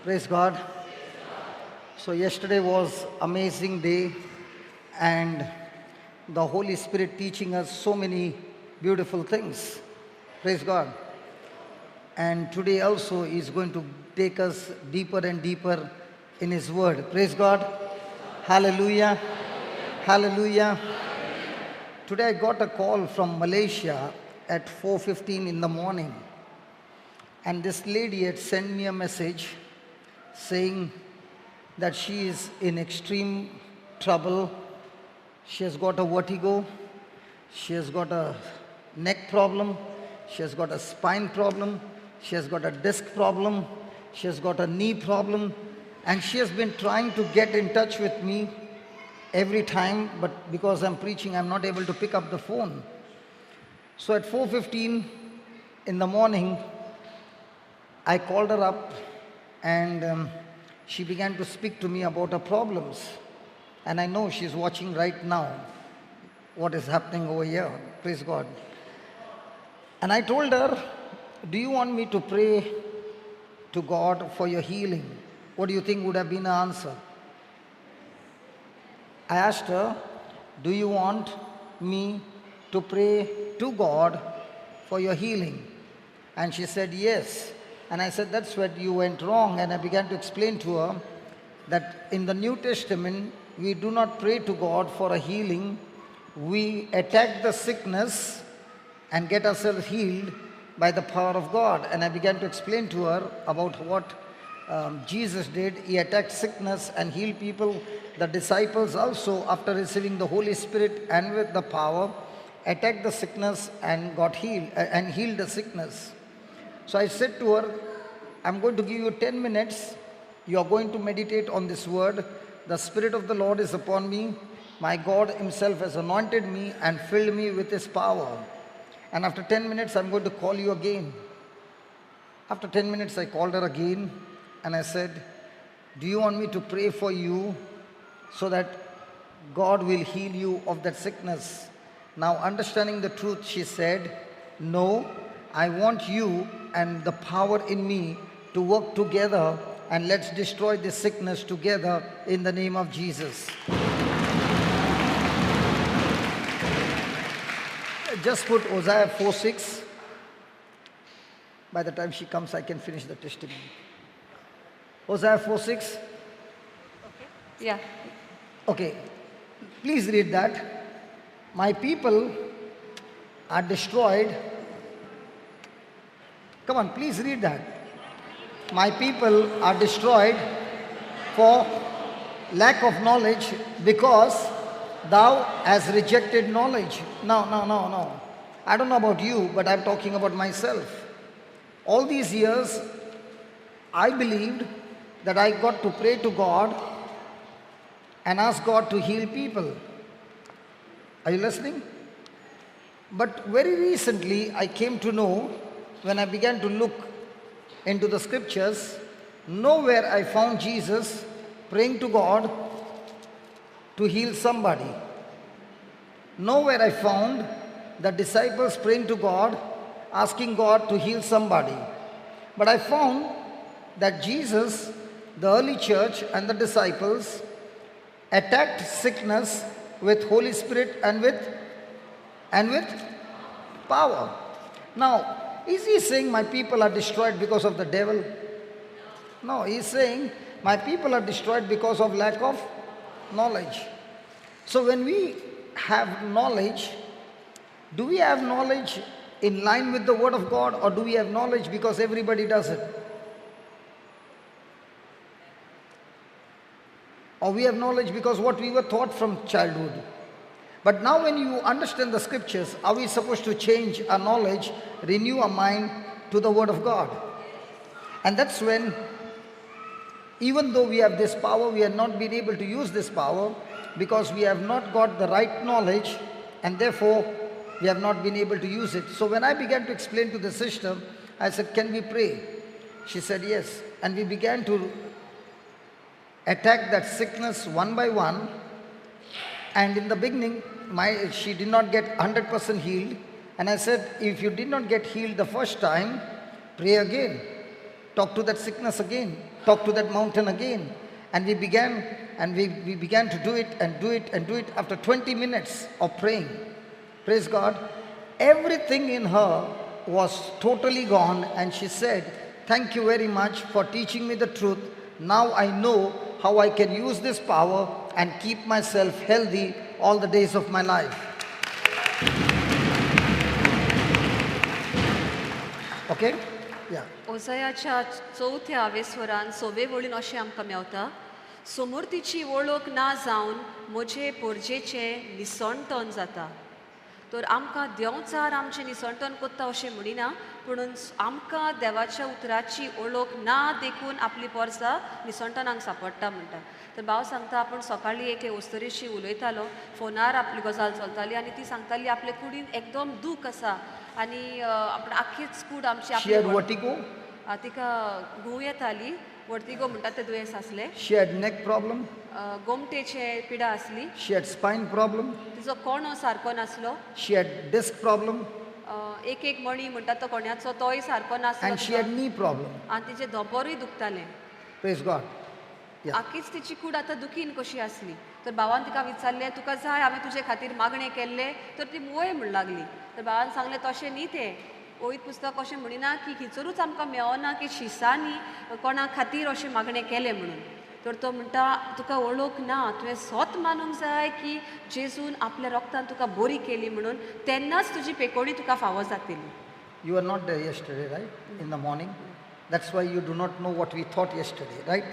Praise God. So yesterday was amazing day and the Holy Spirit teaching us so many beautiful things. Praise God. And today also is going to take us deeper and deeper in His Word. Praise God. Hallelujah. Hallelujah. Today I got a call from Malaysia at 4:15 in the morning. And this lady had sent me a message saying that she is in extreme trouble. She has got a vertigo. She has got a neck problem. She has got a spine problem. She has got a disc problem. She has got a knee problem. And she has been trying to get in touch with me every time, but because I'm preaching, I'm not able to pick up the phone. So at 4:15 in the morning, I called her up and she began to speak to me about her problems. And I know she's watching right now what is happening over here. Praise God. And I told her, do you want me to pray to God for your healing? What do you think would have been her answer? I asked her, do you want me to pray to God for your healing? And she said, yes. And I said, that's where you went wrong. And I began to explain to her that in the New Testament, we do not pray to God for a healing. We attack the sickness and get ourselves healed by the power of God. And I began to explain to her about what Jesus did. He attacked sickness and healed people. The disciples also, after receiving the Holy Spirit and with the power, attacked the sickness and got healed and healed the sickness. So I said to her, I'm going to give you 10 minutes. You are going to meditate on this word. The Spirit of the Lord is upon me. My God himself has anointed me and filled me with his power. And after 10 minutes, I'm going to call you again. After 10 minutes, I called her again and I said, do you want me to pray for you so that God will heal you of that sickness? Now, understanding the truth, she said, no, I want you and the power in me to work together, and let's destroy this sickness together in the name of Jesus. Just put Hosea 4:6. By the time she comes, I can finish the testimony. Hosea 4:6. Okay. Yeah. Okay. Please read that. My people are destroyed. Come on, please read that. My people are destroyed for lack of knowledge, because thou hast rejected knowledge. No, no, no, no. I don't know about you, but I'm talking about myself. All these years, I believed that I got to pray to God and ask God to heal people. Are you listening? But very recently, I came to know, when I began to look into the scriptures, nowhere I found Jesus praying to God to heal somebody. Nowhere I found the disciples praying to God, asking God to heal somebody. But I found that Jesus, the early church and the disciples attacked sickness with Holy Spirit and with power. Now, is he saying my people are destroyed because of the devil? No, he's saying my people are destroyed because of lack of knowledge. So when we have knowledge, do we have knowledge in line with the Word of God, or do we have knowledge because everybody does it? Or we have knowledge because what we were taught from childhood? But now when you understand the scriptures, are we supposed to change our knowledge, renew our mind to the Word of God? And that's when, even though we have this power, we have not been able to use this power because we have not got the right knowledge, and therefore we have not been able to use it. So when I began to explain to the sister, I said, can we pray? She said, yes. And we began to attack that sickness one by one. And in the beginning, she did not get 100% healed. And I said, if you did not get healed the first time, pray again. Talk to that sickness again. Talk to that mountain again. And we began, and we began to do it and do it and do it. After 20 minutes of praying, praise God, everything in her was totally gone. And she said, thank you very much for teaching me the truth. Now I know how I can use this power and keep myself healthy all the days of my life. Okay? Yeah. ओझयाच्या चवथ्या वेस्वरान सवे वळीन अशें आमकां मेवता, समूर्तीची वळख ना जावन म्हजे पोरजेचें निसणटन जाता. तर आमकां देंवचार आमचें निसणटन कोत्ता अशें म्हणिना, पुणून आमकां देवाच्या उतराची वळख ना देखून आपली पोरसां निसणटनाक सांपडटा म्हणटा. तर भाव सांगता, आपूण सकाळीं एके अस्तरेशी उलयतालो, फोनार आपली गजाल चलताली आनी ती सांगताली आपले कुडीन एकदम दूख आसा आनी आपण आख्खीच कूड आमची She had आपली vertigo. तिका घुंव येताली, वर्तिगो म्हणटात तें दुयेंस आसलें. She had neck problem. गोमटेचे पिडा आसली. She had spine problem. तिचो कोणो सारको नासलो. She had disc problem. एक एक मणी म्हणटात तो कोण्याचो तोय सारको नासलो And she तिचो. had knee problem. आनी तिचें धोंपरूय दुखतालें. Praise God. Yeah. आखीच तिची कूड आतां दुखीन कशी आसली. तर भावान तिका विचारलें, तुका जाय हांवें तुजे खातीर मागणें केल्लें? तर ती वय म्हण लागली. तर भावान सांगलें, तशें न्ही तें ओयत पुस्तक अशें म्हणिना की खिचरूच आमकां मेवना की शिसांनी कोणा खातीर अशें मागणें केलें म्हणून. तर तो म्हणटा, तुका वळख ना, तुवें स्वत मानूंक जाय की जेजून आपल्या रोगतान तुका बरी केली म्हणून, तेन्नाच तुजी पेकोणी तुका फावो जातली. You were not there yesterday, right? In the morning. That's why you do not know what we thought yesterday, right?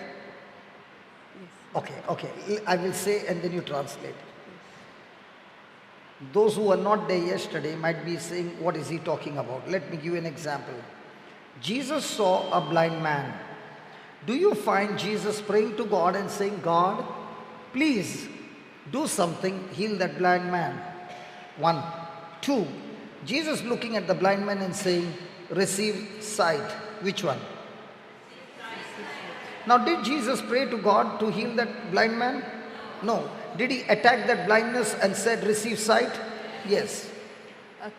Okay, okay. I will say and then you translate. Those who were not there yesterday might be saying, what is he talking about? Let me give you an example. Jesus saw a blind man. Do you find Jesus praying to God and saying, God, please do something, heal that blind man? 1. 2, Jesus looking at the blind man and saying, receive sight. Which one? Now, did Jesus pray to God to heal that blind man? No. Did he attack that blindness and said, receive sight? Yes.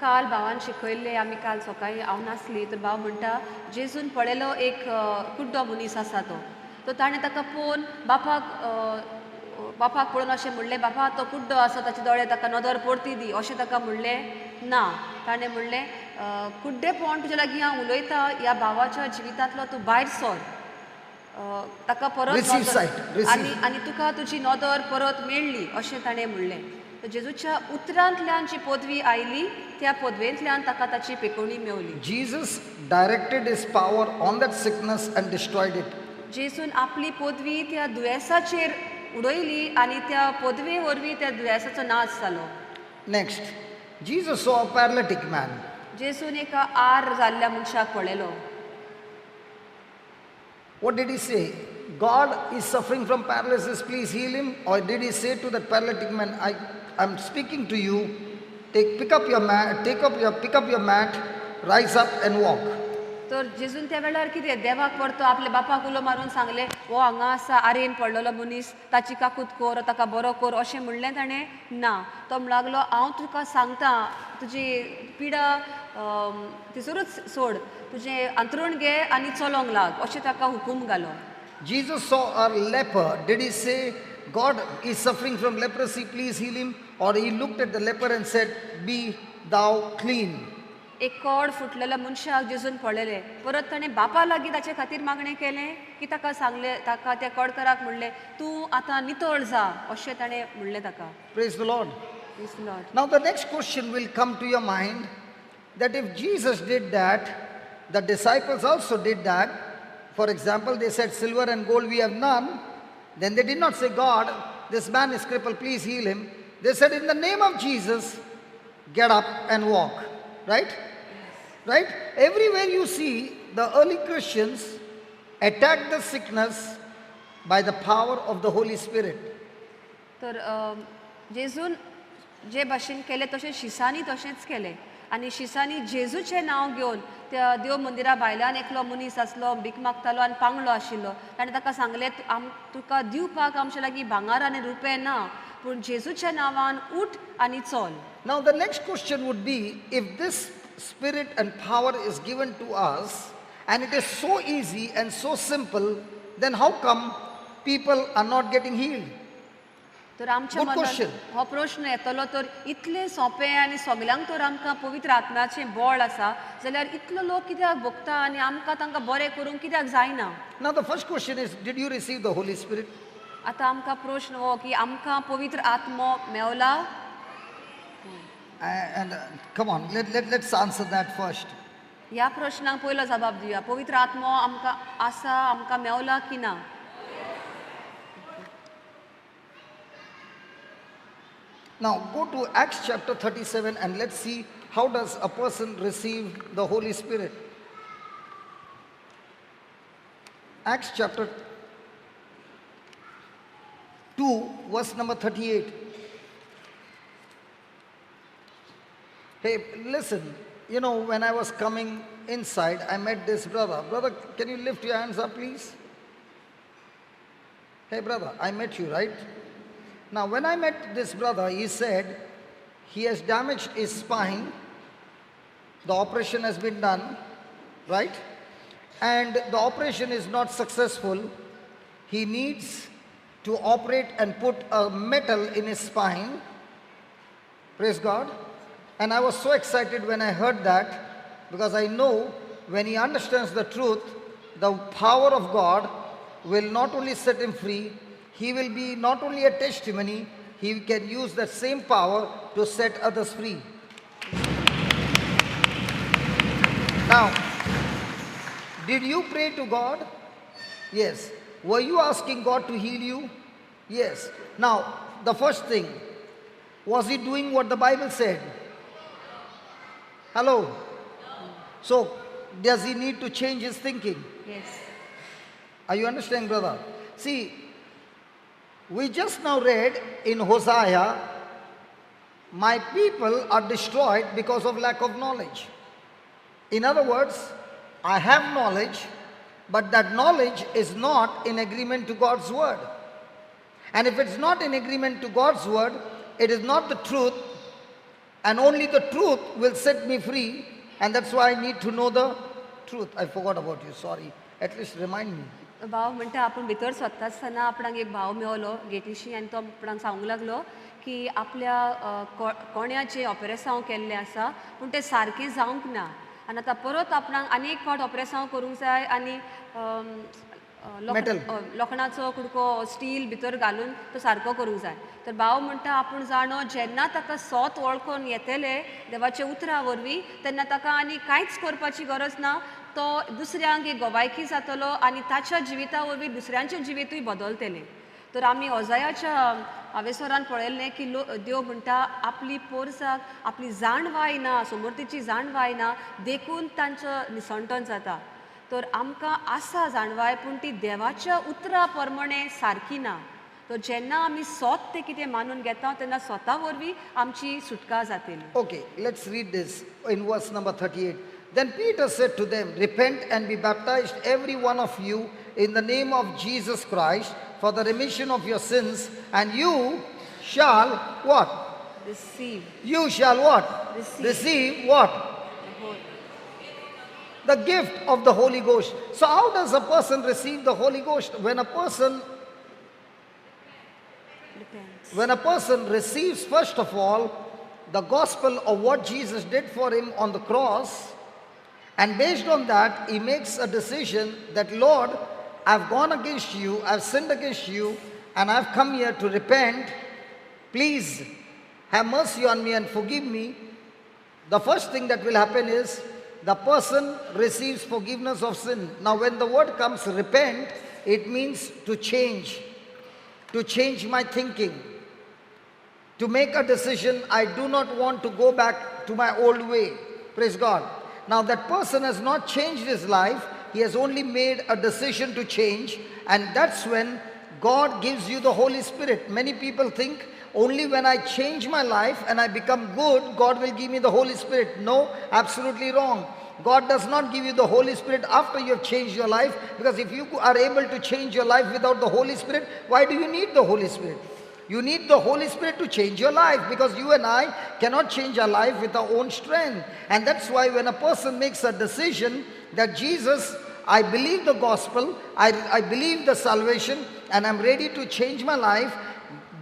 काल भावान शिकयल्लें, आमी काल सकाळीं हांव नासली. तर भाव म्हणटा, जेजून पळयलो एक कुड्डो मनीस आसा तो, तर ताणें ताका पळोवन बापाक पळोवन अशें म्हणलें, बापा तो कुड्डो आसा, ताचे दोळे ताका नदर परती दी, अशें ताका म्हणलें ना. ताणें म्हणलें, कुड्डेपण तुज्या लागीं हांव उलयतां, ह्या भावाच्या जिवितांतलो तूं भायर सर, ताका परत Receive नदर sight, receive. आनी तुका तुजी नदर परत मेळ्ळी अशें ताणें म्हणलें. तर जेजूच्या उतरांतल्यान जी पदवी आयली त्या पदवेंतल्यान ताका ताची पेकोवणी मेवली. Jesus directed his power on that sickness and destroyed it. जेजून आपली पदवी त्या दुयेंसाचेर उडयली आनी त्या पदवे वरवीं त्या दुयेंसाचो नाश जालो. Next, Jesus saw a paralytic man. जेजून एका आर जाल्ल्या मनशाक पळयलो. What did he say? God is suffering from paralysis, please heal him? Or did he say to that paralytic man, I'm speaking to you, take, pick up your mat, take up your, pick up your mat, rise up and walk? तर जेजून त्या वेळार कितें देवाक परतो आपल्या बापाक उलो मारून सांगलें, हो हांगा आसा आरेन पडलेलो मनीस, ताची काकूत कर, ताका बरो कर, अशें म्हणलें ताणें? ना. तो म्हणूंक लागलो, हांव तुका सांगता, तुजी पिडा थंयसरूच सोड, तुजें अंथरूण घे आनी चलोंक लाग, अशें ताका हुकूम घालो. Jesus saw a leper. Did he say, God is suffering from leprosy, please heal him? Or he looked at the leper and said, be thou clean? एक कोड फुटलेल्या मनशाक जेजून पळयलें, परत ताणें बापा लागीं ताचे खातीर मागणें केलें की ताका सांगलें, ताका त्या कोडकाराक म्हणलें, तूं आतां नितळ जा, अशें ताणें म्हणलें ताका. Praise the Lord. Praise the Lord. Now the next question will come to your mind, that if Jesus did that, the disciples also did that. For example, they said, silver and gold we have none. Then they did not say, God, this man is crippled, please heal him. They said, in the name of Jesus, get up and walk. Right? Right? Everywhere you see the early Christians attack the sickness by the power of the Holy Spirit. तर जेजून जे भाशेन केलें तशें शिसांनी तशेंच केलें आनी शिसांनी जेजूचें नांव घेवन त्या देव मंदिरा भायल्यान एकलो मनीस आसलो, भीक मागतालो आनी पांगलो आशिल्लो. ताणें ताका सांगलें, तुका दिवपाक आमचे लागीं भांगर आनी रुपें ना, पूण जेजूच्या नांवान उठ आनी चल. Now the next question would be, if this spirit and power is given to us And it is so easy and so simple, then how come people are not getting healed? तर आमच्या Good मनात question. हो प्रश्न येतलो तर इतलें सोंपें आनी सगल्यांक तर आमकां पवित्र आत्म्याचें बळ आसा जाल्यार इतलो लोक कित्याक भोगता आनी आमकां तांकां बरें करूंक कित्याक जायना? Now the first question is, did you receive the Holy Spirit? आतां आमकां प्रश्न हो की आमकां पवित्र आत्मो Mewla? And come on, let's answer that first. ह्या प्रश्नाक पयलो जबाब दिवया. पवित्र आत्मो आमकां आसा, आमकां मेवला की ना? Now go to Acts chapter 37 and let's see how does a person receive the Holy Spirit. Acts chapter 2 verse number 38. Hey, listen, you know, when I was coming inside, I met this brother. Brother, can you lift your hands up, please? Hey, brother, I met you, right? Now, when I met this brother, he said he has damaged his spine. The operation has been done, right? And the operation is not successful. He needs to operate and put a metal in his spine. Praise God. And I was so excited when I heard that, because I know when he understands the truth, the power of God will not only set him free, he will be not only a testimony, he can use that same power to set others free. Now, did you pray to God? Yes. Were you asking God to heal you? Yes. Now, the first thing, was he doing what the Bible said? Hello? So, does he need to change his thinking? Yes. Are you understanding, brother? See, we just now read in Hosea, my people are destroyed because of lack of knowledge. In other words, I have knowledge, but that knowledge is not in agreement to God's word. And if it's not in agreement to God's word, it is not the truth, and only the truth will set me free, and that's why I need to know the truth. I forgot about you, sorry. At least remind me. भाव म्हणटा आपूण भितर सोदता आसतना आपणाक एक भाव मेवलो गेटीशी आनी तो आपणाक सांगूंक लागलो की आपल्या कोण्याचें ऑपरेसांव केल्लें आसा पूण तें सारकें जावंक ना आनी आतां परत आपणाक आनी एक फावट ऑपरेसांव करूंक जाय आनी लोखणाचो कुडको स्टील भितर घालून तो सारको करूंक जाय. तर भाव म्हणटा आपूण जाणो जेन्ना ताका सोत वळखून येतले देवाच्या उतरा वरवीं तेन्ना ताका आनी कांयच करपाची गरज ना, तो दुसऱ्यांक एक गोवायकी जातलो आनी ताच्या जिविता वरवीं दुसऱ्यांचें जिवितूय बदलतलें. तर आमी ओजायाच्या हावेसरान पळयल्लें की देव म्हणटा आपली पोरसाक आपली जाणवाय ना, समोरतीची जाणवाय ना, देखून तांचो निसंटन जाता. तर आमकां आसा जाणवाय पूण ती देवाच्या उतरा प्रमाणे सारकी ना. तर जेन्ना आमी सोत तें कितें मानून घेता तेन्ना स्वता वरवीं आमची सुटका जातली. Okay, let's read this in verse number 38. Then Peter said to them, repent and be baptized every one of you in the name of Jesus Christ for the remission of your sins, and you shall what? Receive. You shall what? Receive. Receive what? The gift of the Holy Ghost. So how does a person receive the Holy Ghost? When a person repents. When a person receives, first of all, the gospel of what Jesus did for him on the cross, and based on that, he makes a decision that, Lord, I've gone against you, I've sinned against you, and I've come here to repent. Please have mercy on me and forgive me. The first thing that will happen is the person receives forgiveness of sin. Now, when the word comes repent, it means to change my thinking, to make a decision. I do not want to go back to my old way. Praise God. Now, that person has not changed his life. He has only made a decision to change, and that's when God gives you the Holy Spirit. Many people think only when I change my life and I become good, God will give me the Holy Spirit. No, absolutely wrong. God does not give you the Holy Spirit after you have changed your life, because if you are able to change your life without the Holy Spirit, why do you need the Holy Spirit? You need the Holy Spirit to change your life, because you and I cannot change our life with our own strength. And that's why when a person makes a decision that Jesus, I believe the gospel, I believe the salvation, and I'm ready to change my life.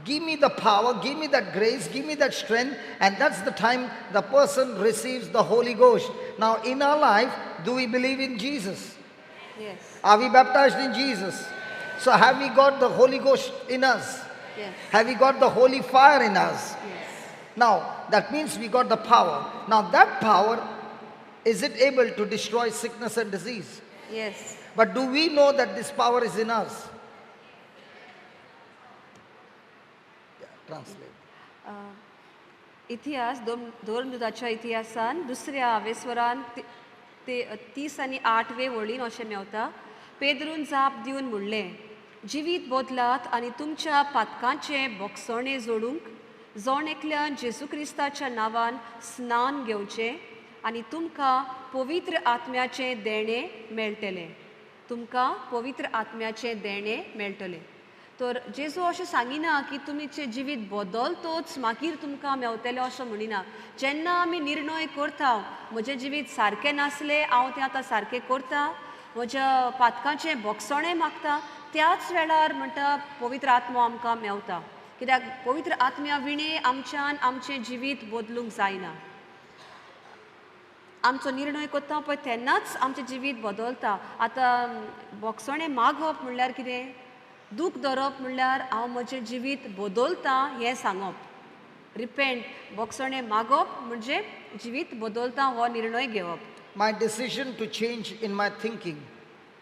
Give me the power, give me that grace, give me that strength, and that's the time the person receives the Holy Ghost. Now in our life, do we believe in Jesus? Yes. Are we baptized in Jesus? So have we got the Holy Ghost in us? Yes. Have we got the holy fire in us? Yes. Now, that means we got the power. Now that power, is it able to destroy sickness and disease? Yes. But do we know that this power is in us? Yeah, translate. इतिहास दोन इतिहासान दुसऱ्या आवेस्वरान ते 30 आनी 8वे वळीन अशें मेवता, पेद्रून जाप दिवन म्हणलें, जिवीत बदलात आनी तुमच्या पातकांचें बोगसणें जोडूंक जण एकल्यान जेजू क्रिस्ताच्या नांवान स्नान घेवचें आनी तुमकां पवित्र आत्म्याचें देणें मेळटलें, तुमकां पवित्र आत्म्याचें देणें मेळटलें. तर जेजू अशें सांगिना की तुमचें जिवीत बदलतोच मागीर तुमकां मेवतलें अशें म्हणिना. जेन्ना आमी निर्णय करता, म्हजें जिवीत सारकें नासलें, हांव तें आतां सारकें करता, म्हज्या पातकांचें बोगसणें मागता, त्याच वेळार म्हणटा पवित्र आत्मो आमकां मेवता. कित्याक पवित्र आत्म्या विणें आमच्यान आमचें जिवीत बदलूंक जायना. आमचो निर्णय करता पळय तेन्नाच आमचें जिवीत बदलता. आतां बोगसणें मागप म्हणल्यार कितें, दूख धरप म्हणल्यार हांव म्हजें जिवीत बदलता हें सांगप. रिपेंट, बोगसणें मागप म्हणजे जिवीत बदलता हो निर्णय घेवप. My decision to change in my thinking.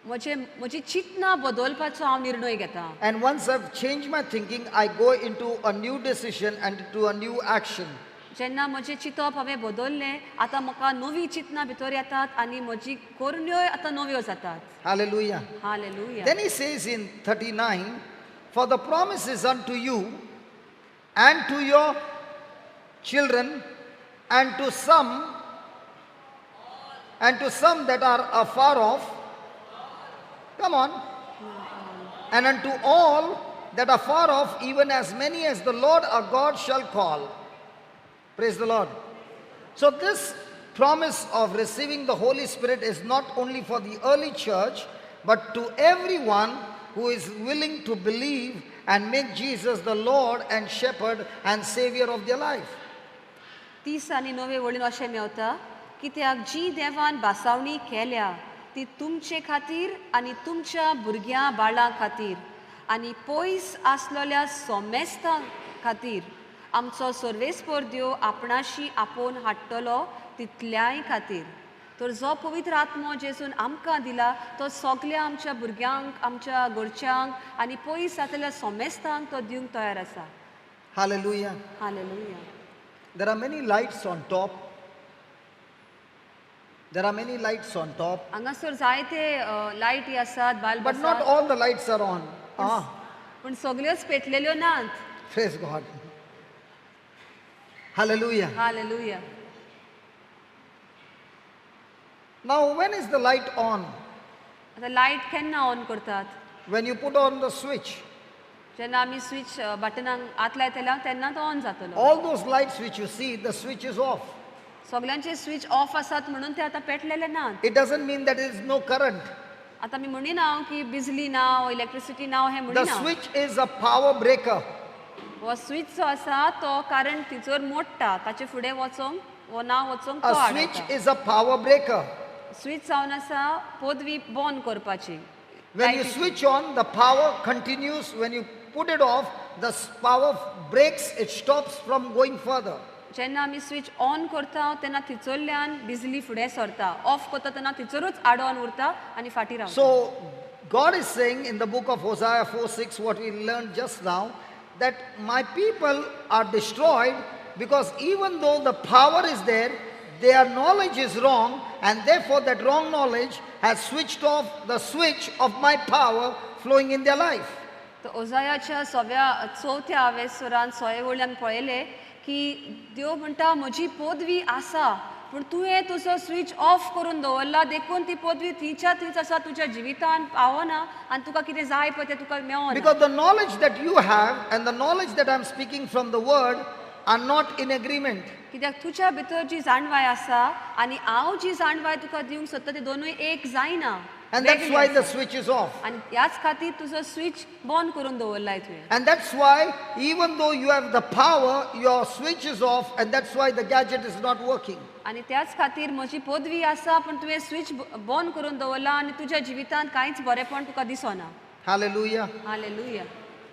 म्हजी चिंतना बदलपाचो हांव निर्णय घेता. And once I've changed my thinking, I go into a new decision and into a new action. जेन्ना म्हजें चिंतप हांवें बदललें, आतां म्हाका नवी चिंतना भितर येतात आनी म्हजी करण्योय आतां नव्यो जातात. Hallelujah. Hallelujah. Then he says in 39, for the promise is unto you and to your children and to some that are afar off. Come on. And unto all that are far off, even as many as the Lord our God shall call. Praise the Lord. So this promise of receiving the Holy Spirit is not only for the early church, but to everyone who is willing to believe and make Jesus the Lord and Shepherd and Savior of their life. 30 आनी 9 वळीन अशें मेवता, कित्याक जी देवान बासावणी केल्या ती तुमचे खातीर आनी तुमच्या भुरग्यां बाळां खातीर आनी पयस आसलेल्या सोमेस्तां खातीर आमचो सर्वेस्पर देव आपणाशी आपोवन हाडटलो तितल्याय खातीर. तर जो पवित्र आत्मो जेजून आमकां दिला तो सगल्या आमच्या भुरग्यांक, आमच्या घरच्यांक आनी पयस आसलेल्या सोमेस्तांक तो दिवंक तयार आसा. Hallelujah. Hallelujah. There are many lights on top. There are many lights on top. हांगासर जायते लायटी आसात, bulb. But not all the lights are on. पूण सगल्योच पेटलेल्यो नात. Praise God. Hallelujah. Hallelujah. Now when is the light on? आतां light केन्ना on करतात? When you put on the switch. जेन्ना आमी स्विच बटनाक हात लायतले तेन्ना तो ऑन जातलो. All those lights which you see, the switch is off. सगळ्यांचे स्विच ऑफ आसात म्हणून ते आतां पेटलेले नात. It doesn't mean that there is no current. आतां आमी म्हणिना की बिजली ना, इलेक्ट्रिसिटी ना हें म्हणिना. The switch is a power breaker. हो स्विच जो आसा तो कारण तिचोर मोडटा, ताचे फुडें वचोंक वो ना वचोंक तो A switch is a power breaker. Switch जावन आसा पदवी बंद करपाची. When you switch on, the power continues. When you put it off, the power breaks, it stops from going further. जेन्ना आमी स्विच ऑन करता तेन्ना थिचोरल्यान बिजली फुडें सरता, ऑफ करता तेन्ना थिचोरूच आडोन उरता आनी फाटीं रावता. So God is saying in the book of Hosea 4:6, what we learned just now, that my people are destroyed because even though the power is there, their knowledge is wrong, and therefore that wrong knowledge has switched off the switch of my power flowing in their life. तर ओजायाच्या चवथ्या आवेसरान सोये वयल्यान पळयलें की देव म्हणटा म्हजी पदवी आसा, पूण तुवें तुजो स्विच ऑफ करून दवरला, देखून ती पदवी थंयच्या थंयच आसा, तुज्या जिवितान पावना आनी तुका कितें जाय पळय तें तुका मेळना. Because the knowledge that you have and the knowledge that I am speaking from the word are not in agreement. कित्याक तुज्या भितर जी जाणवाय आसा आनी हांव जी जाणवाय तुका दिवंक सोदता ती दोनूय एक जायना. And that's वेगळी why the आसा. Switch is off. आनी ह्याच खातीर तुजो स्विच बंद करून दवरलाय तुवें. And that's why, even though you have the power, your switch is off, and that's why the gadget is not working. आनी त्याच खातीर म्हजी पदवी आसा पूण तुवें स्विच बंद करून दवरला आनी तुज्या जिवितांत कांयच बरेंपण तुका दिसना. Hallelujah. Hallelujah.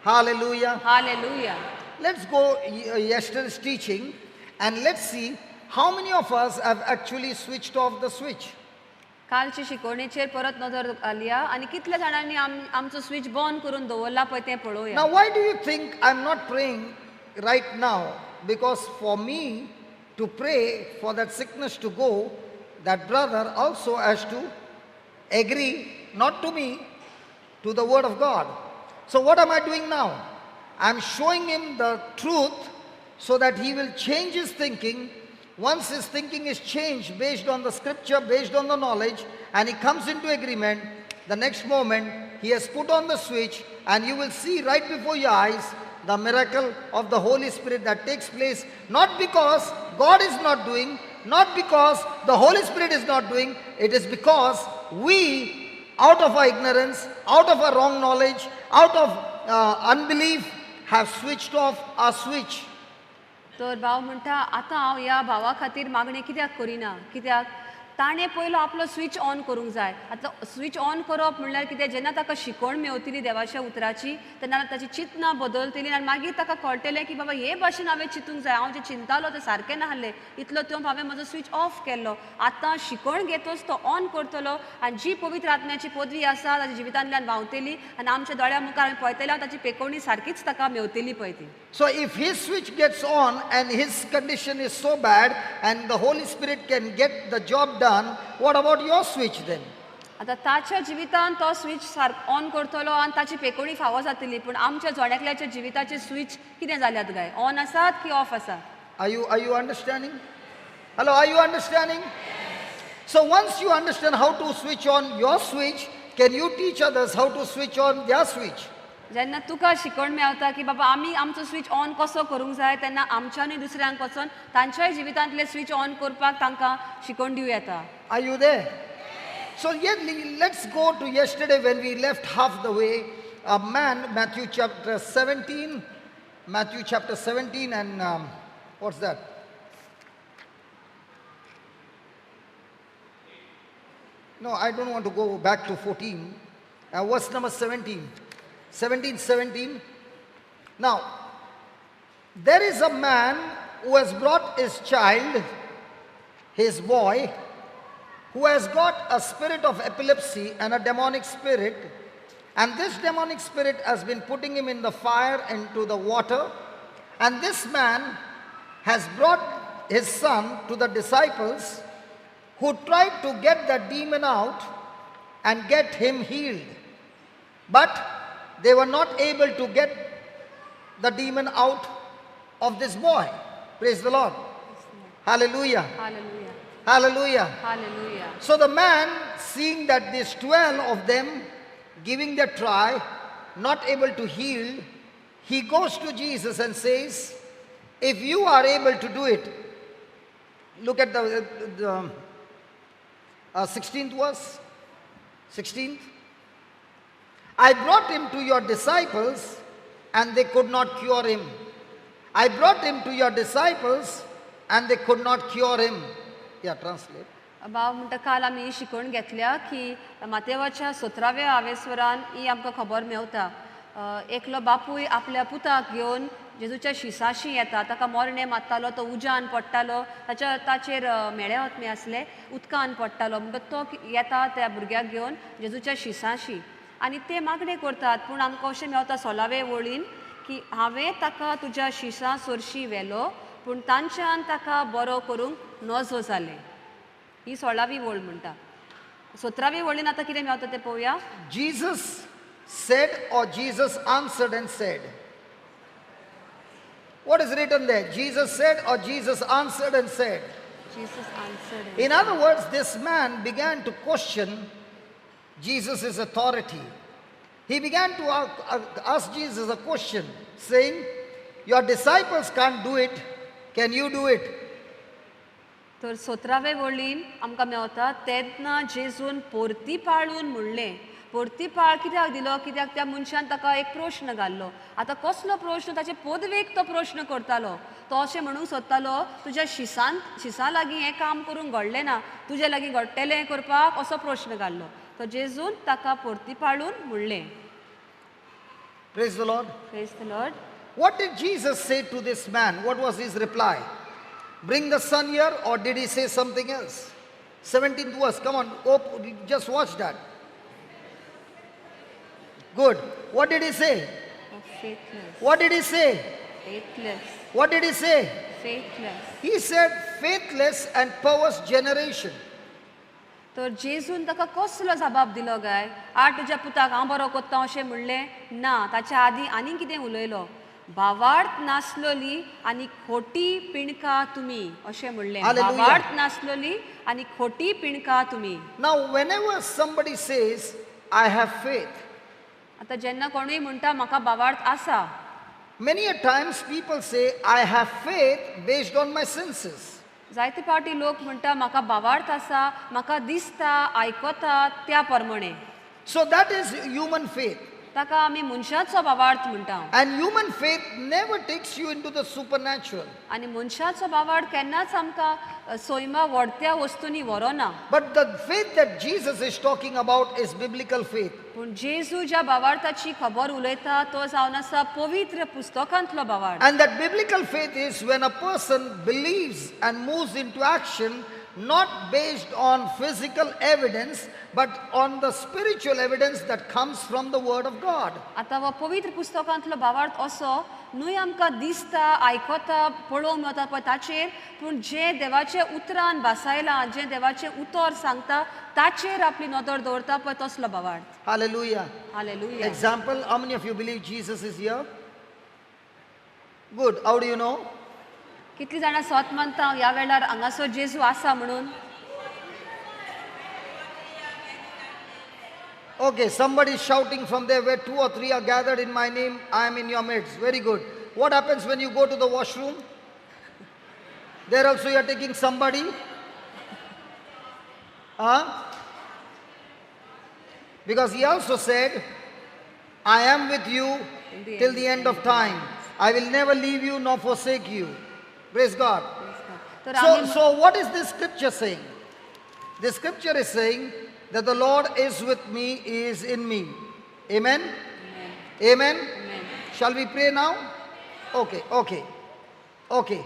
Hallelujah. Hallelujah. Let's go yesterday's teaching and let's see how many of us have actually switched off the switch. कालचे शिकवणेचेर परत नदर घालया आनी कितल्या जाणांनी आमचो स्विच बंद करून दवरला पळय तें पळोवया. Now, why do you think I'm not praying right now? Because for me to pray for that sickness to go, that brother also has to agree, not to me, to the word of God. So what am I doing now? I'm showing him the truth so that he will change his thinking. Once his thinking is changed based on the scripture, based on the knowledge, and he comes into agreement, the next moment he has put on the switch, and you will see right before your eyes the miracle of the Holy Spirit that takes place, not because God is not doing, not because the Holy Spirit is not doing, it is because we, out of our ignorance, out of our wrong knowledge, out of unbelief, have switched off our switch. तर भाव म्हणटा आतां हांव ह्या भावा खातीर मागणें कित्याक करिना, कित्याक ताणें पयलो आपलो स्विच ऑन करूंक जाय. आतां स्विच ऑन करप म्हणल्यार कितें, जेन्ना ताका शिकवण मेवतली देवाच्या उतराची तेन्ना ताची चिंतनां बदलतली आनी मागीर ताका कळटलें की बाबा हे भाशेन हांवें चिंतूंक जाय, हांव जें चिंतालो तें सारकें नासलें, इतलो तेंप हांवें म्हजो स्विच ऑफ केल्लो. आतां शिकवण घेतच तो ऑन करतलो आनी जी पवित्र आत्म्याची पदवी आसा ताच्या जिवितांतल्यान व्हांवतली आनी आमच्या दोळ्या मुखार आमी पळयतले आनी ताची पेकोवणी सारकीच ताका मेवतली पळय ती. So if his switch gets on and his condition is so bad and the Holy Spirit can get the job done, what about your switch then? आतां ताच्या जिवितान तो स्विच सारको ऑन करतलो आनी ताची पेकोवणी फावो जातली, पूण आमच्या जोड्याकल्याच्या जिविताचे स्विच कितें जाल्यात काय, ऑन आसात की ऑफ आसात? Are you understanding? Hello, are you understanding? So once you understand how to switch on your switch, can you teach others how to switch on their switch? जेन्ना तुका शिकवण मेळटा की बाबा आमी आमचो स्विच ऑन कसो करूंक जाय, तेन्ना आमच्यानूय दुसऱ्यांक वचोन तांच्याय जिवितांतले स्विच ऑन करपाक तांकां शिकवण दिवं येता. Are you there? So let's go to yesterday when we left half the way. A man, Matthew chapter 17, Matthew chapter 17 and what's that? No, I don't want to go back to 14. Verse number 17. 17, 17. Now, there is a man who has brought his child, his boy, who has got a spirit of epilepsy and a demonic spirit. And this demonic spirit has been putting him in the fire and to the water. And this man has brought his son to the disciples, who tried to get the demon out and get him healed. But they were not able to get the demon out of this boy. Praise the Lord. Hallelujah. Hallelujah. Hallelujah. Hallelujah. So the man, seeing that these 12 of them giving their try, not able to heal, he goes to Jesus and says, if you are able to do it, look at the 16th verse, 16th. I brought him to your disciples and they could not cure him. I brought him to your disciples and they could not cure him. Yeah, translate. भाव म्हणटा काल आमी शिकवण घेतल्या की मातेवाच्या 17व्या आवेस्वरान ही आमकां खबर मेवता. एकलो बापूय आपल्या पुताक घेवन जेजूच्या शिसाशी येता, ताका मोरणें मारतालो, तो उज्यान पडटालो, ताचेर मेळे ओतमे आसले, उदकान पडटालो. म्हणटा तो येता त्या भुरग्याक घेवन जेजूच्या शिसाशी आनी ते मागणें करतात, पूण आमकां अशें मेवता 16वे वळीन की हांवें ताका तुज्या शिसां सरशी व्हेलो पूण तांच्यान ताका बरो करूंक नजो जालें. ही 16वी वळ म्हणटा. 17वी वळीन आतां कितें मेवता तें पळोवया. Jesus said or Jesus answered and said. What is written there? Jesus said or Jesus answered and said. Jesus answered and In other words, this man began to question Jesus' authority. He began to ask Jesus a question, saying, your disciples can't do it. Can you do it? तर 17वे वळीन आमकां मेवता तेन्ना जेजून परती पाळून म्हणलें. परती पाळ कित्याक दिलो? कित्याक त्या मनशान ताका एक प्रश्न घाल्लो. आतां कसलो प्रश्न? ताचे पदवेक तो प्रश्न करतालो. तो अशें म्हणूंक सोदतालो तुज्या शिसां लागीं हें काम करूंक घडलें ना, तुजे लागीं घडटलें हें करपाक, असो प्रश्न घाल्लो. तो जेजून ताका परती पाळून म्हणलें. Praise the Lord. Praise the Lord. What did Jesus say to this man? What was his reply? Bring the son here, or did he say something else? 17th verse, come on, oh, just watch that. Good. What did he say? Oh, faithless. What did he say? Faithless. What did he say? Faithless. He said, faithless and perverse generation. तर जेजून ताका कसलो जबाब दिलो काय? आठ तुज्या पुताक हांव बरो कोत्ता अशें म्हणलें ना. ताच्या आदीं आनीक कितें उलयलो? भावार्थ नासलोली आनी खोटी पिणका तुमी अशें म्हणलें. भावार्थ नासलोली आनी खोटी पिणका तुमी. Now whenever somebody says I have faith, आतां जेन्ना कोणूय म्हणटा म्हाका भावार्थ आसा, many a times people say I have faith based on my senses. जायते फावटी लोक म्हणटा म्हाका भावार्थ आसा, म्हाका दिसता, आयकता त्या प्रमाणे. So that is human faith. ताका आमी मनशाचो भावार्थ म्हणटा. And human faith never takes you into the supernatural. आनी मनशाचो भावार्थ केन्नाच आमकां सोयमा व्हडत्या वस्तूंनी व्हरोना. But the faith that Jesus is talking about is biblical faith. पूण जेजू ज्या भावार्थाची खबर उलयता तो जावन आसा पवित्र पुस्तकांतलो भावार्थ. And that biblical faith is when a person believes and moves into action not based on physical evidence but on the spiritual evidence that comes from the word of God. आतां हो पवित्र पुस्तकांतलो भावार्थ असो न्हय आमकां दिसता, आयकता, पळोवंक मेळटा पळय ताचेर, पूण जें देवाचें उतरान भासायलां, जें देवाचें उतर सांगता ताचेर आपली नदर दवरता पळय तसलो भावार्थ. Hallelujah. Hallelujah. Example, how many of you believe Jesus is here? Good. How do you know? कितली जाणां सत मानता ह्या वेळार हांगासर जेजू आसा म्हणून? Okay, somebody is shouting from there, where 2 or 3 are gathered in my name, I am in your midst. Very good. What happens when you go to the washroom? There also you are taking somebody. Huh? Because he also said, I am with you till the end of time. I will never leave you nor forsake you. Praise God. Praise God. So what is this scripture saying? The scripture is saying that the Lord is with me, he is in me. Amen? Amen? Amen? Shall we pray now? Okay, okay. Okay.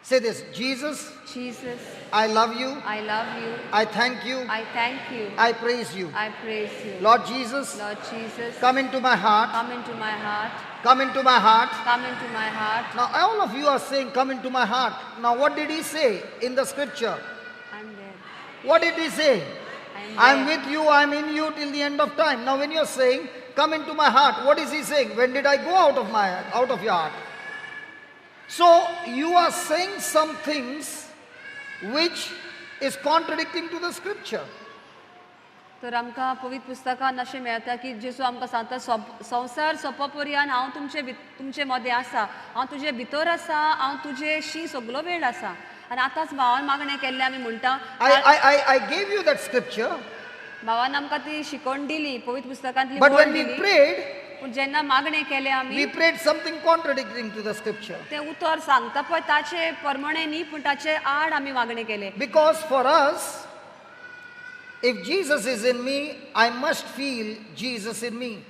Say this, Jesus, Jesus, I love you. I love you. I thank you. I thank you. I praise you. I praise you. Lord Jesus, Lord Jesus, come into my heart. Come into my heart. Come into my heart. Come into my heart. Now all of you are saying, come into my heart. Now what did he say in the scripture? I'm there. What did he say? I'm with you, I'm in you till the end of time. Now when you're saying, come into my heart, what is he saying? When did I go out of your heart? So you are saying some things which is contradicting to the scripture. तर आमकां पवित्र पुस्तकान अशें मेळटा की जेजू आमकां सांगता संवसार सोंपो पर्यंत हांव तुमचे मदें आसा, हांव तुजे भितर आसा, हांव तुजेशी सगलो वेळ आसा. आनी आतांच भावान मागणें केल्लें आमी म्हणटा. I gave you that scripture. भावान आमकां ती शिकवण दिली पवित्र पुस्तकांतली. But when we prayed, पूण जेन्ना मागणें केलें आमी, we prayed something contradicting to the scripture. तें उतर सांगता पळय ताचे प्रमाणे न्ही, पूण ताचे आड आमी मागणें केलें. Because for us, if Jesus is in me, I must feel Jesus in me.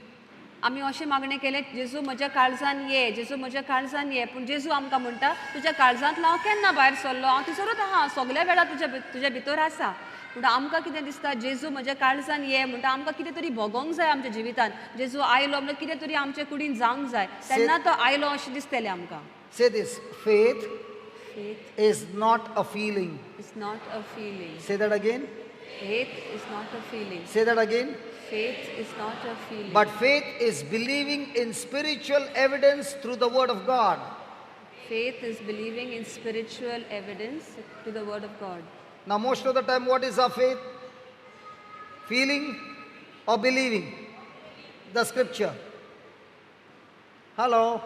आमी अशें मागणें केलें, जेजू म्हज्या काळजान ये, जेजू म्हज्या काळजान ये. पूण जेजू आमकां म्हणटा तुज्या काळजांतलो हांव केन्ना भायर सरलो, हांव थंयसरूच आहा, सगल्या वेळार तुज्या भितर आसा. पूण आमकां कितें दिसता, जेजू म्हज्या काळजान ये म्हणटा आमकां कितें तरी भोगोंक जाय आमच्या जिवितान. जेजू आयलो म्हणल्यार कितें तरी आमच्या कुडीन जावंक जाय, तेन्ना तो आयलो अशें दिसतलें आमकां. Say this, faith is not a feeling. It's not a feeling. Say that again. Faith is not a feeling. Say that again. Faith is not a feeling. But faith is believing in spiritual evidence through the word of God. Faith is believing in spiritual evidence to the word of God. Now most of the time, what is our faith? Feeling or believing the scripture? Hello?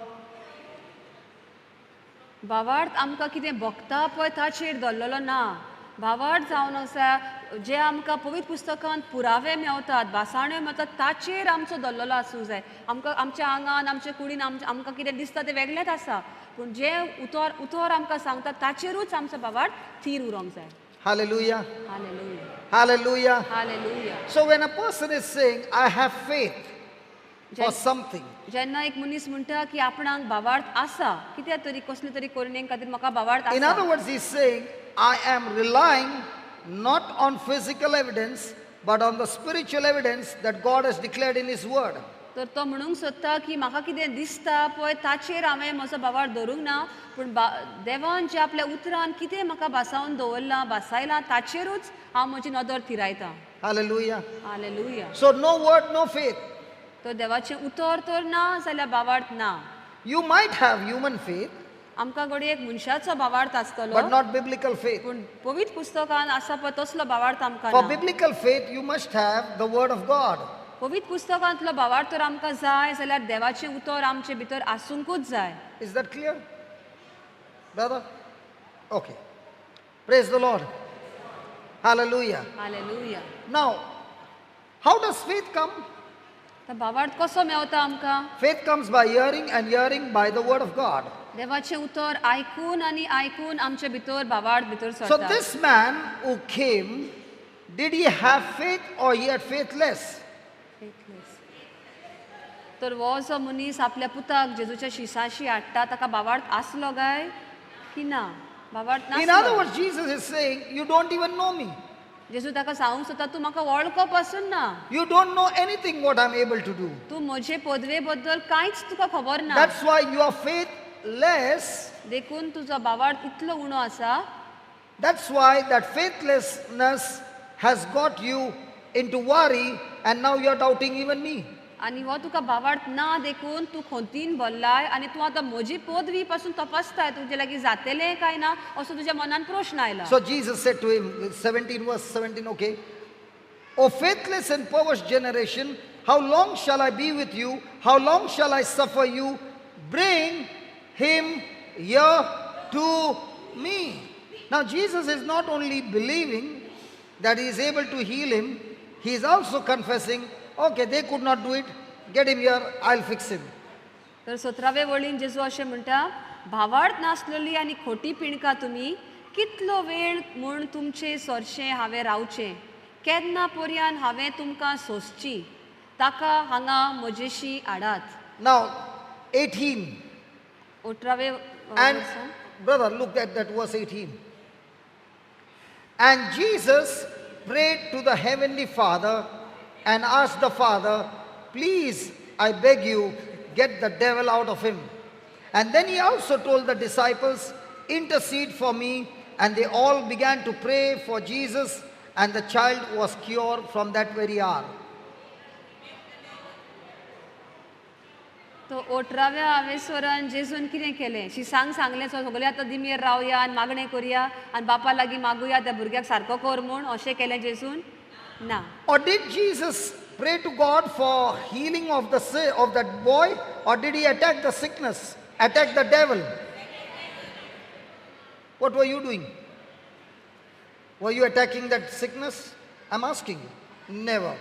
भावार्थ आमकां कितें भोगता पळय ताचेर दवरलेलो ना. भावार्थ जावन आसा जे आमकां पवित्र पुस्तकांत पुरावे मेवतात, भासाण्यो मेवतात, ताचेर आमचो दवरलेलो आसूंक जाय. आमकां आमच्या आंगान, आमच्या कुडीन आमकां कितें दिसता तें वेगळेंच आसा, पूण जें उतर उतर आमकां सांगता ताचेरूच आमचो भावार्थ थीर उरोंक जाय. Hallelujah. Hallelujah. Hallelujah. Hallelujah. So when a person is saying, I have faith for something, जेन्ना एक मनीस म्हणटा की आपणाक भावार्थ आसा, कित्याक तरी कसले तरी करणे खातीर म्हाका भावार्थ in आसा. other words, he's saying, I am relying not on physical evidence, but on the spiritual evidence that God has declared in His Word. तर तो म्हणूंक सोदता की म्हाका कितें दिसता पळय ताचेर हांवें म्हजो भावार्थ धरूंक ना, पूण देवान जे आपल्या उतरान कितें म्हाका भासावन दवरलां, भासायलां, ताचेरूच हांव म्हजी नदर थिरायतां. Hallelujah. Hallelujah. So no word, no faith. तर देवाचें उतर तर ना जाल्यार भावार्थ ना. You might have human faith, आमकां घडये एक मनशाचो भावार्थ आसतलो, but not biblical faith. पूण पवित्र पुस्तकान आसा पळय तसलो भावार्थ आमकां For ना. biblical faith, you must have the word of God. पवित्र पुस्तकांतलो भावार्थ तर आमकां जाय जाल्यार देवाचें उतर आमचे भितर आसूंकूच जाय. Is that clear, brother? Okay. Praise the Lord. Hallelujah. Hallelujah. Now, how does faith come? तर भावार्थ कसो मेवता आमकां? Faith comes by hearing, and hearing by the word of God. देवाचें उतर आयकून आनी आयकून आमचे भितर भावार्थ भितर So सरता. this man who came, did he have faith or he had faithless? तर हो जो मनीस आपल्या पुताक जेजूच्या शिसाशी हाडटा ताका भावार्थ आसलो काय की ना? भावार्थ In other नासलो. words, Jesus is saying, you don't even know me. जेजू ताका सांगूंक सोदता तूं म्हाका वळखो पासून ना. You don't know anything what I'm able to do. तूं म्हजे पदवे बद्दल कांयच तुका खबर ना. That's why you are faithless. देखून तुजो भावार्थ इतलो उणो आसा. That's why that faithlessness has got you into worry, and now you are doubting even me. आनी हो तुका भावार्थ ना देखून तूं खोंतीन भरलाय आनी तूं आतां म्हजी पदवी पासून तपासताय तुजे लागीं जातलें काय ना असो तुज्या मनान प्रश्न आयला. So Jesus said to him, 17 verse 17, okay. O faithless and perverse generation, how long shall I be with you? How long shall I suffer you? Bring him here to me. Now Jesus is not only believing that he is able to heal him, he is also confessing, okay, they could not do it, get him here, I'll fix him. तर 17वे वळीन जेजू अशें म्हणटा, भावार्थ नासलेली आनी खोटी पिणका तुमी कितलो वेळ म्हूण तुमचे सरशें हांवें रावचें, केन्ना पर्यान हांवें तुमकां सोंसची, ताका हांगा म्हजेशी हाडात. Now, 18. 18वे And brother, look at that verse 18. And Jesus prayed to the heavenly Father and asked the Father, please, I beg you, get the devil out of him. And then he also told the disciples, intercede for me. And they all began to pray for Jesus, and the child was cured from that very hour. तो 18व्या आवेस्वरान जेजून कितें केलें? शिसांक सांगलें सगळें आतां दिमयेर रावया आनी मागणें करुया आनी बापा लागीं मागुया त्या भुरग्याक सारको कर म्हूण, अशें केलें जेजून? ना. Or did Jesus pray to God for healing of the of that boy, or did he attack the sickness, attack the devil? What were you doing? Were you attacking that sickness? I'm asking you. Never.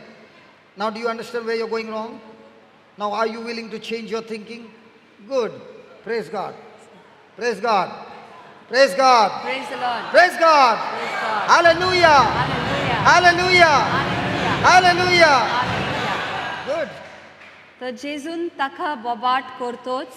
Now do you understand where you're going wrong? Now are you willing to change your thinking? Good. Praise God. Praise God. Praise God. Praise the Lord. Praise God. Praise God. Hallelujah. Hallelujah. Hallelujah. Hallelujah. Hallelujah. Hallelujah. Good. तर जेजून ताका बोबाट करतोच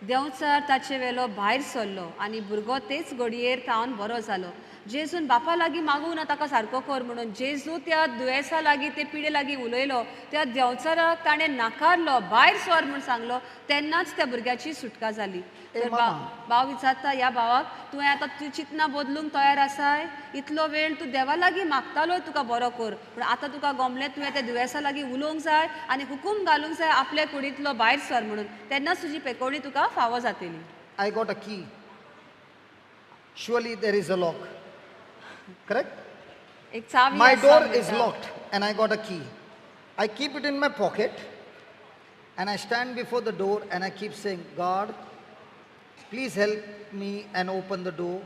देंवचार ताचे वेलो भायर सरलो आनी भुरगो तेच घडयेर थावन बरो जालो. जेजून बापा लागीं मागूं ना ताका सारको कर म्हणून. जेजू त्या दुयेंसा लागीं, ते पिडे लागीं उलयलो, त्या देंवचाराक ताणें नाकारलो, भायर सर म्हूण सांगलो, तेन्नाच त्या भुरग्याची सुटका जाली. तर भाव विचारता ह्या भावाक, तुवें आतां तूं चिंतना बदलूंक तयार आसाय? इतलो वेळ तूं देवा लागीं मागतालो तुका बरो कर, पूण आतां तुका गमलें तुवें त्या दुयेंसा लागीं उलोवंक जाय आनी हुकूम घालूंक जाय आपल्या कुडींतलो भायर सर म्हणून, तेन्नाच तुजी पेकोवणी तुका फावो जातली. I got a key. Surely there is a lock. Correct? एक चावी My आसा door is म्हणटा. locked and I got a key. I keep it in my pocket and I stand before the door and I keep saying, God, please help me and open the door.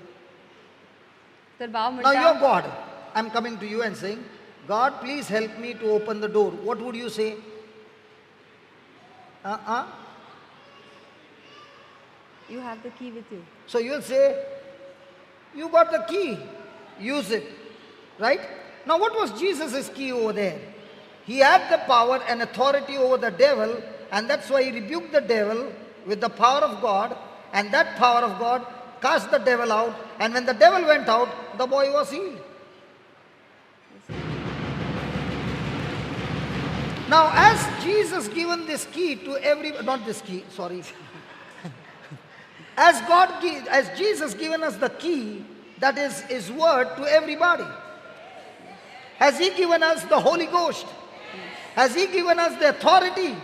तर भाव Now म्हणटा you're God. I'm coming to you and saying, God, please help me to open the door. What would you say? Uh-uh. You have the key with you. So you'll say, you got the key, use it. Right? Now what was Jesus' key over there? He had the power and authority over the devil, and that's why he rebuked the devil with the power of God, and that power of God cast the devil out, and when the devil went out, the boy was healed. Now, as Jesus given this key to every, not this key, sorry. As as Jesus given us the key, that is His word to everybody. Has He given us the Holy Ghost? Has He given us the authority?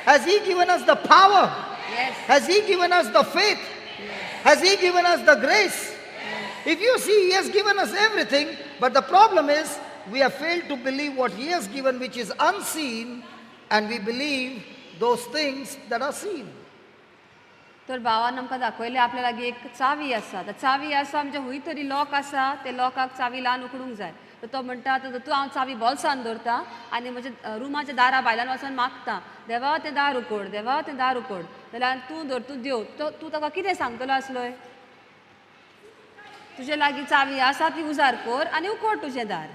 Has He given us the power? Yes. Has He given us the faith? Has He given us the grace? If you see, He has given us everything, but the problem is we have failed to believe what He has given, which is unseen, and we believe those things that are seen. तर भावान आमकां दाखयलें आपल्या लागीं एक चावी आसा. आतां चावी आसा म्हणजे खंय तरी लॉक आसा, ते लॉकाक चावी लावन उकडूंक जाय. तर तो म्हणटा आतां तूं हांव चावी बोल्सान दवरता आनी म्हज्या रुमाच्या दारा भायल्यान वचोन मागता, देवा तें दार उकोड, देवा तें दार उकोड, जाल्यार तूं धर, तूं देव, तो तूं ताका कितें सांगतलो आसलोय? तुजे लागीं चावी आसा ती उजार कर आनी उकोड तुजें दार.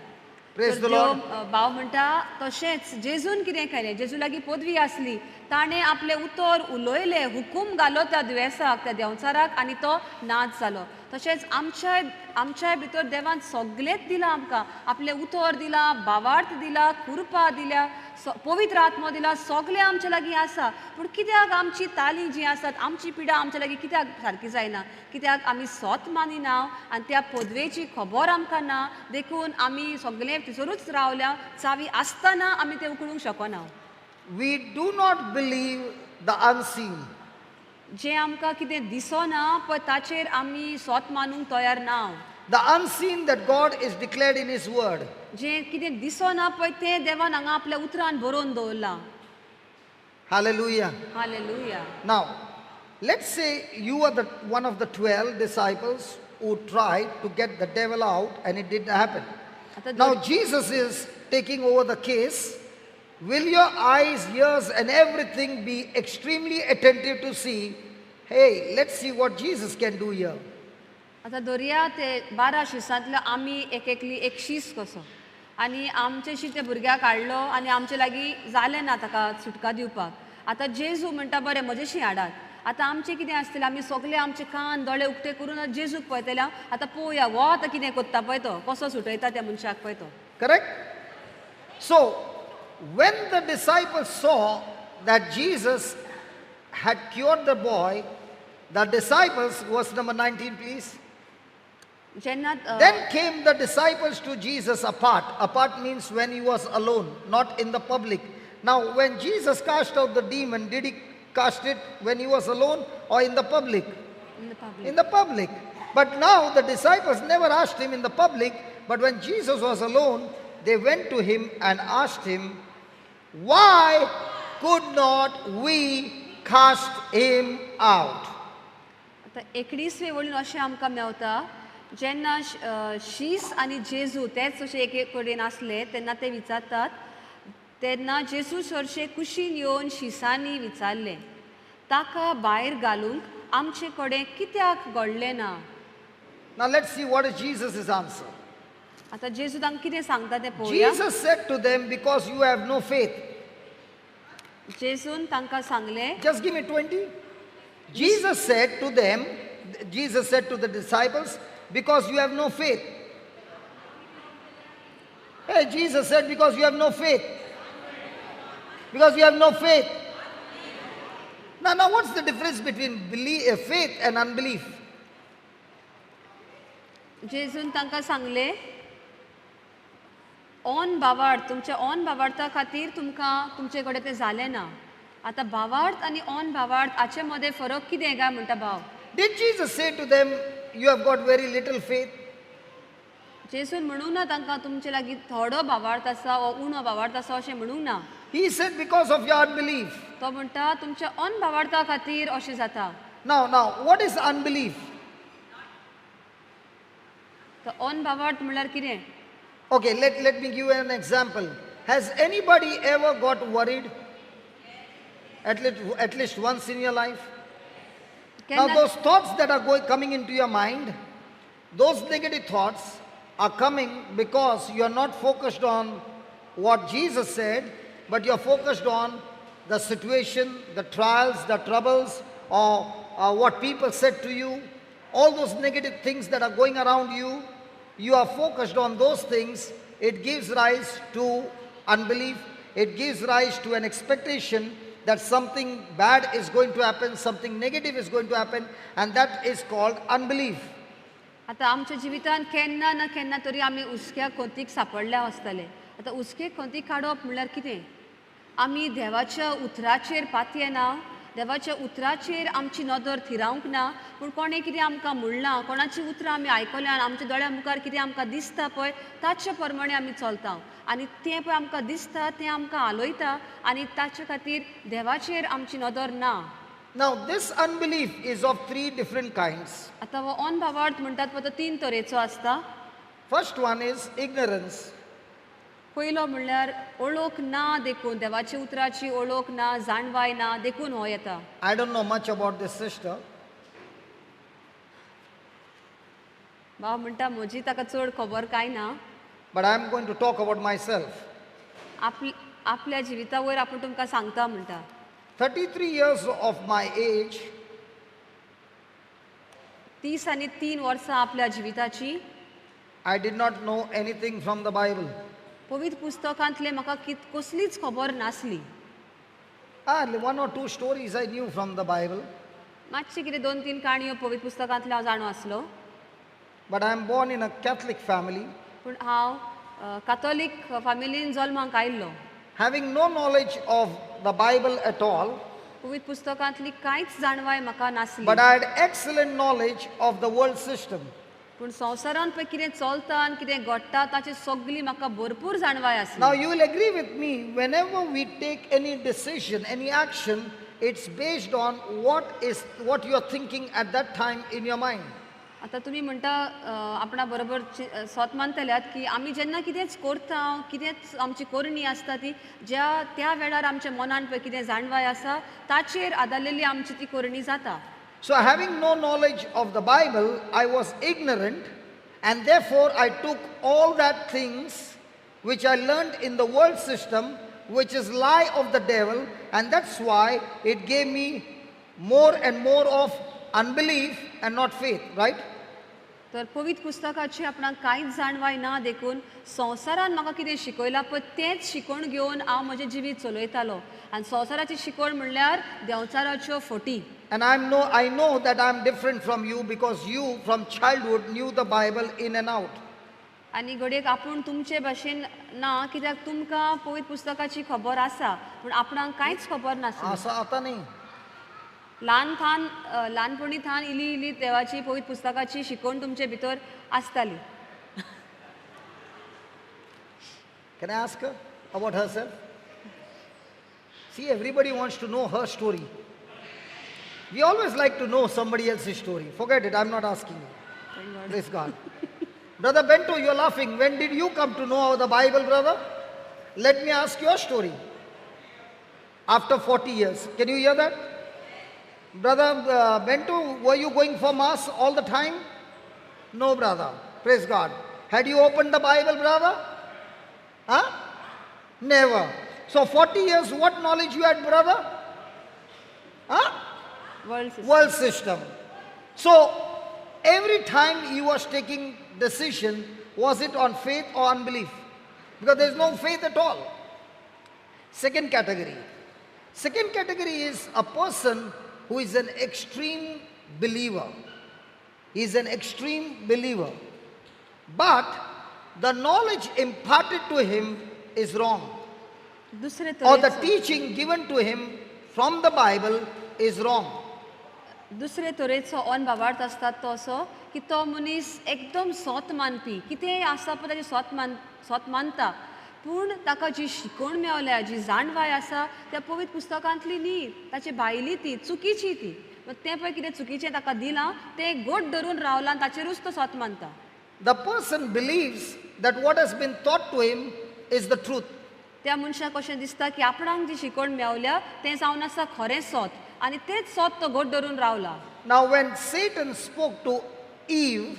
Praise तर the Lord. देव भाव म्हणटा तशेंच जेजून कितें केलें? जेजू लागीं पदवी आसली, ताणें आपलें उतर उलयलें, हुकूम घालो त्या दुयेंसाक, त्या देंवचाराक, आनी तो नाच जालो. तशेंच आमच्या आमच्याय भितर देवान सगळेंच दिलां आमकां, आपलें उतर दिलां, भावार्थ दिला, कृपा दिल्या, पवित्र आत्मो दिला, सगळें आमच्या लागीं आसा. पूण कित्याक आमची ताली जी आसात, आमची पिडा आमच्या लागीं कित्याक सारकी जायना? कित्याक आमी सोत मानिना आनी त्या पदवेची खबर आमकां ना, देखून आमी सगळें थंयसरूच रावल्या. चावी आसतना आमी तें उकडूंक शकना. We do not believe the unseen. जें आमकां कितें दिसना पळय ताचेर आमी सोत मानूंक तयार ना. The unseen that God is declared in His word. जें कितें दिसना पळय तें देवान हांगा आपल्या उतरान बरोवन दवरलां. Hallelujah. Hallelujah. Now, let's say you are the one of the 12 disciples who tried to get the devil out and it didn't happen. आतां Now Jesus is taking over the case. Will your eyes, ears and everything be extremely attentive to see, hey, let's see what Jesus can do here? आतां दर्या ते 12 शिसांतलो आमी एक एकली एक शीस कसो आनी आमचेशी त्या भुरग्याक हाडलो आनी आमचे लागीं जालें ना ताका सुटका दिवपाक. आतां जेजू म्हणटा बरें म्हजेशी हाडात. आतां आमचें कितें आसतलें? आमी सगळे आमचे कान दोळे उक्ते करून जेजूक पळयतले. आतां पळोवया हो आतां कितें करता पळय, तो कसो सुटयता त्या मनशाक पळय तो. Correct? So, when the disciples saw that Jesus had cured the boy, the disciples, verse number 19 please. जेन्ना Then came the disciples to Jesus apart. Apart means when he was alone, not in the public. Now, when Jesus cast out the demon, did he cast it when he was alone or in the public? In the public. In the public. But now the disciples never asked him in the public, but when Jesus was alone, they went to him and asked him, why could not we cast him out? आतां 19वे वळीन अशें आमकां मेवता, जेन्ना शीस आनी जेजू तेच अशे एक कडेन आसले तेन्ना ते विचारतात, तेन्ना जेजू चडशे कुशीन येवन शिसांनी विचारलें, ताका भायर घालूंक आमचे कडेन कित्याक घडलें ना? Now let's see what is Jesus' answer. आतां जेजू तांकां कितें सांगता तें पळोवया. Jesus said to them, because you have no faith. जेजून तांकां सांगलें, Just give me 20. Jesus said to them, Jesus said to the disciples, because you have no faith. Hey, Jesus said, because you have no faith. Because you have no faith. Now what's the difference between faith and unbelief? जेजून तांकां सांगलें, on भावार्थ, तुमच्या on भावार्था खातीर तुमकां तुमचे कडेन तें जालें ना. आतां भावार्थ आनी ऑन भावार्थ हाचे मदें फरक कितें काय म्हणटा भाव? Did Jesus say to them, you have got very little faith? जेजून म्हणूंक ना तांकां तुमचे लागीं थोडो भावार्थ आसा वो उणो भावार्थ आसा अशें म्हणूंक ना. He said because of your unbelief. तो म्हणटा तुमच्या ऑन भावार्था खातीर अशें जाता. Now, what is unbelief? तर अनभावार्थ म्हणल्यार कितें? Okay, let me give you an example. Has anybody ever got worried? At least once in your life? Now, केन्ना those thoughts that are coming into your mind, those negative thoughts are coming because you are not focused on what Jesus said, but you are focused on the situation, the trials, the troubles, or what people said to you. All those negative things that are going around you, you are focused on those things. It gives rise to unbelief. It gives rise to an expectation that something bad is going to happen, something negative is going to happen, and that is called unbelief. आतां आमच्या जिवितांत केन्ना ना केन्ना तरी आमी हुस्क्या खंतीक सांपडल्या आसतले. आतां हुस्के खंती काडप म्हणल्यार कितें? आमी देवाच्या उतराचेर पातयेना, देवाच्या उतराचेर आमची नदर थिरावंक ना, पूण कोणें कितें आमकां म्हणलां, कोणाची उतरां आमी आयकल्या आनी आमच्या दोळ्या मुखार कितें आमकां दिसता पळय ताचे प्रमाणे आमी चलता आनी तें पळय आमकां दिसता तें आमकां आलयता आनी ताचे खातीर देवाचेर आमची नदर ना. Now, this unbelief is of three different kinds. आतां हो अनभावार्थ म्हणटात पळय तो तीन तरेचो आसता. First one is ignorance. पयलो म्हणल्यार ओळख ना देखून, देवाच्या उतराची ओळख ना, जाणवाय ना देखून हो येता. I don't know much about this sister, भाव म्हणटा म्हजी ताका चड खबर कांय ना, but I am going to talk about myself. आपल्या जिविता वयर आपूण तुमकां सांगता म्हणटा. 33 years of my age, 33 वर्सां आपल्या जिविताची, I did not know anything from the Bible. पवित्र पुस्तकांतले म्हाका कसलीच खबर नासली. One or two stories I knew from the Bible. मातशें कितें 2-3 काणयो पवित्र पुस्तकांतले हांव जाणो आसलो. But I am born in a Catholic family. पूण हांव कातोलीक फामिलीन जल्माक आयिल्लो. Having no knowledge of the Bible at all, पवित्र पुस्तकांतली कांयच जाणवाय म्हाका नासली. But I had excellent knowledge of the world system. पूण संवसारांत पळय कितें चलता आनी कितें घडटा ताची सगळी म्हाका भरपूर जाणवाय आसली. Now you will agree with me, whenever we take any decision, any action, it's based on what you are thinking at that time in your mind. आतां तुमी म्हणटा आपणा बरोबर सोत मानतल्यात की आमी जेन्ना कितेंच करता, कितेंच आमची करणी आसता ती ज्या त्या वेळार आमच्या मनान पळय कितें जाणवाय आसा ताचेर आदारलेली आमची ती करणी जाता. So having no knowledge of the Bible, I was ignorant, and therefore I took all that things which I learned in the world system, which is lie of the devil, and that's why it gave me more and more of unbelief and not faith, right? तर पवित्र पुस्तकाची आपणाक कांयच जाणवाय ना देखून संवसारान म्हाका कितें शिकयलां पळय तेंच शिकवण घेवन हांव म्हजें जिवीत चलयतालो. आनी संवसाराची शिकवण म्हणल्यार देंवचाराच्यो फटी. And I know that I'm different from you because you from childhood knew the Bible in and out. आनी घडयेक आपूण तुमचे भाशेन ना कित्याक तुमकां पवित्र पुस्तकाची खबर आसा पूण आपणाक कांयच खबर नासली. आसा आतां न्ही. ल्हानपणी थान इली इली देवाची पवित्र पुस्तकाची शिकवण तुमचे भितर आसताली. Can I ask her about herself? See, everybody wants to know her story. We always like to know somebody else's story. Forget it, I'm not asking you. Thank God. Praise God. Brother Bento, you're laughing. When did you come to know the Bible, brother? Let me ask your story. After 40 years. Can you hear that? Brother Bento, were you going for mass all the time? No, brother. Praise God. Had you opened the Bible, brother? Huh? Never. So 40 years, what knowledge you had, brother? Huh? World system. World system. So every time he was taking decision, was it on faith or unbelief? Because there is no faith at all. Second category. Second category is a person who is an extreme believer. He is an extreme believer. But the knowledge imparted to him is wrong. Or the teaching given to him from the Bible is wrong. दुसरे तरेचो अनभावार्थ आसता तो असो की तो मनीस एकदम सोत मानपी, कितेंय आसा पळय ताजें सोत मानता, पूण ताका जी शिकवण मेवल्या, जी जाणवाय आसा त्या पवित्र पुस्तकांतली न्ही, ताचे भायली ती चुकीची ती. तें पळय कितें चुकीचें ताका दिलां तें गोट धरून रावलां आनी ताचेरूच तो सोत मानता. The person believes that what has been taught to him is the truth. त्या मनशाक अशें दिसता की आपणाक जी शिकवण मेवल्या तें जावन आसा खरें सोत आनी तेच सोत तो गोट धरून रावला. Now when Satan spoke to Eve,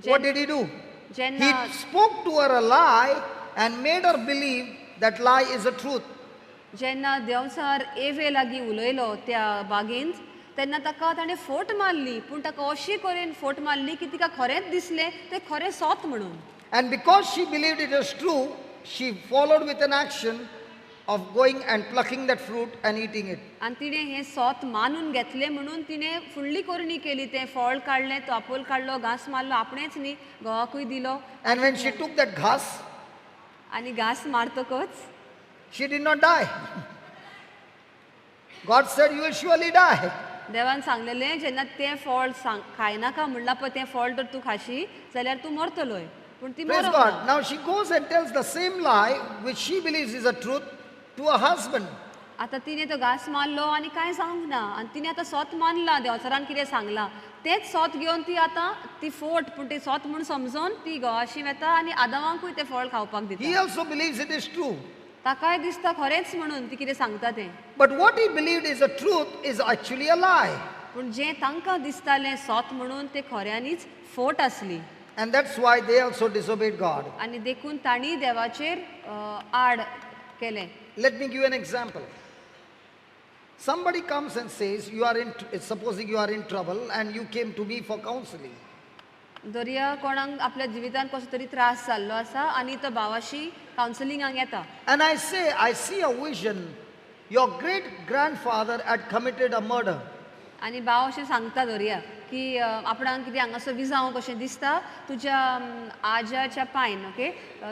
what did he do? He spoke to her a lie and made her believe that lie is a truth. जेन्ना देंवचार एवे लागीं उलयलो त्या बागेंत तेन्ना ताका ताणें फोट मारली, पूण ताका अशी करून फोट मारली की तिका खरेंच दिसलें तें खरें सोत म्हणून. And because she believed it was true, she followed with an action of going and plucking that fruit and eating it. आनी तिणें हें सोत मानून घेतलें म्हणून तिणें फुडली करणी केली, तें फळ काडलें, तो आपोल काडलो, घांस मारलो, आपणेंच न्ही घोवाकूय दिलो. And when she took that ghas, आनी घांस मारतकच she did not die. God said, you will surely die. देवान सांगलेलें जेन्ना तें फळ खायनाका म्हणलां पळय तें फळ जर तूं खाशी जाल्यार तूं मरतलोय, पूण ती Praise मरोंक God. ना. Now she goes and tells the same lie which she believes is a truth to her husband. आतां तिणें तो घांस मारलो आनी कांय जावंक ना आनी तिणें आतां सोत मानलां, देंवचारान कितें सांगलां तेंच सोत घेवन ती आतां ती फोट, पूण ती सोत म्हूण समजून ती घोवाशी वता आनी आदावांकूय तें फळ खावपाक He दिता. also believes it is true. ताकाय दिसता खरेंच म्हणून ती कितें सांगता तें. But what he believed is a truth is actually a lie. पूण जें तांकां दिसतालें सोत म्हणून तें खऱ्यांनीच फोट आसली. And that's why they also disobeyed God. आनी देखून तांणी देवाचेर आड केलें. Let me give you an example. Somebody comes and says, you are in, supposing you are in trouble and you came to me for counseling. दर्या कोणाक आपल्या जिवितांत कसो तरी त्रास जाल्लो आसा आनी तो भावाशी कावन्सिलिंगाक येता. And I say, I see a vision. Your great grandfather had committed a murder. आनी भाव अशें सांगता दर्या की आपणाक कितें हांगासर विजांव कशें दिसता, तुज्या आज्याच्या पायन ओके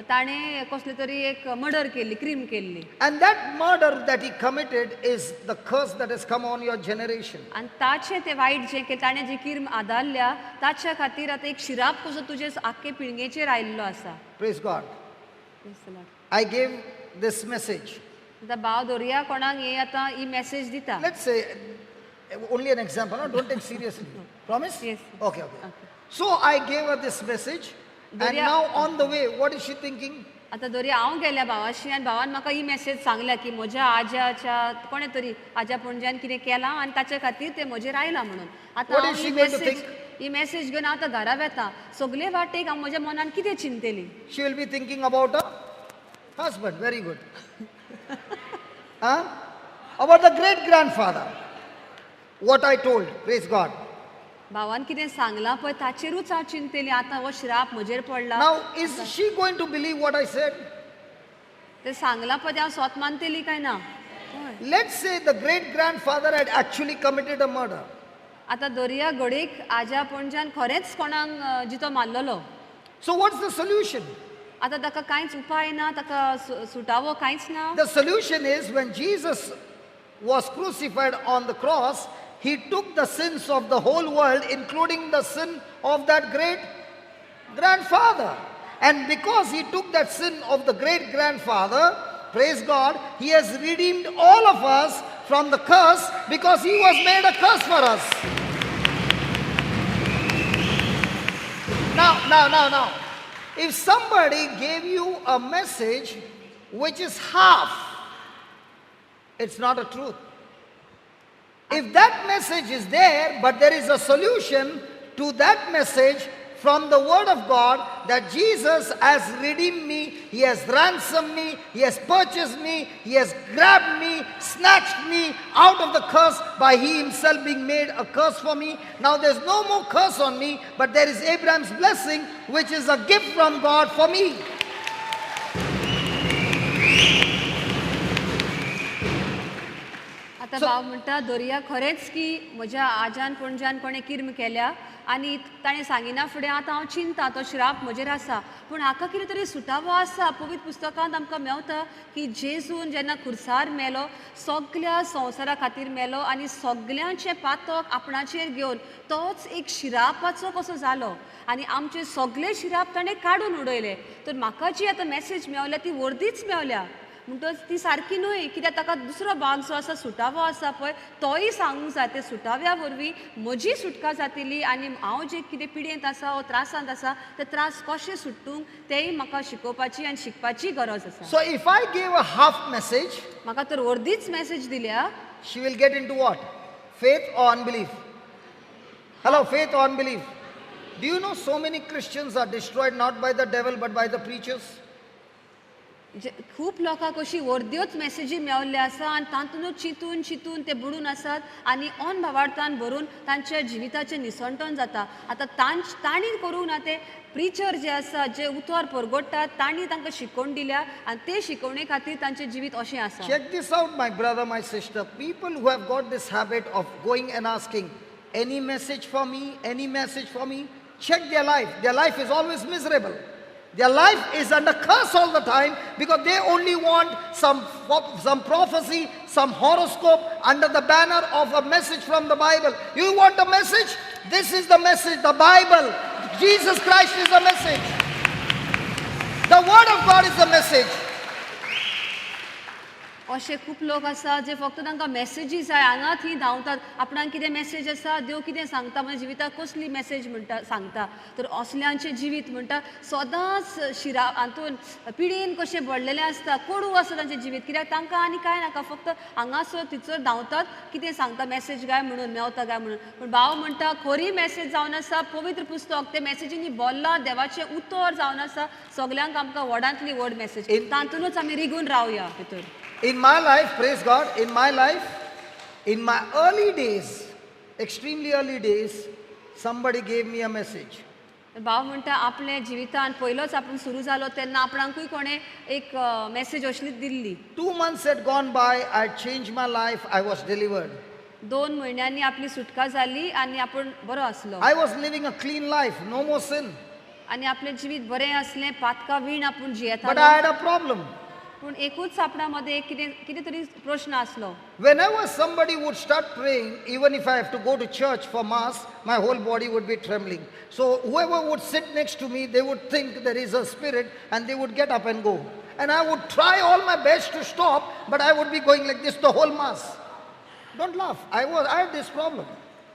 ताणें कसले तरी एक मर्डर केल्ली, क्रीम केल्ली. And that murder that he committed is the curse that has come on your generation. आनी ताचें तें वायट जें केलें, ताणें जी किर्म आदारल्या ताच्या खातीर आतां एक शिराप कसो तुजे आख्खे पिळगेचेर आयिल्लो आसा. Praise God. I gave this message. आतां भाव दर्या कोणाक हे आतां ही मॅसेज दिता. Let's say, only an example, no? Don't take seriously. Promise? Yes. Okay, okay. So I gave her this message, and now on the way, what is she thinking? आतां दर्या हांव गेल्या भावाशी आनी भावान म्हाका ही मॅसेज सांगल्या की म्हज्या आज्याच्या कोणें तरी आज्या पणज्यान कितें केलां आनी ताच्या खातीर तें म्हजेर आयलां म्हणून. आतां हांव ही मॅसेज घेवन आतां घरा वता, सगळे वाटेक हांव म्हज्या मनान कितें चिंतली? She will be thinking about her husband. Very good. Huh? About the great grandfather. What I told, praise God. भावान कितें सांगलां पळय ताचेरूच हांव चिंतली, आतां हो श्राप म्हजेर पडला. Now is she going to believe what I said? तें सांगलां पळय तें हांव स्वत मानतली काय ना? Let's say the great grandfather had actually committed a murder. आतां दर्या घडयेक आज्या पणज्यान खरेंच कोणाक जितो मारलेलो. So what's the solution? आतां ताका कांयच उपाय ना, ताका सुटावो कांयच ना. The solution is when Jesus was crucified on the cross, he took the sins of the whole world, including the sin of that great grandfather. And because he took that sin of the great grandfather, praise God, he has redeemed all of us from the curse because he was made a curse for us. Now, if somebody gave you a message which is half, it's not a truth. If that message is there, but there is a solution to that message from the Word of God, that Jesus has redeemed me, He has ransomed me, He has purchased me, He has grabbed me, snatched me out of the curse by He Himself being made a curse for me. Now there's no more curse on me, but there is Abraham's blessing, which is a gift from God for me. आतां भाव म्हणटा दर्या खरेंच की म्हज्या आज्यान पणज्यान कोणें किर्म केल्या आनी ताणें सांगिना फुडें आतां हांव चिंता तो श्राप म्हजेर आसा, पूण हाका कितें तरी सुटावो आसा. पवित्र पुस्तकांत आमकां मेवता की जेजून जेन्ना खुर्सार मेलो सगल्या संवसारा खातीर मेलो आनी सगल्यांचें पातक आपणाचेर घेवन तोच एक शिरापाचो कसो जालो आनी आमचे सगळे शिराप ताणें काडून उडयले. तर म्हाका जी आतां मॅसेज मेवल्या ती वर्दीच मेवल्या, म्हणटच ती सारकी न्हय कित्याक ताका दुसरो भाग जो आसा सुटावो आसा पळय तोय सांगूंक जाय ते सुटाव्या वरवीं म्हजी सुटका जातली आनी हांव जे कितें पिडेंत आसा वो त्रासांत आसा ते त्रास कशे सुट्टूंक तेय म्हाका शिकोवपाची आनी शिकपाची गरज आसा. So if I gave a half message, म्हाका तर अर्दीच मॅसेज दिल्या. She will get into what? Faith or unbelief? Hello, faith or unbelief? Do you know so many Christians are destroyed not by the devil but by the preachers? खूब लोकांक अशी अर्द्योच मॅसेजी मेवल्ल्यो आसा आनी तातूंतच चिंतून चिंतून ते बुडून आसात आनी ऑन भावार्थान भरून तांच्या जिविताचें निसणटण जाता. आतां तांणी करूंक ना ते प्रिचर जे आसा जे उतर परगोडटात तांणी तांकां शिकोवन दिल्या आनी ते शिकोवणे खातीर तांचें जिवीत अशें आसा. Check this out, my brother, my sister. People who have got this habit of going and asking, any message for me, any message for me, check their life. Their life is always miserable. Their life is under curse all the time because they only want some prophecy, some horoscope under the banner of a message from the Bible. You want a message? This is the message, the Bible. Jesus Christ is the message. The Word of God is the message. अशे खूब लोक आसा जे फक्त तांकां मॅसेजी जाय हांगा थंय धांवतात आपणाक कितें मॅसेज आसा देव कितें सांगता म्हज्या जिविताक कसली मॅसेज म्हणटा सांगता तर असल्यांचें जिवीत म्हणटा सदांच शिरा हातून पिडेन कशें भरलेलें आसता कोडू आसता तांचें जिवीत कित्याक तांकां आनी कांय नाका फक्त हांगासर थंयसर धांवतात कितें सांगता मॅसेज काय म्हणून मेवता काय म्हणून. पूण भाव म्हणटा खरी मॅसेज जावन आसा पवित्र पुस्तक ते मॅसेजींनी बोल्लां देवाचें उतर जावन आसा सगल्यांक आमकां व्हडांतली व्हड मॅसेज तातूंतच आमी रिगून रावया भितर. In my life, praise God, in my life, in my early days, extremely early days, somebody gave me a message. भाव म्हणटा आपल्या जिवितान पयलोच आपूण सुरू जालो तेन्ना आपणाकूय कोणें एक मॅसेज असलीच दिल्ली. 2 months had gone by, I had changed my life, I was delivered. 2 म्हयन्यांनी आपली सुटका जाली आनी आपूण बरो आसलो. I was living a clean life, no more sin. आनी आपलें जिवीत बरें आसलें, पातका वीण आपूण जियेतालो. But I had a problem. पूण एकूच आपणा मदें एक कितें तरी प्रश्न आसलो. Whenever somebody would start praying, even if I have to go to church for mass, my whole body would be trembling. So whoever would sit next to me, they would think there is a spirit and they would get up and go. And I would try all my best to stop, but I would be going like this the whole mass. Don't laugh. I had this problem.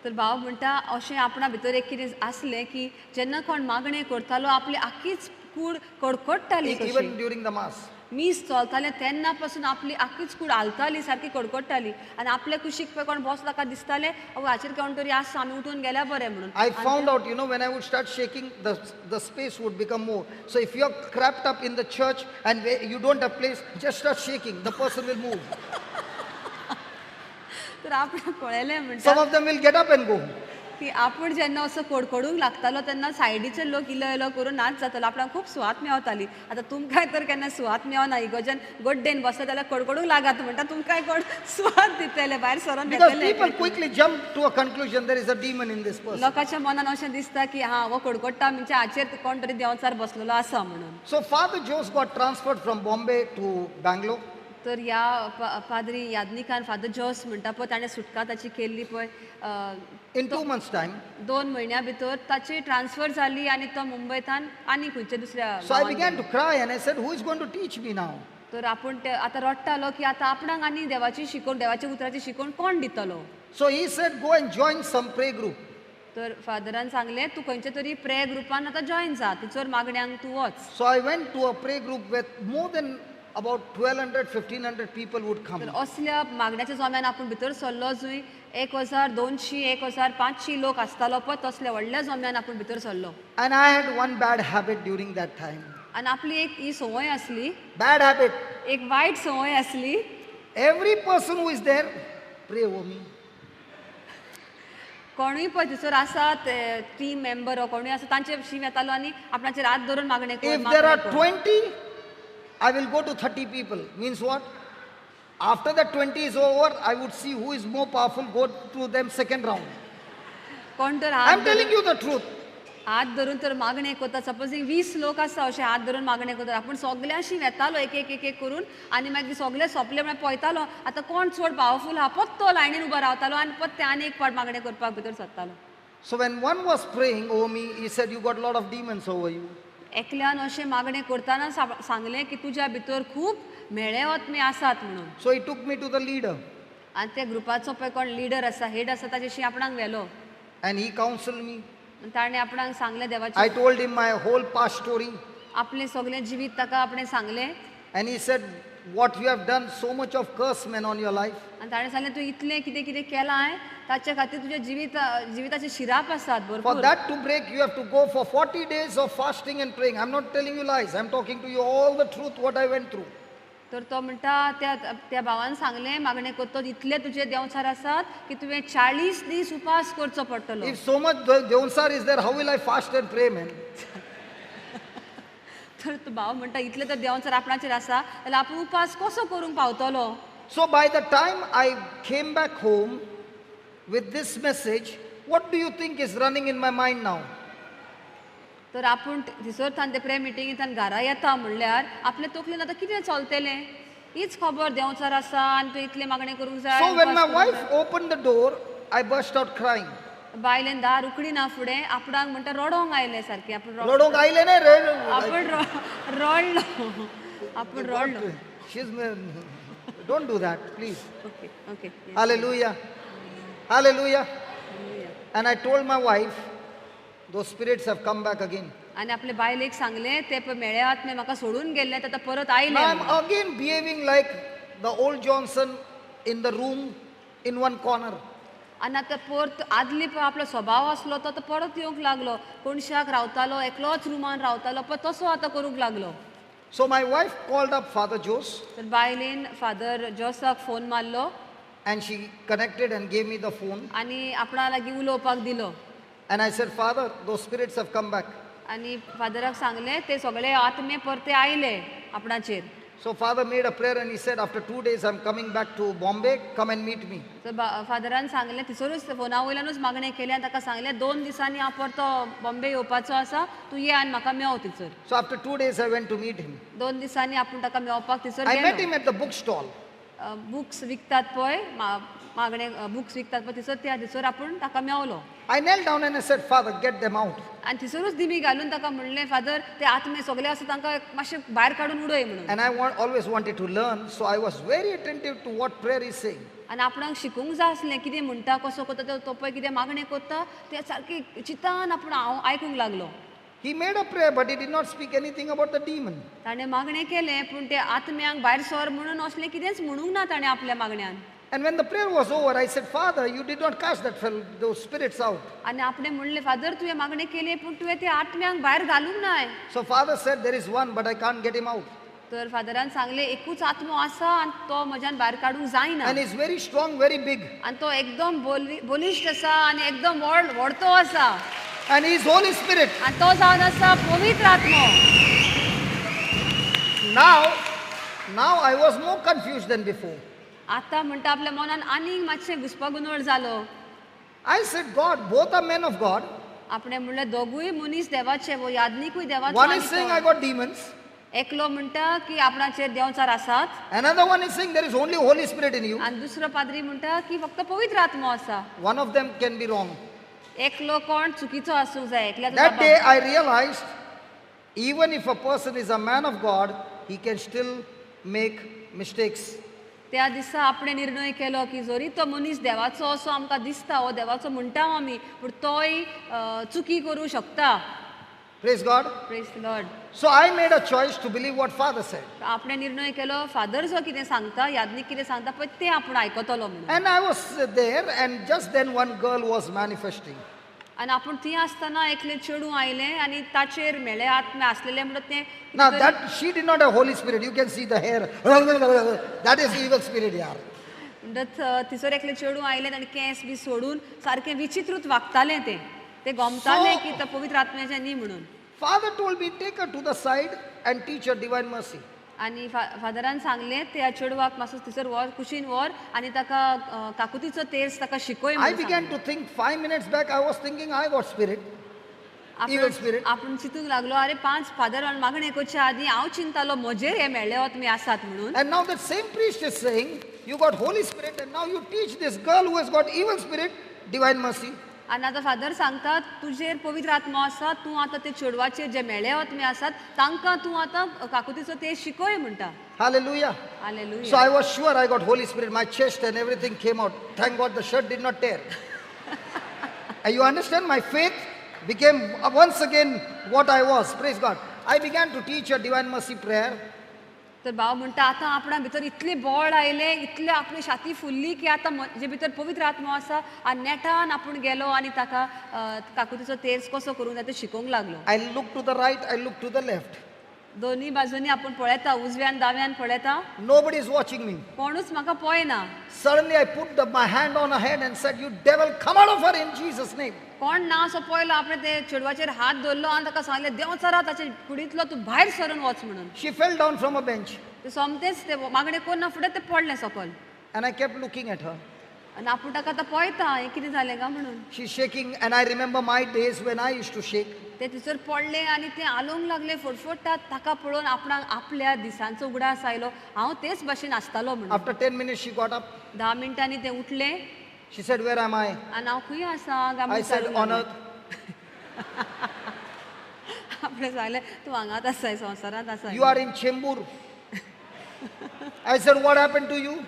तर भाव म्हणटा अशें आपणा भितर एक कितें आसलें की जेन्ना कोण मागणें करतालो आपली आखीच कूड कडकडटाली. Even during the mass. मीस चलतालें तेन्ना पासून आपली आखीच कूड हालताली सारकी कडकडटाली आनी आपल्या कुशीक पळय कोण बसलो ताका दिसतालें अगो हाचेर कोण तरी आसा आमी उठून गेल्या बरें म्हणून. I found out, you know, when I would start shaking, the space would become more. So if you are cramped up in the church and you don't have place, just start shaking, the person will move. तर आपणाक कळयलें म्हणटा. Some of them will get up and go. की आपूण जेन्ना असो कडकडूंक लागतालो तेन्ना सायडीचे लोक इलो इलो करून नाच जातालो आपणाक खूब सुवात मेवताली. आतां तुमकांय तर केन्ना सुवात मेवना इगोजन गड्डेन बसता जाल्यार कडकडूंक लागात म्हणटा तुमकांय कोण सुवात दितले भायर सरोन Because people quickly jump to a conclusion there is a demon in this person. लोकांच्या मनान अशें दिसता की हां हो कडकडटा म्हणजे हाचेर कोण तरी देंवचार बसलेलो आसा म्हणून. So Father Jose got transferred from Bombay to Bangalore. तर ह्या पाद्री यादनिकान फादर जोस म्हणटा पळय ताणें सुटका ताची केल्ली पळय. In 2 months time. 2 म्हयन्या भितर ताची ट्रान्सफर जाली आनी तो मुंबयतान आनी खंयच्या दुसऱ्या. So I began to cry and I said, who is going to teach me now? तर आपूण ते आतां रडटालो की आतां आपणाक आनी देवाची शिकोवण देवाच्या उतराची शिकोवण कोण दितलो. So he said, go and join some prayer group. तर फादरान सांगलें तूं खंयच्या तरी प्रेयर ग्रुपान आतां जॉयन जा थंयसर मागण्यांक तूं वच. So I went to a prayer group with more than about 1200, 1500 people would come. तर असल्या मागण्याच्या जम्यान आपूण भितर सरलो जंय 1200, 1500 लोक आसतालो पळय तसल्या व्हडल्या जम्यान आपूण भितर सरलो. And I had one bad habit during that time. आनी आपली एक ही संवय आसली. Bad habit. एक वायट संवय आसली. Every person who is there, pray over me. कोणूय पळय थंयसर आसा ते टीम मेंबर कोणूय आसा तांचे शीम येतालो आनी आपणाचेर हात धरून मागणें कर. If there are 20, I will go to 30 people. Means what? After that 20 is over, I would see who is more powerful, go to them second round. I am telling you the truth. हात धरून तर मागणें करता. Supposing 20 लोक आसा अशे हात धरून मागणें करता आपूण सगल्यांशी वेतालो एक एक एक एक करून आनी मागीर सगळे सोंपले म्हळ्यार पळयतालो आतां कोण चड पावरफूल आहा पत्तो लायनीन उबो रावतालो आनी पत्ते आनी एक पाट मागणें करपाक भितर सरतालो. So when one was praying over me, he said, you got a lot of demons over you. एकल्यान अशें मागणें करतना सांगलें की तुज्या भितर खूब मेळे आत्मे आसात म्हणून. So he took me to the leader. आनी त्या ग्रुपाचो पळय कोण लिडर आसा, हेड आसा, ताजेशी आपणाक व्हेलो. And he counseled me. आनी ताणें आपणाक सांगलें I देवाचें told him my whole past story. आपलें सगळें जिवीत ताका आपणें सांगलें. And he said, what you have done, so much of curse men on your life. आनी ताणें सांगलें तूं इतलें कितें कितें केलां ताचे खातीर तुज्या जिविताचे शिराप आसात For भरपूर. that to break, you have to go for 40 days of fasting and praying. I'm not telling you lies. I'm talking to you all the truth, what I went through. तर तो म्हणटा त्या त्या भावान सांगलें मागणें करतो इतले तुजे देंवचार आसात की तुवें 40 दीस उपास करचो पडटलो. If so much devsar is there, how will I fast and pray, man? तर तो भाव म्हणटा इतले तर देंवचार आपणाचेर आसा जाल्यार आपूण उपास कसो करूंक पावतलो. So by the time I came back home with this message, what do you think is running in my mind now? तर आपूण थंयसर ते प्रे मिटिंगेंतल्यान घरा येता म्हणल्यार आपले तकलेन आतां कितें चलतलें, हीच खबर देंवचार आसा आनी तूं इतलें मागणें करूंक जाय. So when my wife opened the door, I burst out crying. बायलेन दार उकडी ना फुडें आपणाक म्हणटा रडोंक आयलें सारकें. आपूण रडोंक आयलें न्ही रे, आपूण रडलो, आपूण रडलो. She's, don't do that, please. Okay, okay. Hallelujah. Hallelujah. And I told my wife, those spirits have come back again. आनी आपले बायलेक सांगलें ते पळय मेळे आत्मे म्हाका सोडून गेल्ले आतां परत आयले. Now I'm again behaving like the old Johnson in the room in one corner. आनी आतां परत आदली पळय आपलो स्वभाव आसलो तो आतां परत येवंक लागलो. कोणशाक रावतालो, एकलोच रुमान रावतालो, पळय तसो आतां करूंक लागलो. So my wife called up Father Jose. तर बायलेन फादर जोसाक फोन मारलो. And she connected and gave me the phone. आनी आपणा लागीं उलोवपाक दिलो. And I said, Father, those spirits have come back. आनी फादराक सांगलें ते सगळे आत्मे परते आयले आपणाचेर. So Father made a prayer and he said, after 2 days I'm coming back to Bombay, come and meet me. तर फादरान सांगलें थंयसरूच फोना वयल्यानूच मागणें केलें आनी ताका सांगलें 2 दिसांनी हांव परतो बॉम्बे येवपाचो आसा, तूं ये आनी म्हाका मेव थंयसर. So after 2 days I went to meet him. 2 दिसांनी आपूण ताका मेवपाक थंयसर I met गेलो. him at the book stall. Books विकतात पळय, मागणे बुक्स विकतात पळय थंयसर, त्या थंयसर आपूण ताका मेवलो. I knelt down and I said, Father, get them out. आनी थंयसरूच दिमी घालून ताका म्हणलें, फादर ते आत्मे सगळे आसा तांकां मातशें भायर काडून उडय म्हणून. And I always wanted to learn, so I was very attentive to what prayer is saying. आनी आपणाक शिकूंक जाय आसलें कितें म्हणटा, कसो करता, तो पळय कितें मागणें करता तें सारकें चिंतान आपूण हांव आयकूंक लागलो. He made a prayer, but he did not speak anything about the demon. ताणें मागणें केलें पूण ते आत्म्यांक भायर सर म्हणून असलें कितेंच म्हणूंक ना ताणें आपल्या मागण्यान. And when the prayer was over, I said, Father, you did not cast that fellow, those spirits out. आनी आपणें म्हणलें, फादर तुवें मागणें केलें पूण तुवें ते आत्म्यांक भायर घालूंक नाय. So Father said, there is one, but I can't get him out. तर फादरान सांगलें एकूच आत्मो आसा आनी तो म्हज्यान भायर काडूंक जायना. And he's very strong, very big. आनी तो एकदम बलिश्ट आसा आनी एकदम व्हडतो आसा. And he is Holy Spirit. आनी तो जावन आसा पवित्र आत्मो. Now I was more confused than before. आतां म्हणटा आपल्या मनान आनीक मातशें घुस्पागोंदळ जालो. I said, God, both are men of God. आपणें म्हणलें दोगूय मनीस देवाचे, वो यादनिकूय देवाचो. One is saying I got demons. एकलो म्हणटा की आपणाचेर देंवचार आसात. Another one is saying there is only Holy Spirit in you. आनी दुसरो पाद्री म्हणटा की फक्त पवित्र आत्मो आसा. One of them can be wrong. एकलो कोण चुकीचो आसूंक जाय. एकल्याचो That day I realized, even if a person is a man of God, he can still make mistakes. त्या दिसा आपणें निर्णय केलो की जरी तो मनीस देवाचो असो आमकां दिसता, हो देवाचो म्हणटा आमी, पूण तोय चुकी करूं शकता. Praise God. Praise the Lord. So I made a choice to believe what Father said. आपणें निर्णय केलो फादर जो कितें सांगता, यादनीक कितें सांगता पळय तें आपूण आयकतलो म्हणून. And I was there, and just then one girl was manifesting. आनी आपूण थंय आसतना एकलें चेडूं आयलें आनी ताचेर मेळे आत्मे आसलेलें म्हणून तें. Now that she did not have Holy Spirit, you can see the hair. That is evil spirit, yaar. म्हणटच थंयसर एकलें चेडूं आयलें आनी केंस बी सोडून सारकें विचित्रूच वागतालें तें. तें गोमतालें की तो पवित्र आत्म्याचें न्ही म्हणून. Father told me, take her to the side and teach her divine mercy. आनी फादरान सांगलें त्या चेडवाक मातसो थंयसर व्हर, कुशीन व्हर आनी ताका काकुतीचो तेर्स ताका शिकय. I began to think 5 minutes back I was thinking I got spirit, evil spirit. आपूण चिंतूंक लागलो, अरे 5 फादर मागणें करच्या आदीं हांव चिंतालो म्हजेर हे मेळ्ळे आत्मे आसात म्हणून. And now that same priest is saying, you got Holy Spirit and now you teach this girl who has got evil spirit divine mercy. आनी आतां फादर सांगता तुजेर पवित्र आत्मो आसा तूं आतां ते चेडवाचेर जे मेळे आत्मे आसात तांकां तूं आतां काकुतीचो ते शिकय म्हणटा. Hallelujah. Hallelujah. So I was sure I got Holy Spirit. My chest and everything came out. Thank God the shirt did not tear. You understand? My faith became once again what I was. Praise God. I began to teach a Divine Mercy prayer. तर भाव म्हणटा आतां आपणा भितर इतलें बळ आयलें इतलें आपली छाती फुल्ली की आतां म्हजे भितर पवित्र आत्मो आसा आनी नेटान आपूण गेलो आनी ताका काकुतीचो तेर्स कसो करूंक जाय तें शिकोवंक लागलो. I look to the right, I look to the left. दोनी बाजूनी आपूण पळयता उजव्यान दाव्यान पळयता. Nobody is watching me. कोणूच म्हाका पळयना. Suddenly I put my hand on her head and said, you devil, come out of her in Jesus' name. कोण ना असो पळयलो आपणें ते चेडवाचेर हात दवरलो आनी ताका सांगलें देंवचारा ताचे कुडींतलो तूं भायर सरून वच म्हणून. She fell down from a bench. ते सोमतेच ते मागणें करना फुडें तें पडलें सकयल. And I kept looking at her. आनी आपूण ताका आतां पळयता हें कितें जालें काय म्हणून. She's shaking, and I remember my days when I used to shake. ते थंयसर पडलें आनी तें हालोवंक लागलें फडफडटात ताका पळोवन आपणाक आपल्या दिसांचो उगडास आयलो हांव तेच भाशेन आसतालो म्हणून. After 10 minutes she got up. 10 मिनटांनी तें उठलें. She said, where am I? आनी हांव खंय आसा? I said, on earth. आपणें सांगलें तूं हांगाच आसाय संवसारांत आसा. You are in Chembur. I said, what happened to you?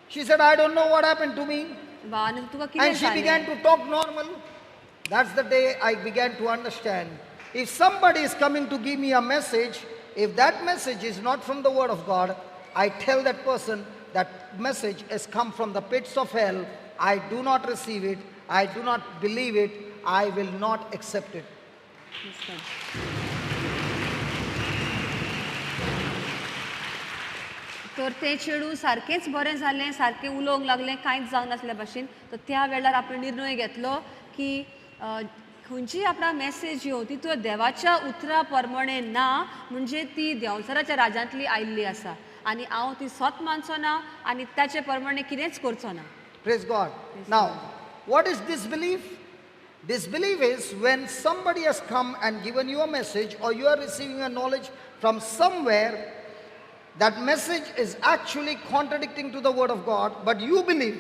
She said, I don't know what happened to me. भावान तुका कितें And she began to talk normal. That's the day I began to understand. If somebody is coming to give me a message, if that message is not from the Word of God, I tell that person that message has come from the pits of hell. I do not receive it. I do not believe it. I will not accept it. तर तें चेडूं सारकेंच बरें जालें सारकें उलोवंक लागलें कांयच जावंक नासल्या भाशेन. तर त्या वेळार आपणें निर्णय घेतलो की खंयची आपणाक मॅसेज येवं ती तुवें देवाच्या उतरा प्रमाणे ना म्हणजे ती देंवचाराच्या राज्यांतली आयिल्ली आसा आनी हांव ती सत मानचो ना आनी ताचे प्रमाणे कितेंच करचो ना. Praise God. Now, what is disbelief? Disbelief is when somebody has come and given you a message or you are receiving a knowledge from somewhere. That message is actually contradicting to the Word of God, but you believe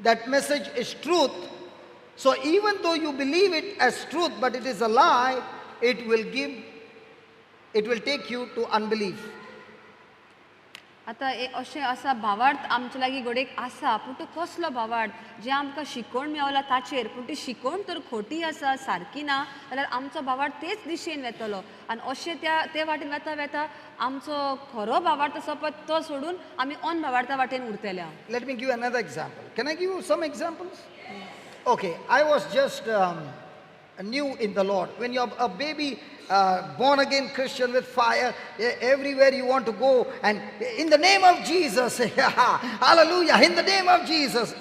that message is truth. So even though you believe it as truth, but it is a lie, it will take you to unbelief. आतां अशें आसा भावार्थ आमचे लागीं घडयेक आसा पूण तो कसलो भावार्थ जें आमकां शिकवण मेवला ताचेर पूण ती शिकवण तर खोटी आसा सारकी ना जाल्यार आमचो भावार्थ तेच दिशेन वेतलो आनी अशें त्या ते वाटेन वेता वेता आमचो खरो भावार्थ आसा पळय तो सोडून आमी ऑन भावार्था वाटेन उरतले. Let me give another example. Can I give you some examples? Okay, I was just new in the Lord. When you're a baby, born again Christian with fire, everywhere you want to go, and in the name of Jesus, hallelujah, in the name of Jesus.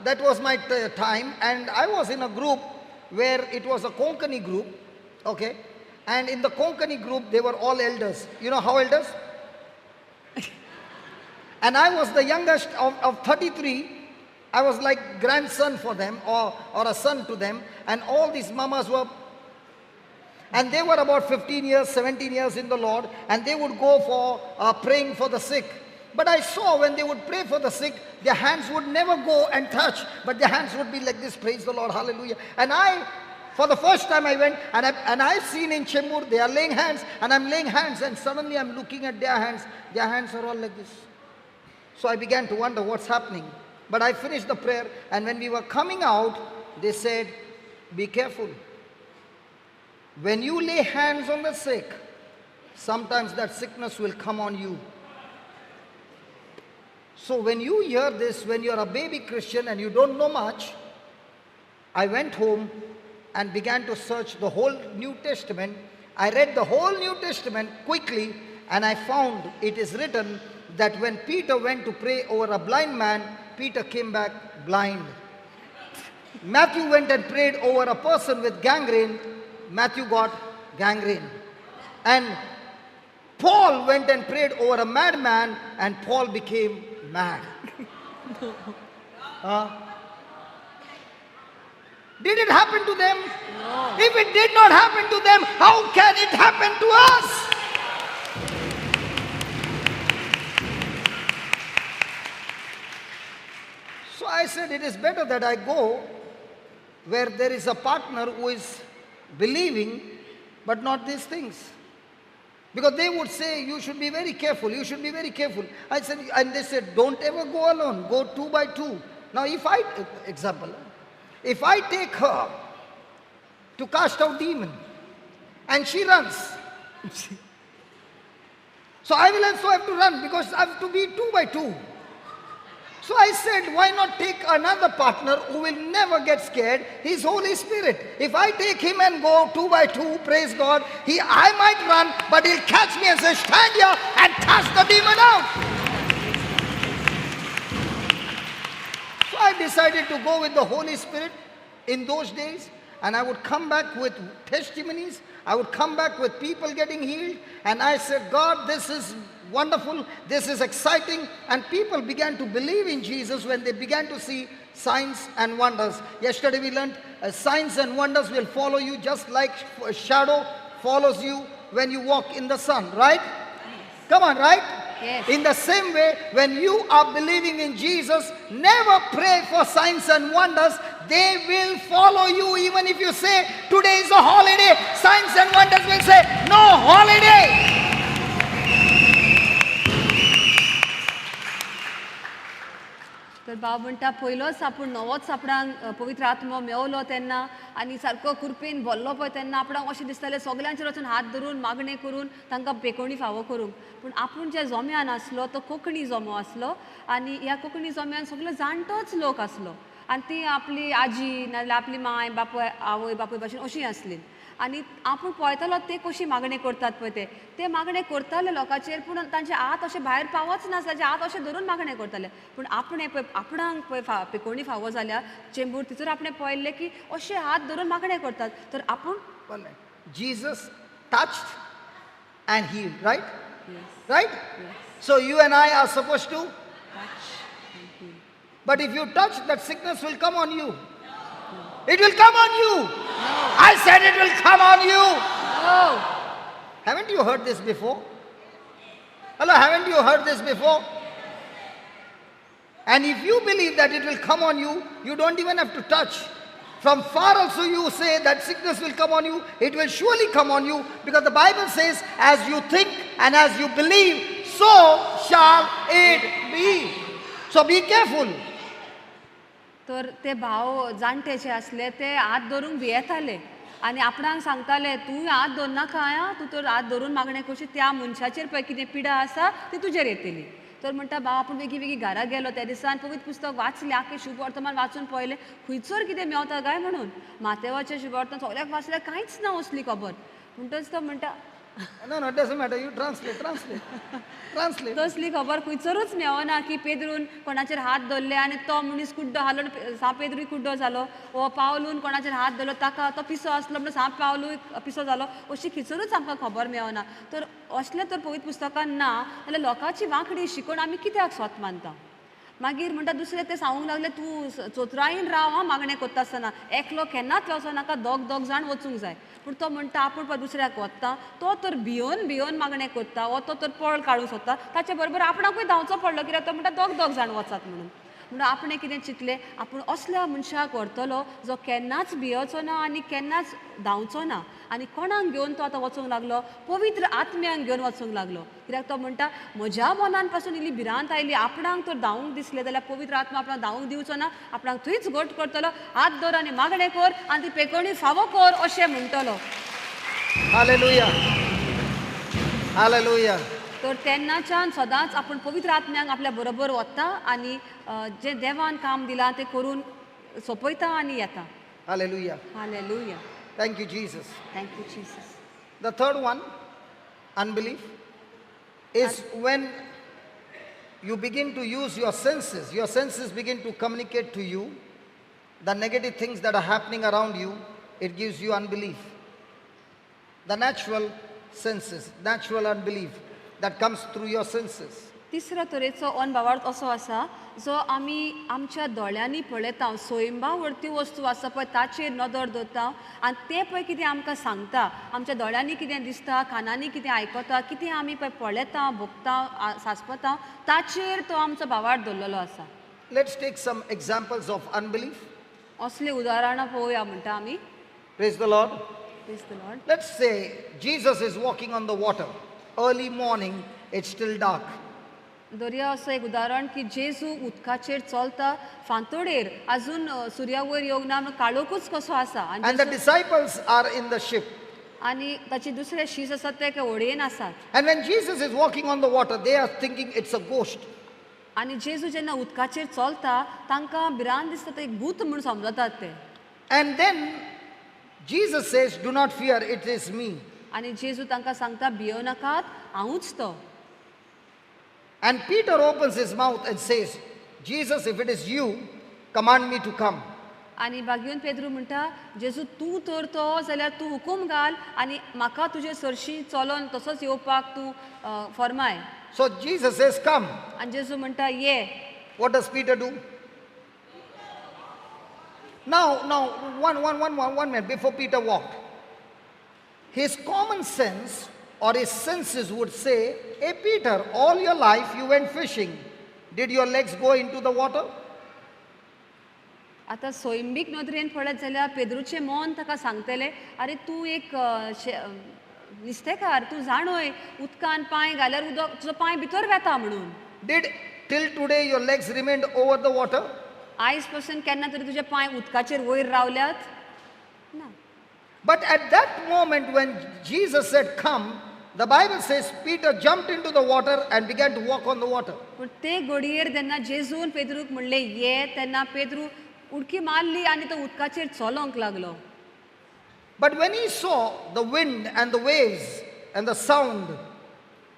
That was my time, and I was in a group where it was a Konkani group, okay, and in the Konkani group they were all elders. You know how elders? And I was the youngest of 33. I was like grandson for them or a son to them, and all these mamas were, and they were about 15 years, 17 years in the Lord, and they would go for praying for the sick. But I saw when they would pray for the sick, their hands would never go and touch, but their hands would be like this, praise the Lord, hallelujah. And I, for the first time I went, and I've seen in Chembur, they are laying hands, and I'm laying hands, and suddenly I'm looking at their hands are all like this. So I began to wonder what's happening. But I finished the prayer, and when we were coming out, they said, be careful. When you lay hands on the sick, sometimes that sickness will come on you. So when you hear this, when you're a baby Christian and you don't know much, I went home and began to search the whole New Testament. I read the whole New Testament quickly, and I found it is written that when Peter went to pray over a blind man, Peter came back blind. Matthew went and prayed over a person with gangrene. Matthew got gangrene. And Paul went and prayed over a madman, and Paul became mad. Did it happen to them? No. If it did not happen to them, how can it happen to us? So I said, it is better that I go where there is a partner who is believing but not these things. Because they would say, you should be very careful, you should be very careful. I said, and they said, don't ever go alone, go 2 by 2. Now if I, example, if I take her to cast out demon and she runs, so I will also have to run because I have to be 2 by 2. So I said, why not take another partner who will never get scared? He's Holy Spirit. If I take him and go 2 by 2, praise God, I might run, but he'll catch me and say, stand here and cast the demon out. So I decided to go with the Holy Spirit in those days, and I would come back with testimonies. I would come back with people getting healed. And I said, God, this is wonderful. This is exciting. And people began to believe in Jesus when they began to see signs and wonders. Yesterday we learned signs and wonders will follow you just like a shadow follows you when you walk in the sun, right? Yes. Come on, right? Yes. In the same way, when you are believing in Jesus, never pray for signs and wonders. They will follow you even if you say, today is a holiday. Signs and wonders will say, no holiday. तर बाब म्हणटा पयलोच आपूण नवोच आपणाक पवित्र आत्मो मेवलो तेन्ना आनी सारको कृपेन भरलो पळय तेन्ना आपणाक अशें दिसतालें सगल्यांचेर वचून हात धरून मागणें करून तांकां पेकोवणी फावो करूंक. पूण आपूण ज्या जोम्यान आसलो तो कोंकणी जोमो आसलो आनी ह्या कोंकणी जोम्यान सगलो जाणटोच लोक आसलो आनी ती आपली आजी नाजाल्यार आपली माय बापूय आवय बापूय भाशेन अशीं आसली आनी आपूण पळयतालो ते कशी मागणें करतात पळय ते ते मागणें करताले लोकांचेर पूण तांचे हात अशे भायर पावच ना ताचे हात अशे धरून मागणें करताले. पूण आपणें पळय आपणाक पळय पेकोवणी फावो जाल्या चेंबूर तितूर आपणें पळयल्लें की अशे हात धरून मागणें करतात तर आपूण Jesus touched and healed, right? Right? So you and I are supposed to touch and heal. But if you touch, that sickness will come on you. It will come on you. No. I said it will come on you. No. Haven't you heard this before? Hello, haven't you heard this before? And if you believe that it will come on you, you don't even have to touch. From far also you say that sickness will come on you. It will surely come on you because the Bible says, as you think and as you believe, so shall it be. So be careful. तर ते भाव जाणटे जे आसले ते हात धरूंक भियेताले आनी आपणाक सांगताले तूं हात धरनाका आं, तूं तर हात धरून मागणें करशी त्या मनशाचेर पळय कितें पिडा आसा ती तुजेर येतली. तर म्हणटा भाव आपूण बेगी बेगी घरा गेलो त्या दिसान पवित्र पुस्तक वाचलें आख्खें शुभ वर्तमान वाचून पळयलें खंयसर कितें मेवता काय म्हणून मातेवाचें शुभ वर्तमान सगळ्याक वाचल्यार कांयच ना असली खबर. म्हणटच तो म्हणटा No, no, it doesn't matter. You translate, translate, translate. तसली खबर खंयसरूच मेवना की पेद्रून कोणाचेर हात धरले आनी तो मनीस कुड्डो हालो सांप पेद्रूय कुड्डो जालो वो पावलून कोणाचेर हात धरलो ताका तो पिसो आसलो म्हणून सांप पावलूय पिसो जालो अशी खंयसरूच आमकां खबर मेवना. तर असलें तर पवित्र पुस्तकान ना जाल्यार लोकांची वांकडी शिकोवन आमी कित्याक स्वत मानता. मागीर म्हणटा दुसरें ते सांगूंक लागले तूं चोत्रायेन राव आं मागणें करता आसतना एकलो केन्नाच वचनाका दोग दोग जाण वचूंक जाय. पूण तो म्हणटा आपूण पळय दुसऱ्याक वता तो तर भियोन भियोन मागणें करता वो तो तर पळ काडूंक सोदता ताचे बरोबर आपणाकूय धांवचो पडलो कित्याक तो म्हणटा दोग दोग जाण वचात म्हणून. म्हणून आपणें कितें चिंतलें आपूण असल्या मनशाक व्हरतलो जो केन्नाच भियोचो ना आनी केन्नाच धांवचो ना. आनी कोणाक घेवन तो आतां वचूंक लागलो पवित्र आत्म्यांक घेवन वचूंक लागलो कित्याक तो म्हणटा म्हज्या मनान पासून इल्ली भिरांत आयली आपणाक तर धांवूंक दिसलें जाल्यार पवित्र आत्मा आपणाक धांवूंक दिवचो ना आपणाक थंयच घट करतलो हात धर आनी मागणें कर आनी ती पेकोवणी फावो कर अशें म्हणटलो. Hallelujah, hallelujah. तर तेन्नाच्यान सदांच आपूण पवित्र आत्म्यांक आपल्या बरोबर वता आनी जें देवान काम दिलां तें करून सोंपयता आनी येता. Hallelujah, hallelujah. Thank you Jesus. Thank you Jesus. The third one, unbelief, is when you begin to use your senses. Your senses begin to communicate to you the negative things that are happening around you. It gives you unbelief. The natural senses, natural unbelief that comes through your senses. तिसरो तरेचो अनभावार्थ असो आसा जो आमी आमच्या दोळ्यांनी पळयता सोयंबा वरती वस्तू आसा पळय ताचेर नदर दवरता आनी तें पळय कितें आमकां सांगता आमच्या दोळ्यांनी कितें दिसता कानांनी कितें आयकता कितें आमी पळय पळयता भोगता सांसपता ताचेर तो आमचो भावार्थ दवरलेलो आसा. Let's take some examples of unbelief. असली उदाहरणां पळोवया म्हणटा आमी. Praise the Lord. Praise the Lord. Let's say Jesus is walking on the water. Early morning, it's still dark. दर्या असो एक उदाहरण की जेजू उदकाचेर चलता फांतोडेर अजून सुर्या वयर येवंक ना म्हणून काळोखूच कसो आसा आनी And the जेजू- disciples are in the ship. आनी ताचे दुसरे शीस आसात ते एके होडयेन आसात. And when Jesus is walking on the water, they are thinking it's a ghost. आनी जेजू जेन्ना उदकाचेर चलता तांकां भिरांत दिसता ते एक भूत म्हूण समजतात ते. And then Jesus says, "Do not fear, it is me." आनी जेजू तांकां सांगता भियो नाकात हांवूच तो. And Peter opens his mouth and says, "Jesus, if it is you, command me to come." आनी बागयोन पेद्रू म्हणटा जेजू तूं तर तो जाल्यार तूं हुकूम घाल आनी म्हाका तुजे सरशी चलोन तसोच येवपाक तूं फर्माय. So Jesus says, "Come." आनी जेजू म्हणटा ये. What does Peter do? Now, one minute before Peter walked. His common sense or his senses would say, "Hey Peter, all your life you went fishing. Did your legs go into the water?" आतां सैमीक नदरेन पळयत जाल्यार पेद्रूचें मन ताका सांगतलें आरे तूं एक नुस्तेकार तूं जाणय उदकान पांय घाल्यार उदक तुजो पांय भितर वेता म्हणून. Did till today your legs remained over the water? आयज पसून केन्ना तरी तुजे पांय उदकाचेर वयर रावल्यात ना. But at that moment when Jesus said, "Come," the Bible says Peter jumped into the water and began to walk on the water. पूण ते घडयेर जेन्ना जेजून पेद्रूक म्हणलें ये तेन्ना पेद्रू उडकी मारली आनी तो उदकाचेर चलोंक लागलो. But when he saw the wind and the waves and the sound,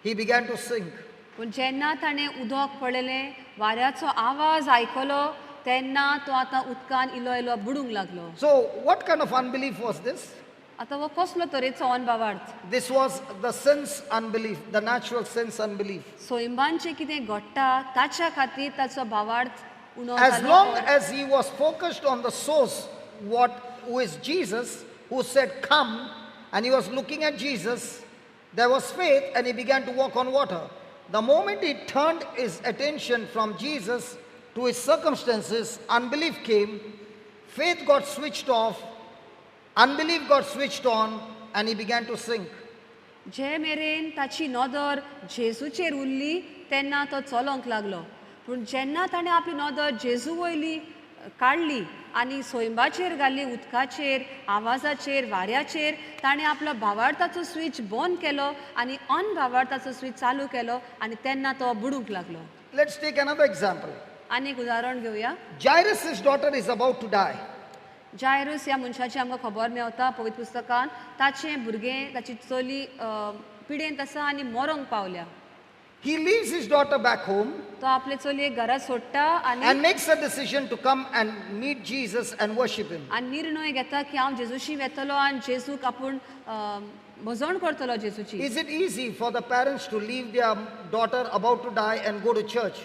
he began to sink. पूण जेन्ना ताणें उदक पळयलें वाऱ्याचो आवाज आयकलो तेन्ना तो आतां उदकान इलो इलो बुडूंक लागलो. So what kind of unbelief was this? आतां हो कसलो तरेचो अनभावार्थ? This was the sense unbelief, the natural sense unbelief. सैमांचें कितें घडटा ताच्या खातीर ताचो भावार्थ उणो As जालो. long as he was focused on the source, who is Jesus, who said, "Come," and he was looking at Jesus, there was faith and he began to walk on water. The moment he turned his attention from Jesus to his circumstances, unbelief came, faith got switched off, unbelief got switched on, and he began to sink. जे मेरेन ताची नदर जेजूचेर उरली तेन्ना तो चलोंक लागलो. पूण जेन्ना ताणें आपली नदर जेजू वयली काडली आनी सैमाचेर घाली उदकाचेर आवाजाचेर वाऱ्याचेर ताणें आपलो भावार्थाचो स्विच बंद केलो आनी अनभावार्थाचो स्विच चालू केलो आनी तेन्ना तो बुडूंक लागलो. Let's take another example. आनी एक उदाहरण घेवया. Jairus' daughter is about to die. Jairus ह्या मनशाची आमकां खबर मेवता पवित्र पुस्तकान ताचें भुरगें ताची चली पिडेंत आसा आनी मरोंक पावल्या. He leaves his daughter back home तो आपले चलयेक घरा सोडटा आनी and makes a decision to come and meet Jesus and worship him. आनी निर्णय घेता की हांव जेजूशी वेतलो आनी जेजूक आपूण भजण करतलो जेजूची. Is it easy for the parents to leave their daughter about to die and go to church?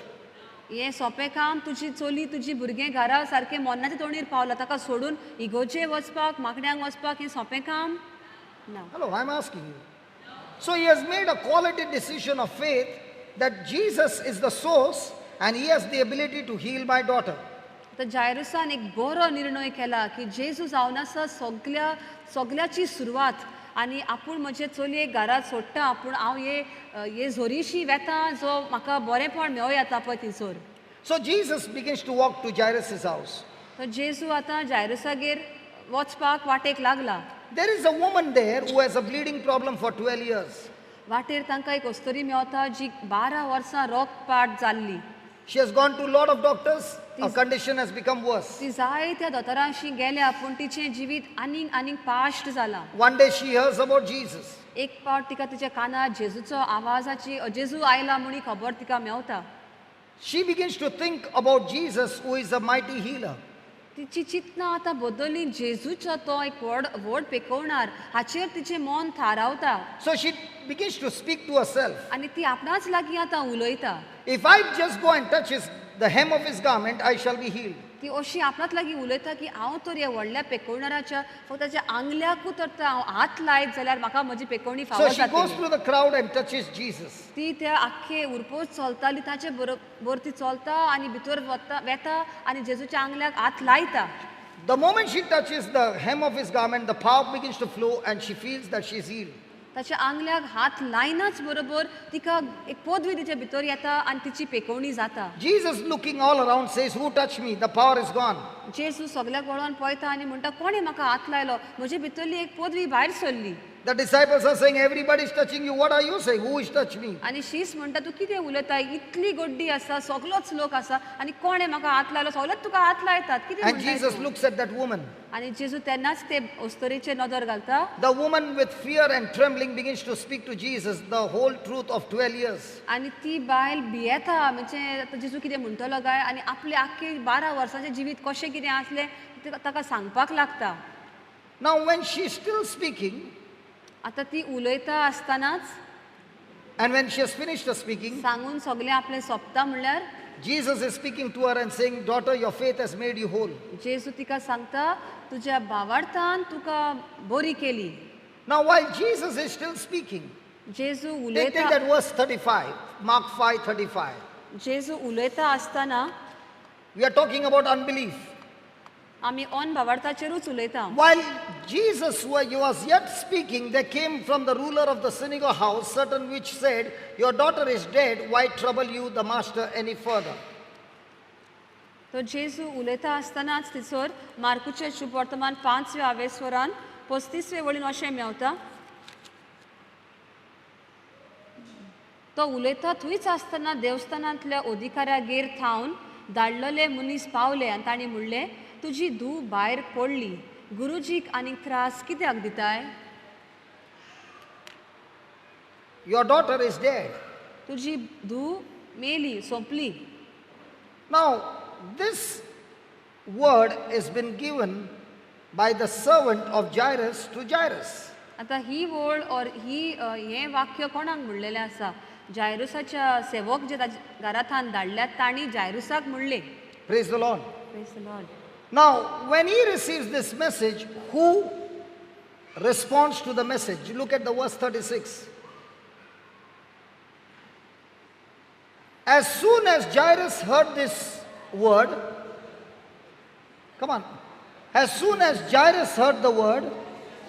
हें सोंपें काम तुजी चली तुजी भुरगें घरा सारकें मरणाच्या तोंडीर पावला ताका सोडून इगोजे वचपाक माकड्यांक वचपाक हें सोंपें काम ना. Hello, I am asking you. So he has made a quality decision of faith that Jesus is the source and he has the ability to heal my daughter. तर जायरुसान एक बरो निर्णय केला की जेजू जावन आसा सगल्या सगल्याची सुरवात आनी आपूण म्हजे चलयेक घरांत सोडटा आपूण हांव हे झोरीशी वेता जो म्हाका बरेंपण मेळो येता पळय थंयसर. So Jesus begins to walk to Jairus' house. तर जेजू आतां जायरुसागेर वचपाक वाटेक लागला. There is a woman there who has a bleeding problem for 12 years. वाटेर तांकां एक अस्तुरी मेवता जी 12 वर्सां रोगपाट जाल्ली. She has gone to a lot of doctors. Her condition has become worse. ती जायत्या दोतोरांशी गेल्या पूण तिचें जिवीत आनीक आनीक पाश्ट जालां. One day she hears about Jesus. एक पावट तिका तिच्या कानार जेजूचो आवाजाची जेजू आयला म्हूण खबर तिका मेवता. She begins to think about Jesus, who is a mighty healer. तिची चिंतना आतां बदल्ली जेजूचो तो एक व्हड व्हड पेकोवणार हाचेर तिचें मन थारावता. So she begins to speak to herself. आनी ती आपणाच लागीं आतां उलयता. If I just go and touch the hem of his garment, I shall be healed. ती अशी आपणाच लागीं उलयता की हांव तर ह्या व्हडल्या पेकोवणाराच्या फक्त ताच्या आंगल्याकूच तर हांव हात लायत जाल्यार म्हाका म्हजी पेकोवणी फावो So she goes जातली. through the crowd and touches Jesus. ती त्या आख्खे उरपोच चलताली ताचे बरोबर ती चलता आनी भितर वता वेता आनी जेजूच्या आंगल्याक हात लायता. The moment she touches the hem of his garment, the power begins to flow and she feels that she is healed. ताच्या आंगल्याक हात लायनाच बरोबर तिका एक पदवी तिच्या भितर येता आनी तिची पेकोवणी जाता. Jesus, looking all around, says, "Who touched me? The power is gone." जेजू सगल्याक वळोन पळयता आनी म्हणटा कोणें म्हाका हात लायलो, म्हजे भितरली एक पदवी भायर सरली. The disciples are saying, "Everybody is touching you. What are you saying? Who is touched me?" आनी शीस म्हणटा तूं कितें उलयता, इतली गड्डी आसा, सगलोच लोक आसा आनी कोणें म्हाका हात लायलो, सगळेच तुका हात लायतात, कितें And म्हणटाय Jesus तूं? Looks at that woman. आनी जेजू तेन्नाच ते अस्तरेचेर नदर घालता. The woman, with fear and trembling, begins to speak to Jesus the whole truth of 12 years. आनी ती बायल भियेता, म्हणजे आतां जेजू कितें म्हणटलो काय, आनी आपलें आख्खें 12 वर्सांचें जिवीत कशें कितें आसलें तें ताका सांगपाक लागता. Now, when she is still speaking, आतां ती उलयता आसतनाच, and when she has finished her speaking, सांगून सगळें आपलें सोंपता म्हणल्यार, Jesus is speaking to her and saying, "Daughter, your faith has made you whole." जेजू तिका सांगता तुज्या भावार्थान तुका बरी केली. Now, while Jesus is still speaking, जेजू take उलयता, that verse 35, Mark 5:35. जेजू उलयता आसतना, We are talking about unbelief. आमी ऑन भावार्थाचेरूच उलयता. While Jesus was yet speaking, there came from the ruler of the synagogue house certain which said, "Your daughter is dead, why trouble you the master any further?" तर जेजू उलयता आसतनाच थंयसर मार्कुचे शुभ वर्तमान 5व्या आवेस्वरान 35वे वळीन अशें मेवता, तो उलयता थंयच आसतना देवस्थानांतल्या अधिकाऱ्यागेर थावन धाडलेले मनीस पावले आनी तांणी म्हणलें तुजी धूव भायर पडली, गुरुजीक आनीक त्रास कित्याक दिताय? Your daughter is dead. तुजी धूव मेली, सोंपली. Now, this word has been given by the servant of Jairus to Jairus. आतां ही वळ ऑर ही हें वाक्य कोणाक म्हणलेलें आसा? जायरुसाच्या सेवक जे ताच्या घरांत धाडल्यात तांणी जायरुसाक म्हणलें. Praise the Lord. Praise the Lord. Now, when he receives this message, who responds to the message? Look at the verse 36. As soon as Jairus heard this word, come on. As soon as Jairus heard the word,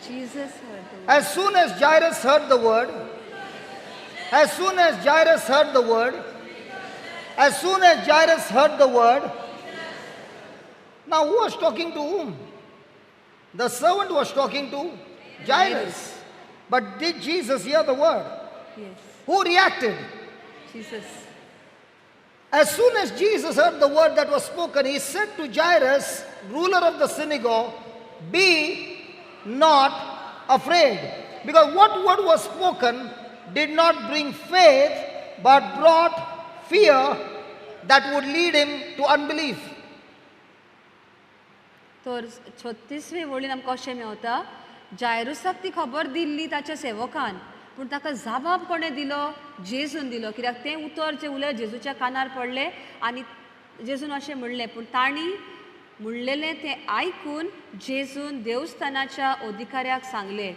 Jesus heard the word. As soon as Jairus heard the word, as soon as Jairus heard the word, as soon as Jairus heard the word, now who was talking to whom? The servant was talking to Jairus. But did Jesus hear the word? Yes. Who reacted? Jesus. As soon as Jesus heard the word that was spoken, he said to Jairus, ruler of the synagogue, "Be not afraid." Because what word was spoken did not bring faith, but brought fear that would lead him to unbelief. तर 36वे वळीन आमकां अशें मेवता, जायरुसाक ती खबर दिल्ली ताच्या सेवकान, पूण ताका जबाब कोणें दिलो? जेजून दिलो. कित्याक तें उतर जें उलय जेजूच्या कानार पडलें आनी जेजून अशें म्हणलें, पूण तांणी म्हणलेलें तें आयकून जेजून देवस्थानाच्या अधिकाऱ्याक सांगलें,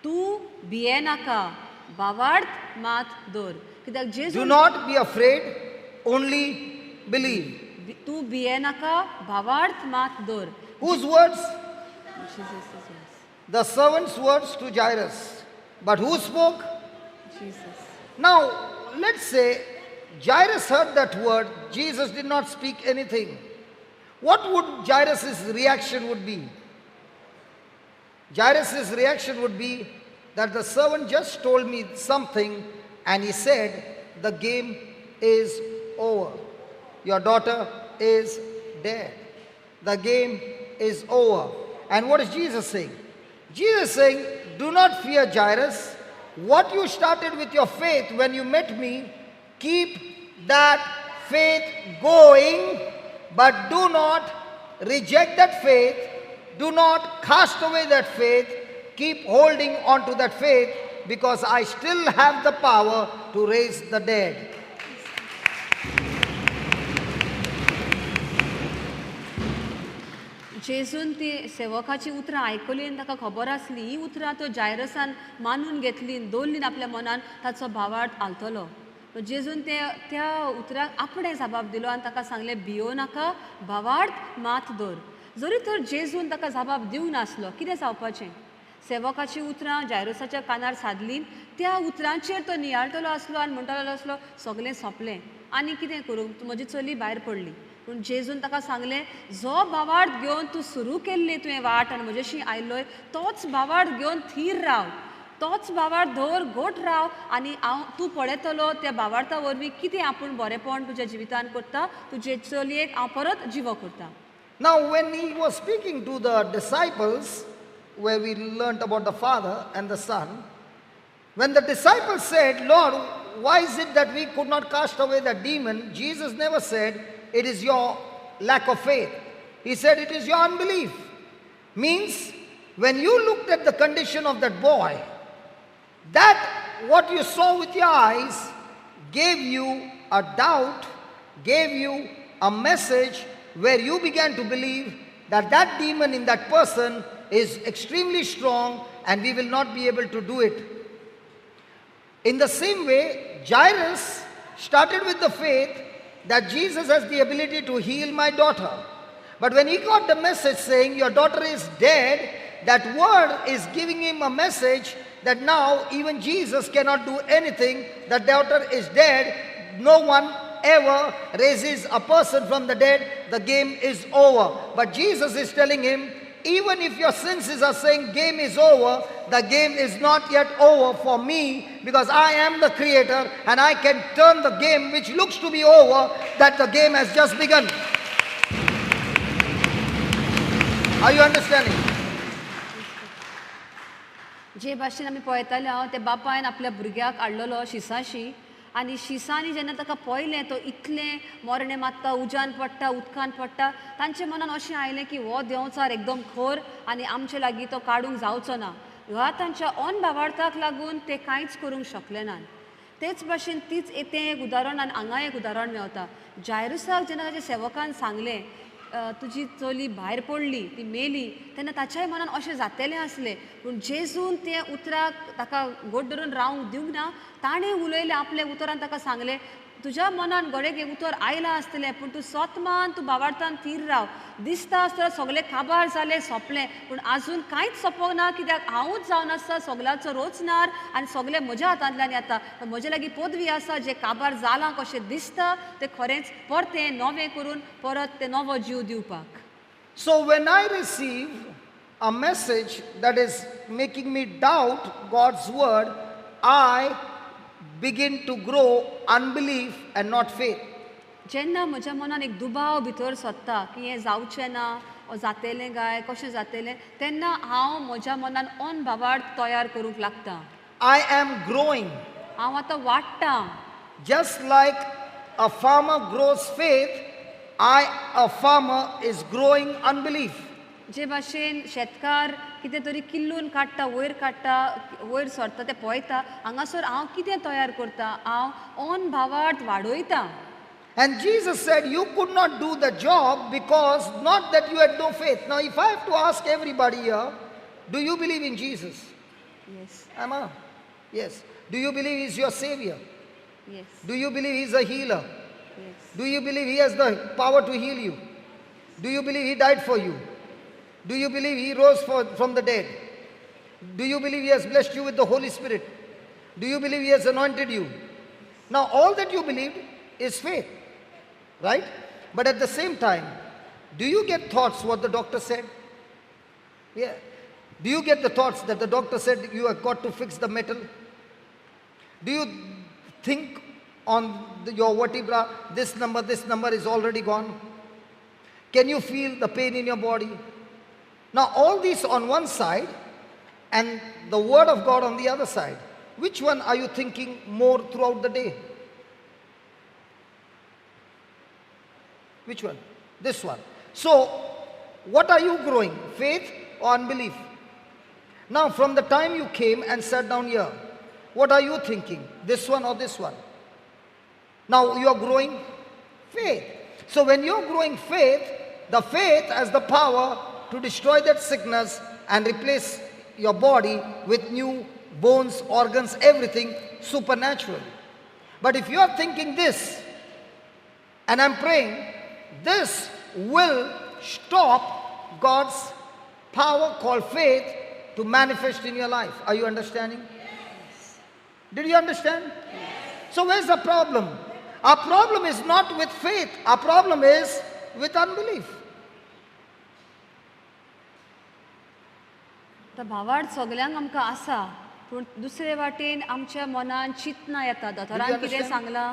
तूं भियेनाका, भावार्थ मात दवर. कित्याक Do जेजून not be afraid, only believe. तूं भियेनाका, भावार्थ मात दवर. Whose words? Jesus' words. The servant's words to Jairus. But who spoke? Jesus. Now, let's say Jairus heard that word, Jesus did not speak anything. What would Jairus' reaction would be? Jairus' reaction would be that the servant just told me something and he said, the game is over. Your daughter is dead. The game is over. And what is Jesus saying? Jesus is saying, do not fear, Jairus. What you started with your faith when you met me, keep that faith going, but do not reject that faith. Do not cast away that faith. Keep holding on to that faith, because I still have the power to raise the dead. जेजून ती सेवकाची उतरां आयकली आनी ताका खबर आसली ही उतरां तो जायरसान मानून घेतली, दवरली आपल्या मनान, ताचो भावार्थ आलतलो. जेजून ते त्या उतराक आपणें जबाब दिलो आनी ताका सांगलें, भियो नाका, भावार्थ मात दवर. जरी तर जेजून ताका जबाब दिवंक नासलो कितें जावपाचें? सेवकाची उतरां जायरसाच्या कानार सादलीं, त्या उतरांचेर तो नियाळटलो आसलो आनी म्हणटलो आसलो सगळें सोंपलें, आनी कितें करूं, म्हजी चली भायर पडली. पूण जेजून ताका सांगलें, जो भावार्थ घेवन तूं सुरू केल्ली तुवें वाट आनी म्हजेशी आयलोय तोच भावार्थ घेवन थीर राव, तोच भावार्थ धर, घट राव आनी हांव तूं पळयतलो त्या भावार्था वरवीं कितें आपूण बरेंपण तुज्या जिवितान करता, तुजे चलयेक हांव परत जिवो करता. Now when he was speaking to the disciples, where we learnt about the Father and the Son, when the disciples said, Lord, why is it that we could not cast away the demon? Jesus never said, it is your lack of faith. He said, it is your unbelief. Means, when you looked at the condition of that boy, that what you saw with your eyes gave you a doubt, gave you a message where you began to believe that that demon in that person is extremely strong and we will not be able to do it. In the same way, Jairus started with the faith that Jesus has the ability to heal my daughter. But when he got the message saying your daughter is dead, that word is giving him a message that now even Jesus cannot do anything. The daughter is dead. No one ever raises a person from the dead. The game is over. But Jesus is telling him, even if your senses are saying game is over, the game is not yet over for me, because I am the creator and I can turn the game which looks to be over, that the game has just begun. Are you understanding? जे भाशेन आमी पळयताले हांव त्या बापायन आपल्या भुरग्याक हाडलेलो शिसाशी आनी शिसांनी जेन्ना ताका पळयलें तो इतलें मोरणें मारता, उज्यान पडटा, उदकान पडटा, तांच्या मनान अशें आयलें की हो देंवचार एकदम खर आनी आमचे लागीं तो काडूंक जावचो ना. ह्या तांच्या ऑन भावार्थाक लागून ते कांयच करूंक शकले नात. तेच भाशेन तीच तें एक उदाहरण आनी हांगा एक उदाहरण मेवता. जायरुसाक जेन्ना ताच्या सेवकान सांगलें तुजी चली भायर पडली, ती मेली, तेन्ना ताच्याय मनान अशें जातेलें आसलें. पूण जेजून तें उतराक ताका घट धरून रावंक दिवंक ना. ताणें उलयलें आपल्या उतरान, ताका सांगलें तुज्या मनान घडयेक एक उतर आयलां आसतलें, पूण तूं सोतमान तूं भावार्थान थीर राव. दिसता आसतना सगळें काबार जालें, सोंपलें, पूण आजून कांयच सोंपोंक ना, कित्याक हांवूच जावन आसा सगळ्याचो रोचणार आनी सगळें म्हज्या हातांतल्यान येता. म्हजे लागीं पदवी आसा, जें काबार जालां कशें दिसता तें खरेंच परतें नवें करून परत तें नवो जीव दिवपाक. So when I receive a message that is making me doubt God's word, I begin to grow unbelief and not faith. जेन्ना म्हज्या मनान एक दुबाव भितर सरता की हें जावचें ना, जातेलें काय कशें जातेलें, तेन्ना हांव म्हज्या मनान ऑन भावार्थ तयार करूंक लागता. I am growing. हांव आतां वाडटा. Just like a farmer grows faith, a farmer is growing unbelief. जे भाशेन शेतकार कितें तरी किल्लून काडटा, वयर काडटा, वयर सरता, तें पळयता, हांगासर हांव कितें तयार करता, हांव ऑन भावार्थ वाडयता. And Jesus said, you could not do the job because not that you had no faith. Now if I have to ask everybody here, do you believe in Jesus? Yes. Amma? Yes. Do you believe He's your Savior? Yes. Do you believe He's a healer? Yes. Do you believe He has the power to heal you? Do you believe He died for you? Do you believe He rose from the dead? Do you believe He has blessed you with the Holy Spirit? Do you believe He has anointed you? Now all that you believed is faith, right? But at the same time, do you get thoughts what the doctor said? Yeah. Do you get the thoughts that the doctor said you have got to fix the metal? Do you think on your vertebra, this number is already gone? Can you feel the pain in your body? Now all these on one side and the word of God on the other side. Which one are you thinking more throughout the day? Which one? This one. So, what are you growing? Faith or unbelief? Now, from the time you came and sat down here, what are you thinking? This one or this one? Now, you are growing faith. So, when you are growing faith, the faith has the power to destroy that sickness and replace your body with new bones, organs, everything supernaturally. But if you are thinking this, and I'm praying, this will stop God's power called faith to manifest in your life. Are you understanding? Yes. Did you understand? Yes. So where's the problem? Our problem is not with faith. Our problem is with unbelief. आतां भावार्थ सगल्यांक आमकां आसा पूण दुसरे वाटेन आमच्या मनान चिंतना येता. दोतोरान कितें understand? सांगलां,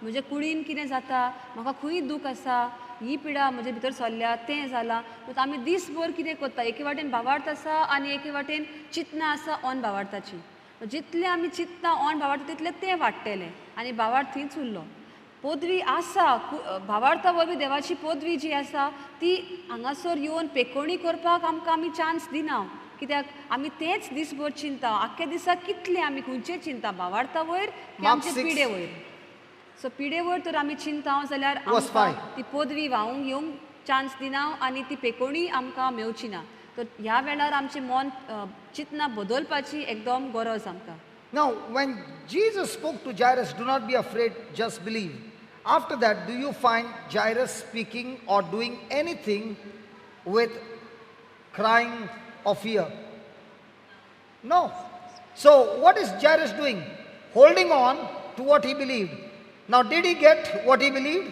म्हज्या कुडीन कितें जाता, म्हाका खंय दूख आसा, ही पिडा म्हजे भितर सरल्या, तें जालां. पूण आमी दीसभर कितें करता, एके वाटेन भावार्थ आसा आनी एके वाटेन चिंतना आसा ऑन भावार्थाची. जितलें आमी चिंतना ऑन भावार्थ तितलें तें वाडटलें आनी भावार्थ थंयच उरलो. पदवी आसा, भावार्था वरवीं देवाची पदवी जी आसा ती हांगासर येवन पेकोणी करपाक आमकां आमी चान्स दिना. कित्याक आमी तेंच दीसभर चिंता, आख्ख्या दिसा कितलें आमी खंयचें चिंता, भावार्था वयर की Mark आमचे 6. पिडे वयर. सो पिडे वयर तर आमी चिंता जाल्यार Verse आमकां 5. ती पदवी व्हांवूंक येवंक चान्स दिना आनी ती पेकोणी आमकां मेवची ना. तर ह्या वेळार आमचें मन चिंतना बदलपाची एकदम गरज आमकां. Now, when Jesus spoke to Jairus, do not be afraid, just believe. After that, do you find Jairus speaking or doing anything with crying or fear? No. So, what is Jairus doing? Holding on to what he believed. Now, did he get what he believed?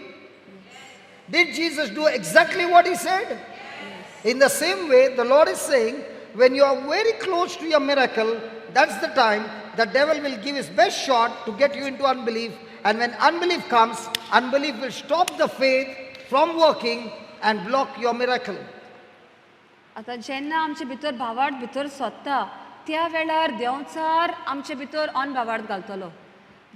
Did Jesus do exactly what he said? Yes. In the same way, the Lord is saying, when you are very close to your miracle, that's the time the devil will give his best shot to get you into unbelief. And when unbelief comes, unbelief will stop the faith from working and block your miracle. आतां जेन्ना आमचे भितर भावार्थ भितर सोदता त्या वेळार देंवचार आमचे भितर अनभावार्थ घालतलो.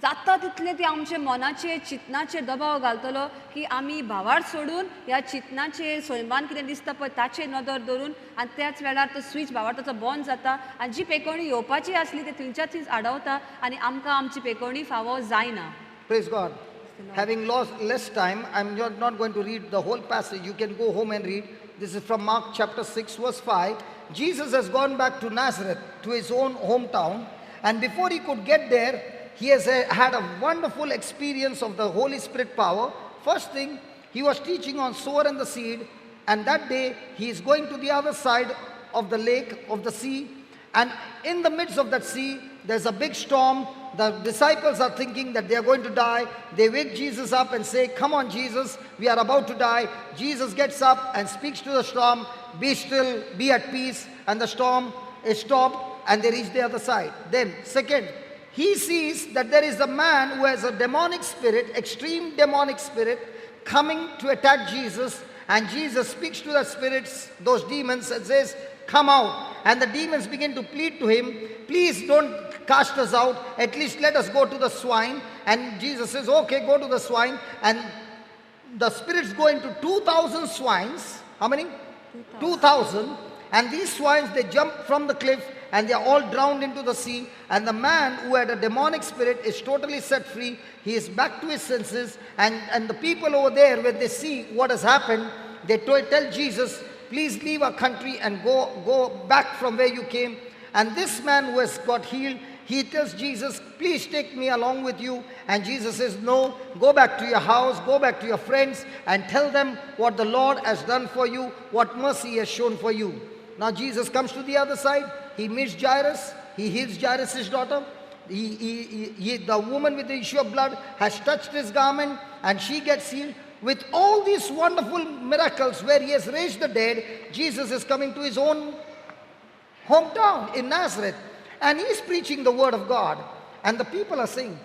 जाता तितलें ती आमचे मनाचेर चिंतनाचेर दबाव घालतलो की आमी भावार्थ सोडून ह्या चिंतनाचेर सैमान कितें दिसता पळय ताचेर नदर दवरून आनी त्याच वेळार तो स्विच भावार्थाचो बंद जाता आनी जी पेकोणी येवपाची आसली ती थंयच्या थंयच आडवता आनी आमकां आमची पेकोणी फावो जायना. Praise God. Having lost less time, I'm not going to read the whole passage. You can go home and read. This is from Mark chapter 6 verse 5. Jesus has gone back to Nazareth, to his own hometown. And before he could get there, he has had a wonderful experience of the Holy Spirit power. First thing, he was teaching on sower and the seed. And that day, he is going to the other side of the lake, of the sea. And in the midst of that sea, there's a big storm. The disciples are thinking that they are going to die. They wake Jesus up and say, come on, Jesus, we are about to die. Jesus gets up and speaks to the storm, be still, be at peace. And the storm is stopped and they reach the other side. Then, second, he sees that there is a man who has a demonic spirit, extreme demonic spirit, coming to attack Jesus. And Jesus speaks to the spirits, those demons, and says, come out. And the demons begin to plead to him, please don't cast us out, at least let us go to the swine. And Jesus says, okay, go to the swine. And the spirits go into 2,000 swines. How many? 2,000. And these swines, they jump from the cliff and they are all drowned into the sea. And the man who had a demonic spirit is totally set free. He is back to his senses. And the people over there, when they see what has happened, they tell Jesus, please leave our country and go back from where you came. And this man who has got healed, he tells Jesus, please take me along with you. And Jesus says, no, go back to your house, go back to your friends and tell them what the Lord has done for you, what mercy he has shown for you. Now Jesus comes to the other side. He meets Jairus. He heals Jairus' daughter. The woman with the issue of blood has touched his garment and she gets healed. With all these wonderful miracles where he has raised the dead, Jesus is coming to his own hometown in Nazareth. And he's preaching the word of God. And the people are saying,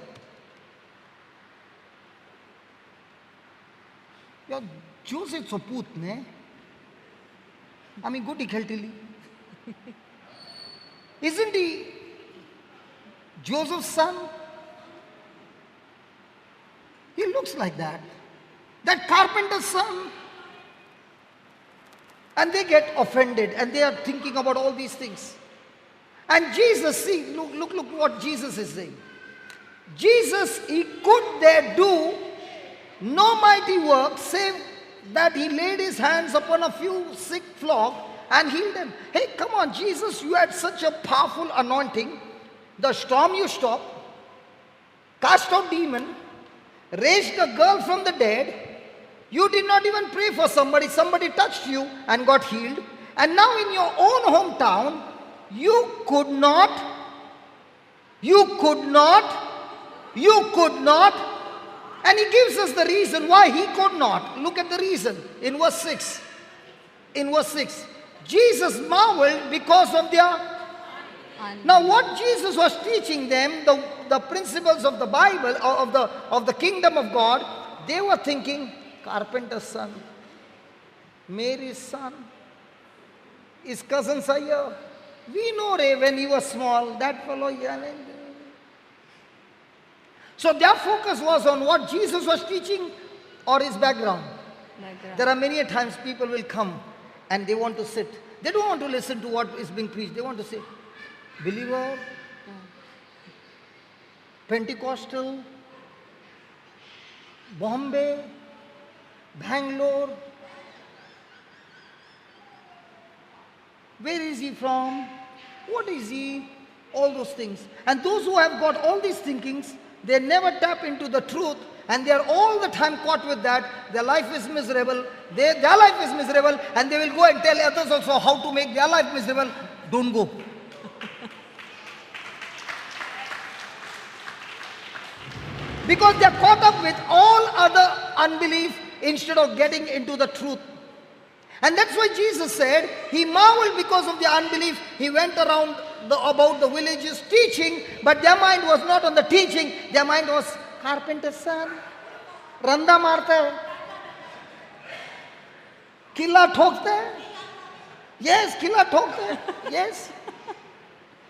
Joseph's पूत ने आमी गोटी खेळटली. Isn't he Joseph's son? He looks like that. That carpenter's son. And they get offended and they are thinking about all these things. And Jesus, see, look what Jesus is saying. Jesus, he could there do no mighty work save that he laid his hands upon a few sick flock and healed them. Hey, come on, Jesus, you had such a powerful anointing. The storm you stopped, cast out demon, raised the girl from the dead. You did not even pray for somebody. Somebody touched you and got healed. And now in your own hometown, you could not, you could not, you could not. And he gives us the reason why he could not. Look at the reason in verse 6. In verse 6, Jesus marveled because of their... Now what Jesus was teaching them, the principles of the Bible, of the kingdom of God, they were thinking, carpenter's son, Mary's son, his cousins are here. We know Ray when he was small, that fellow here. So their focus was on what Jesus was teaching or his background. There are many a times people will come and they want to sit. They don't want to listen to what is being preached. They want to say, believer, Pentecostal, Bombay, Bangalore. Where is he from? What is he? All those things. And those who have got all these thinkings, they never tap into the truth, and they are all the time caught with that. Their life is miserable. Their life is miserable, and they will go and tell others also how to make their life miserable. Don't go. Because they are caught up with all other unbelief instead of getting into the truth. And that's why Jesus said, he marveled because of their unbelief. He went around about the villages teaching, but their mind was not on the teaching. Their mind was, carpenter's son, randa maarta hai, killa thokta hai. Yes, killa thokta hai. Yes.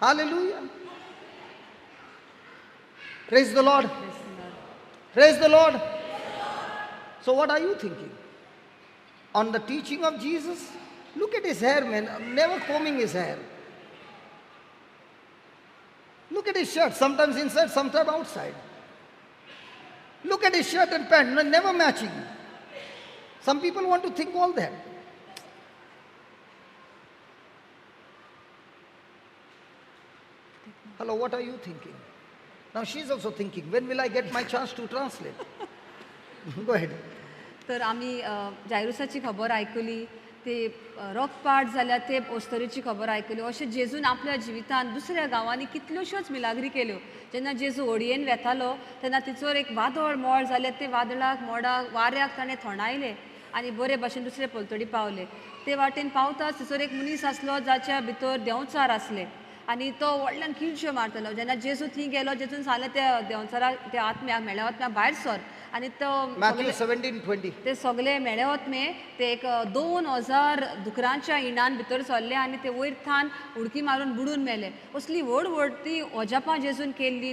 Hallelujah. Praise the Lord. Praise the Lord. So what are you thinking? On the teaching of Jesus? Look at his hair, man. Never combing his hair. Look at his shirt, sometimes inside, sometimes outside. Look at his shirt and pant, never matching. Some people want to think all that. Hello, what are you thinking? Now she's also thinking, when will I get my chance to translate? Go ahead. तर आमी जायरुसाची खबर आयकली, ते रक्तपात जाल्यार ते ओस्तरीची खबर आयकली. अशें जेजून आपल्या जिवितांत दुसऱ्या गांवांनी कितल्योश्योच मिलाग्री केल्यो. जेन्ना जेजू होडयेन वेतालो तेन्ना तिचोर एक वादळ मोळ जालें, ते वादळाक मोडाक वाऱ्याक ताणें थोंडायलें आनी बरे भाशेन दुसरे पलतडी पावले. ते वाटेन पावताच तिचोर एक मनीस आसलो जाच्या भितर देंवचार आसले आनी तो व्हडल्यान किळच्यो मारतालो. जेन्ना जेजू थंय गेलो, जेजून सांगलें त्या देंवचाराक, त्या आत्म्याक, म्हेळ्या आत्म्याक भायर सर. आनी तो ते सगळे म्हेळे आत्मे ते एक 2000 दुकरांच्या इणान भितर सरले आनी ते वयर थान उडकी मारून बुडून मेले. असली व्हड व्हड ती अजापां जेजून केल्ली.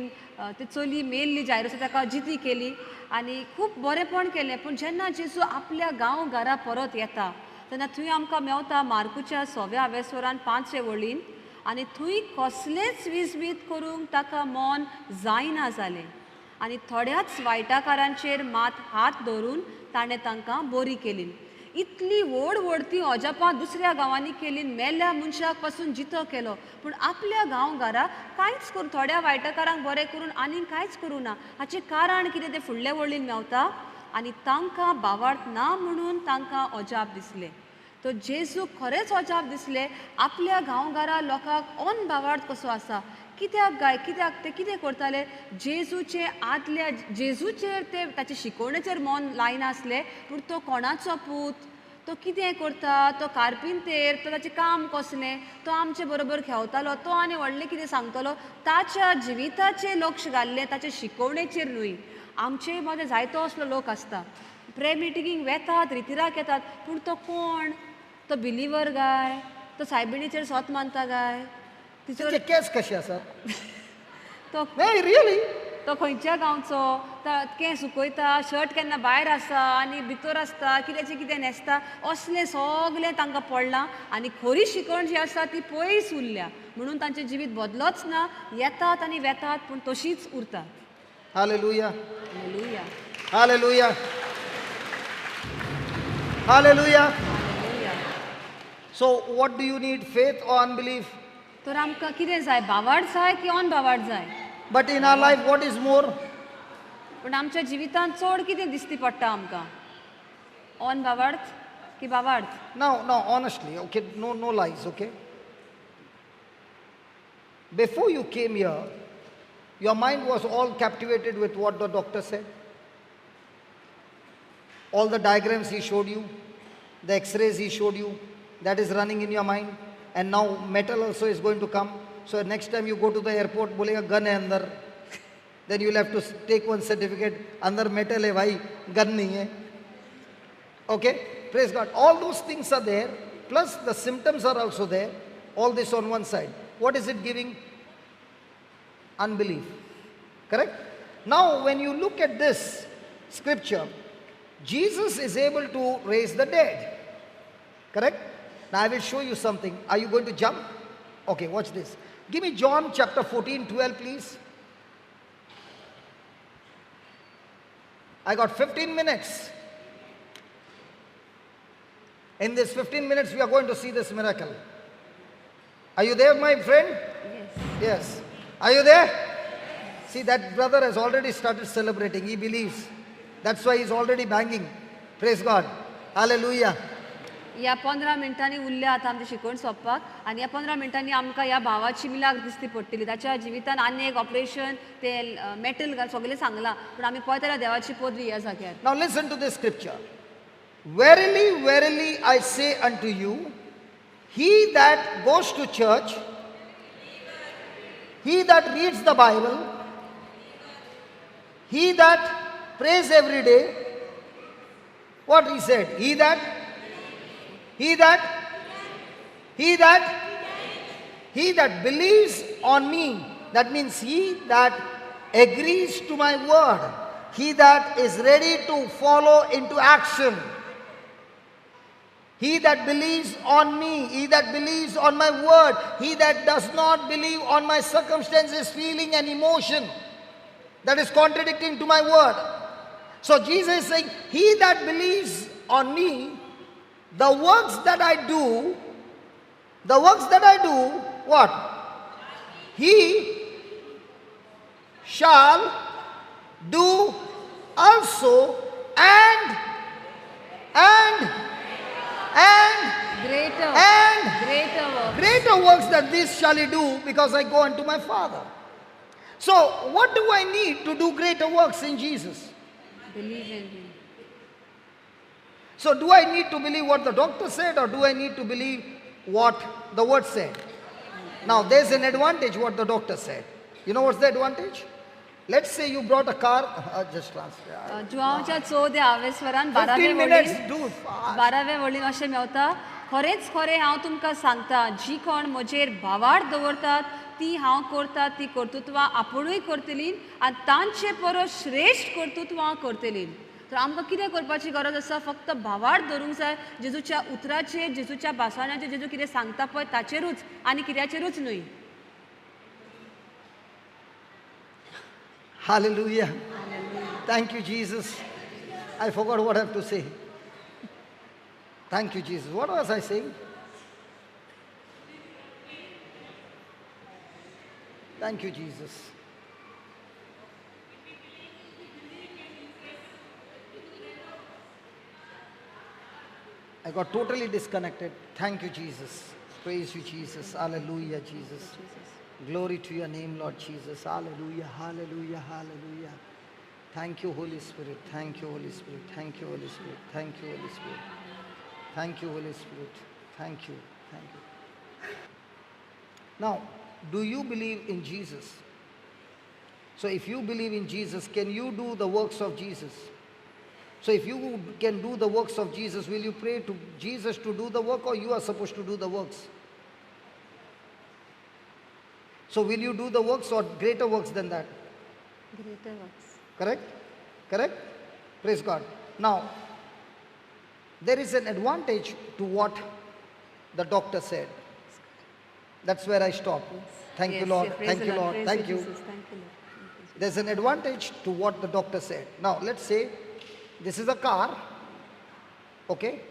ती चली मेल्ली जायरुसा ताका जिती केली आनी खूब बरेंपण केलें. पूण जेन्ना जेजू आपल्या गांव घरा परत येता तेन्ना थंय आमकां मेवता मार्कुच्या 6व्या आवेस्वरान 5वे वळीन, आनी थंय कसलेंच विजमीत करूंक ताका मन जायना जालें आनी थोड्याच वायटाकारांचेर मात हात धरून ताणें तांकां बरी केली. इतली व्हड व्हड ती अजापां दुसऱ्या गांवांनी केली, मेल्ल्या मनशाक पासून जितो केलो, पूण आपल्या गांव घरा कांयच करूं, थोड्या वायटकारांक बरें करून आनीक कांयच करूं ना. हाचें कारण कितें तें फुडले वळीन मेवता. आनी तांकां भावार्थ ना म्हणून तांकां अजाप दिसलें. तो जेजू खरेंच अजाप दिसलें आपल्या गांवघरा लोकांक ऑन भावार्थ कसो आसा, कित्याक गाय, कित्याक ते कितें करताले. जेजूचे आदल्या जेजूचेर ते ताचे शिकवणेचेर मन लायनासले, पूण तो कोणाचो पूत, तो कितें करता, तो कार्पिंतेर, तो ताचें काम कसलें, तो आमचे बरोबर खेळतालो, तो आनी व्हडलें कितें सांगतलो, ताच्या जिविताचेर लक्ष घाल्लें, ताचे शिकवणेचेर न्हय. आमचे मदें जायतो असलो लोक आसता, प्रे मिटिंगीक वेतात, रितिराक येतात, पूण तो कोण, तो बिलीवर गाय, तो सायबिणीचेर सोत मानता गाय, तिचे केस कशे आसात, तो रियली तो खंयच्या गांवचो, केंस सुकयता, शर्ट केन्ना भायर आसा आनी भितर आसता, कित्याचें कितें न्हेसता, असलें सगलें तांकां पडलां आनी खरी शिकवण जी आसा ती पयस उरल्या, म्हणून तांचें जिवीत बदलोच ना. येतात आनी वेतात पूण तशीच उरतात. Hallelujah. Hallelujah. Hallelujah. Hallelujah. So what do you need, faith or unbelief? तर आमकां कितें जाय, भावार्थ जाय की अनभावार्थ जाय? But in our life what is more? पण आमच्या जिवितांत चड कितें दिसती पडटा आमकां? ऑन भावार्थ की भावार्थ? Now, now, honestly, okay, no, no lies, okay? Before you came here, your mind was all captivated with what the doctor said. All the diagrams he showed you, the x-rays he showed you, that is running in your mind. And now metal also is going to come. So next time you go to the airport, bolega gun hai andar. Then you will have to take one certificate. Andar metal hai bhai, gun nahi hai. Okay, praise God. All those things are there. Plus the symptoms are also there. All this on one side. What is it giving? Unbelief. Correct? Now when you look at this scripture, Jesus is able to raise the dead. Correct? Now I will show you something. Are you going to jump? Okay, watch this. Give me John chapter 14, 12, please. I got 15 minutes. In this 15 minutes, we are going to see this miracle. Are you there, my friend? Yes. Yes. Are you there? See, that brother has already started celebrating. He believes. That's why he's already banging. Praise God. Hallelujah. ह्या 15 मिनटांनी उरल्या आतां आमची शिकवण सोंपपाक आनी ह्या 15 मिनटांनी आमकां ह्या भावाची मिलाग्र दिसती पडटली. ताच्या जिवितान आनी एक ऑपरेशन ते मेटल घाल सगळें सांगलां, पूण आमी पळयतल्या देवाची पदवी ह्या जाग्यार. Now listen to this scripture. Verily, verily, I say unto you, he that goes to church, he that reads the Bible, he that prays every day, what he said? He that, he that, he that, he that believes on me, that means he that agrees to my word, he that is ready to follow into action. He that believes on me, he that believes on my word, he that does not believe on my circumstances, feeling and emotion, that is contradicting to my word. So Jesus is saying, he that believes on me, the works that I do, the works that I do, what? He shall do also, and greater, and greater works. Greater works than this shall he do, because I go unto my Father. So what do I need to do greater works in Jesus? Believe in him. So do I need to believe what the doctor said, or do I need to believe what the word said? Now there's an advantage what the doctor said. You know what's the advantage? Let's say you brought a car, just transfer. जुआंवच्या 14 आवेस्वरान 15 minutes, dude, fast. 12व्या वळीन अशें मेवता, खरेंच खरें हांव तुमकां सांगता, जी कोण म्हजेर भावार्थ दवरतात ती हांव करता ती कर्तृत्वां आपुणूय करतली आनी तांचे परस श्रेश्ठ कर्तृत्वां करतली. तर आमकां कितें करपाची गरज आसा? फक्त भावार्थ धरूंक जाय जेजूच्या उतराचेर, जेजूच्या भाशणाचेर, जेजू कितें सांगता पळय ताचेरूच आनी कित्याचेरूच न्हय. Hallelujah. Thank you, Jesus. I forgot what I have to say. Thank you, Jesus. What was I saying? Thank you, Jesus. I got totally disconnected. Thank you, Jesus. Praise you, Jesus. Hallelujah, Jesus. Glory to your name, Lord Jesus. Hallelujah, hallelujah, hallelujah. Thank you, Holy Spirit. Thank you, Holy Spirit. Thank you, Holy Spirit. Thank you, Holy Spirit. Thank you, Holy Spirit. Thank you. Thank you. Now, do you believe in Jesus? So if you believe in Jesus, can you do the works of Jesus? So if you can do the works of Jesus, will you pray to Jesus to do the work, or you are supposed to do the works? So will you do the works or greater works than that? Greater works. Correct? Correct? Praise God. Now, there is an advantage to what the doctor said. That's where I stop. Thank you, Yes, Lord. yeah, praise Thank the you, Lord. Lord. Praise Thank you, you. Jesus. Thank you, Lord. There's an advantage to what the doctor said. Now, let's say this is a car, okay,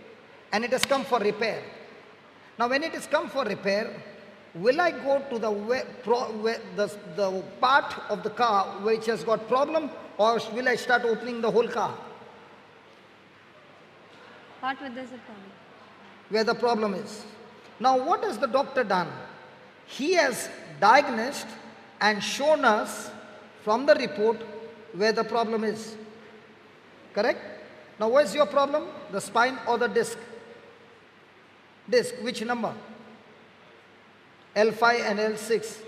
and it has come for repair. Now, when it has come for repair, will I go to the part of the car which has got problem, or will I start opening the whole car? Part where there's a problem. Where the problem is. Now, what has the doctor done? He has diagnosed and shown us from the report where the problem is. Correct? Now, where's your problem? The spine or the disc? Disc, which number? L5 and L6.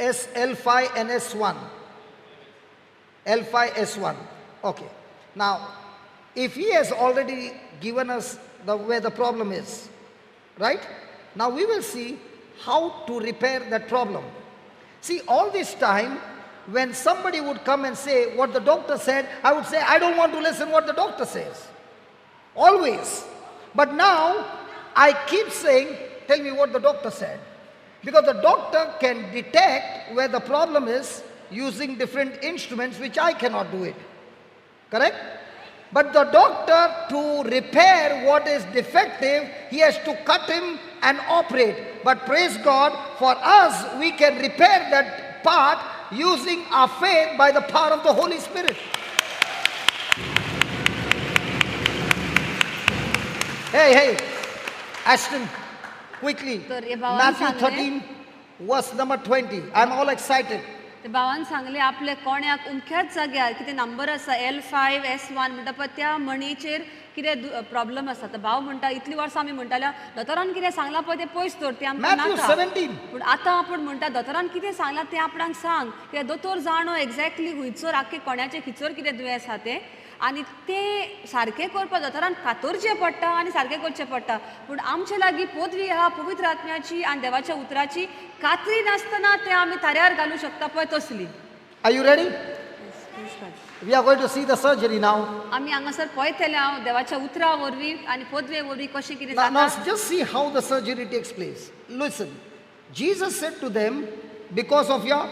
S, L5 and S1. L5, S1. Okay. Now, if he has already given us the where the problem is, right? Now we will see how to repair that problem. See, all this time, when somebody would come and say what the doctor said, I would say, I don't want to listen what the doctor says. Always. But now, I keep saying, tell me what the doctor said. Because the doctor can detect where the problem is using different instruments, which I cannot do it. Correct? But the doctor, to repair what is defective, he has to cut him and operate. But praise God, for us, we can repair that part using our faith by the power of the Holy Spirit. Hey, hey, Ashton, quickly, तर हे भावान Matthew सांगलें 13, verse number 20. I'm all excited. ते भावान सांगलें आपल्या कोण्याक उमख्याच जाग्यार कितें नंबर आसा L5 S1 म्हणटा पळय त्या मणीचेर कितें प्रॉब्लम आसा. तर भाव म्हणटा इतलीं वर्सां आमी म्हणटाल्या दोतोरान कितें सांगलां पळय तें पयस दवर, तें आमकां Matthew नाका. 17. पूण आतां आपूण म्हणटा दोतोरान कितें सांगलां तें आपणाक सांग, कित्याक दोतोर जाणो एक्झॅक्टली खंयचर आख्खे कोण्याचें खिचर कितें दुयेंस आसा तें, आनी तें सारकें करपाक दोतोरान कातरचें पडटा आनी सारकें करचें पडटा. पूण आमचे लागीं पदवी आहा पवित्र आत्म्याची आनी देवाच्या उतराची, कात्री नासतना तें आमी ताऱ्यार घालूं शकता पळय तसली. Are you ready? We are going to see the surgery now. आमी हांगासर पळयतले हांव देवाच्या उतरा वरवीं आनी पदवे वरवीं कशें कितें Now, now जाता. just see how the surgery takes place. Listen, Jesus said to them, because of your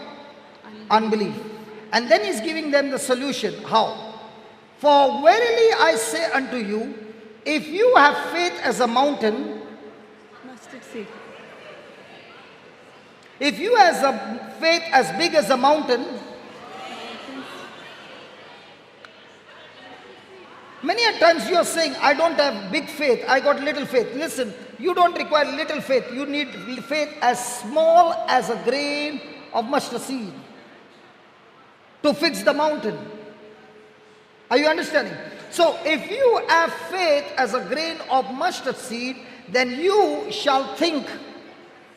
unbelief. And then he's giving them the solution. How? For verily I say unto you, if you have faith as a mountain, Mustard seed. if you have a faith as big as a mountain, many a times you are saying, I don't have big faith, I got little faith. Listen, you don't require little faith. You need faith as small as a grain of mustard seed to fix the mountain. Are you understanding? So if you have faith as a grain of mustard seed, then you shall think.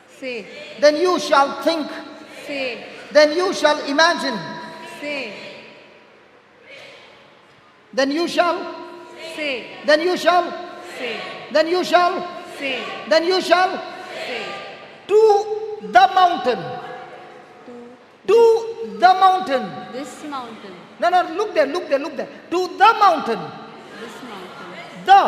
Say. Then you shall think. Say. Then you shall imagine. Say. Then you shall. Say. Then you shall. Say. Then you shall. Say. Then you shall. Say. To the mountain. To the mountain. This mountain. No, no, look there, look there, look there. To the mountain. This mountain. The.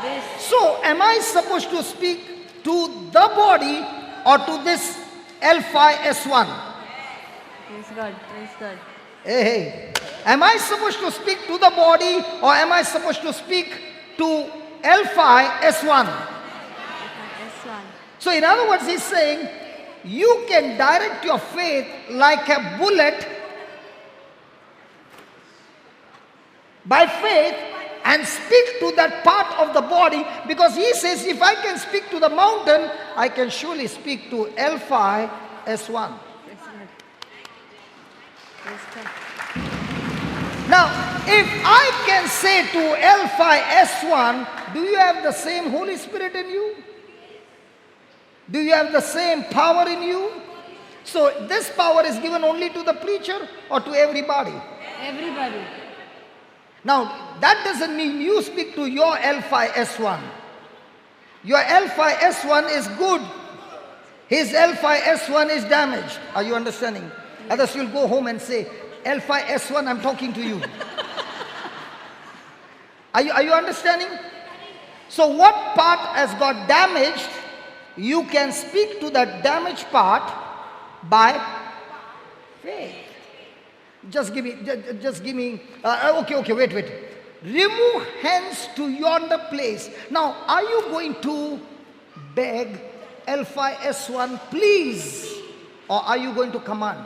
This. So, am I supposed to speak to the body or to this L5S1? Praise God, praise God. Hey, hey. Am I supposed to speak to the body or am I supposed to speak to L5S1? S1. So, in other words, he's saying, you can direct your faith like a bullet by faith and speak to that part of the body, because he says, if I can speak to the mountain, I can surely speak to L5S1. Praise God. Praise God. Now, if I can say to L5S1, do you have the same Holy Spirit in you? Do you have the same power in you? So this power is given only to the preacher or to everybody? Everybody. Now, that doesn't mean you speak to your L5S1. Your L5S1 is good. His L5S1 is damaged. Are you understanding? Others you'll go home and say, L5S1, I'm talking to you. Are you understanding? So what part has got damaged, you can speak to that damaged part by faith. Just give me, okay, wait. Remove hence to yonder place. Now, are you going to beg L5S1, please? Or are you going to command?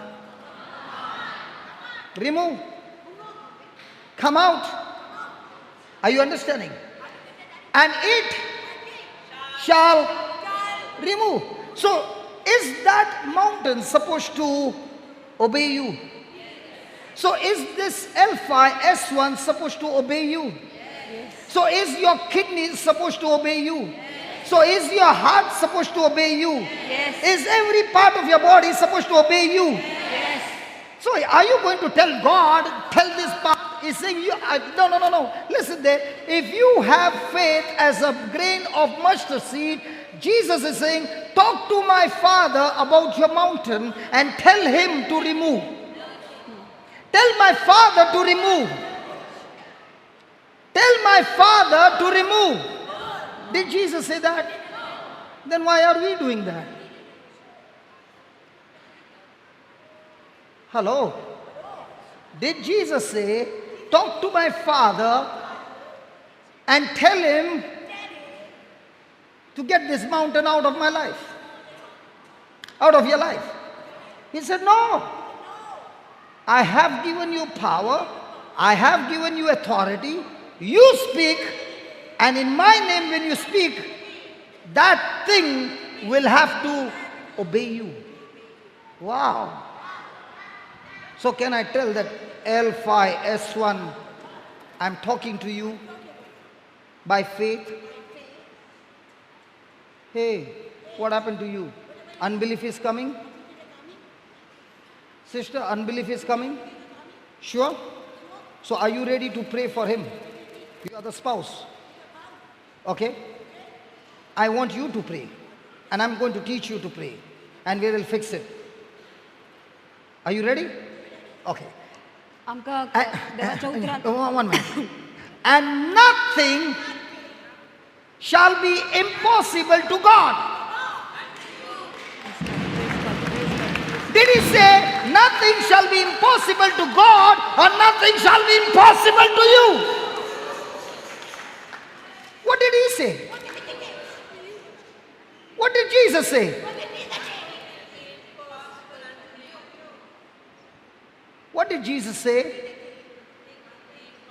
Remove. Come out. Are you understanding? And it shall remove. So, is that mountain supposed to obey you? So, is this L5 S1 supposed to obey you? Yes. So, is your kidney supposed to obey you? Yes. So, is your heart supposed to obey you? Yes. Is every part of your body supposed to obey you? Yes. So, are you going to tell God, tell this part? He's saying, you, no, no, no, no. Listen there. If you have faith as a grain of mustard seed, Jesus is saying, talk to my Father about your mountain and tell him to remove. Tell my Father to remove. Tell my Father to remove. Did Jesus say that? Then why are we doing that? Hello? Did Jesus say, talk to my Father and tell him to get this mountain out of my life? Out of your life? He said, no. I have given you power. I have given you authority. You speak, and in my name when you speak, that thing will have to obey you. Wow. So can I tell that L5, S1, I'm talking to you by faith? Hey, what happened to you? Unbelief is coming? Sister, unbelief is coming? Sure? So are you ready to pray for him? You are the spouse. Okay? I want you to pray. And I'm going to teach you to pray. And we will fix it. Are you ready? Okay. One minute. And nothing shall be impossible to God. Did he say nothing shall be impossible to God or nothing shall be impossible to you? What did he say? What did Jesus say? What did Jesus say?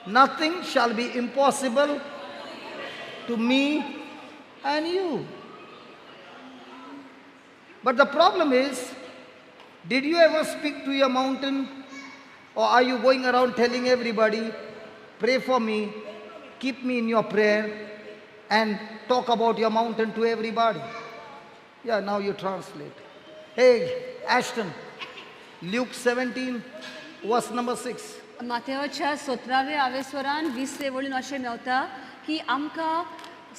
Nothing shall be impossible to me and you. But the problem is, did you ever speak to your mountain? Or are you going around telling everybody, pray for me, keep me in your prayer, and talk about your mountain to everybody? Yeah, now you translate. Hey, Ashton, Luke 17, verse number 6. माथेवाच्या 17व्या आवेस्वरान 20 वळीन अशें मेवता की आमकां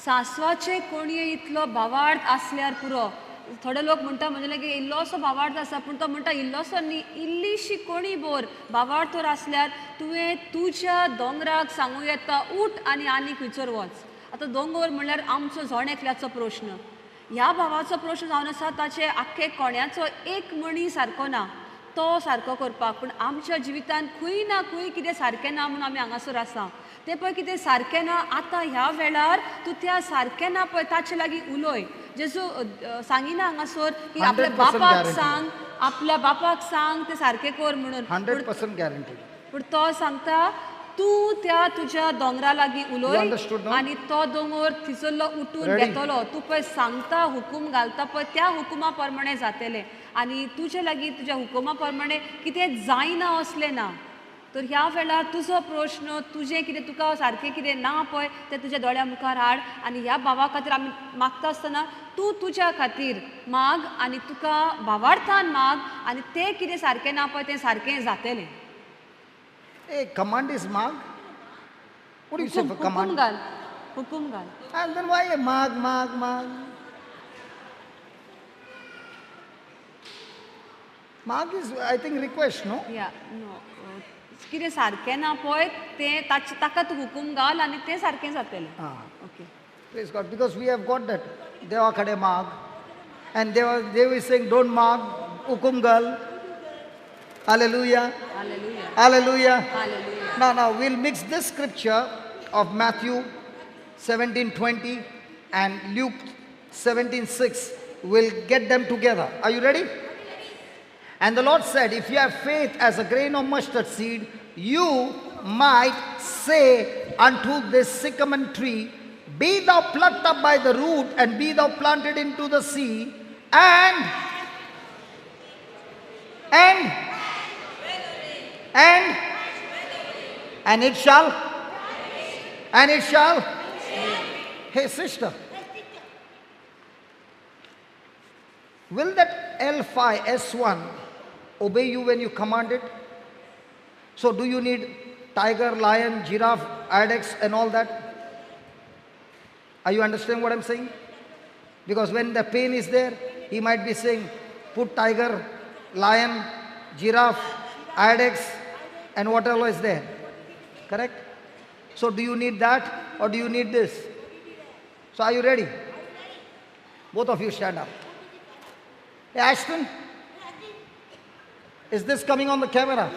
सासवाचे कोणये इतलो भावार्थ आसल्यार पुरो. थोडे लोक म्हणटा म्हणजे लागी इल्लोसो भावार्थ आसा, पूण तो म्हणटा इल्लोसो न्ही, इल्लीशी कोणी बोर भावार्थ तर आसल्यार तुवें तुज्या दोंगराक सांगूं येता उठ आनी आनी खंयसर वच. आतां दोंगर म्हणल्यार आमचो जण एकल्याचो प्रश्न. ह्या भावाचो प्रश्न जावन आसा ताचे आख्खे कोण्याचो एक मणी सारको ना तो सारको करपाक, पूण आमच्या जिवितान खंय ना खंय कितें सारकें ना म्हणून आमी हांगासर आसा. तें पळय कितें सारकें ना आतां ह्या वेळार तूं त्या सारकें ना पळय ताचे लागीं उलय. जेजू सांगिना हांगासर की आपल्या बापाक सांग, आपल्या बापाक सांग तें सारकें कर म्हणून. 100% गॅरंटी. पूण तो सांगता तूं त्या तुज्या दोंगरा लागीं उलय आनी तो दोंगर थिसरलो उठून घेतलो. तूं पळय सांगता हुकूम घालता पळय त्या हुकुमा प्रमाणे जातलें आनी तुजे लागीं तुज्या हुकुमा प्रमाणे कितें जायना असलें ना. तर ह्या वेळार तुजो प्रश्न तुजें कितें तुका सारकें कितें ना पळय तें तुज्या दोळ्या मुखार हाड आनी ह्या भावा खातीर आमी मागता आसतना तूं तुज्या खातीर माग आनी तुका भावार्थान माग आनी तें कितें सारकें ना पळय तें सारकें जातलें. Hey, command is mag. What do you say for command? Hukum gal. Hukum gal. And then why a mag, mag, mag? Mag is, I think, request, no? Yeah, no. कितें सारकें ना पळय तें ताका तूं हुकूम घाल आनी तें सारकें जातलें. Okay. Praise God, because we have got that देवा कडेन माग, and they were saying don't mag, hukum gal. Hallelujah. Hallelujah. Hallelujah. Hallelujah. Now we'll mix this scripture of Matthew 17:20 and Luke 17:6. We'll get them together. Are you ready? And the Lord said, if you have faith as a grain of mustard seed, you might say unto this sycamore tree, be thou plucked up by the root and be thou planted into the sea, and it shall, and it shall. Hey sister, will that L5S1 obey you when you command it? So do you need tiger, lion, giraffe, ibex and all that? Are you understanding what I'm saying? Because when the pain is there, he might be saying, put tiger, lion, giraffe, ibex, and what all is there. Correct? So do you need that or do you need this? So are you ready? Both of you stand up. Hey, Ashton, is this coming on the camera?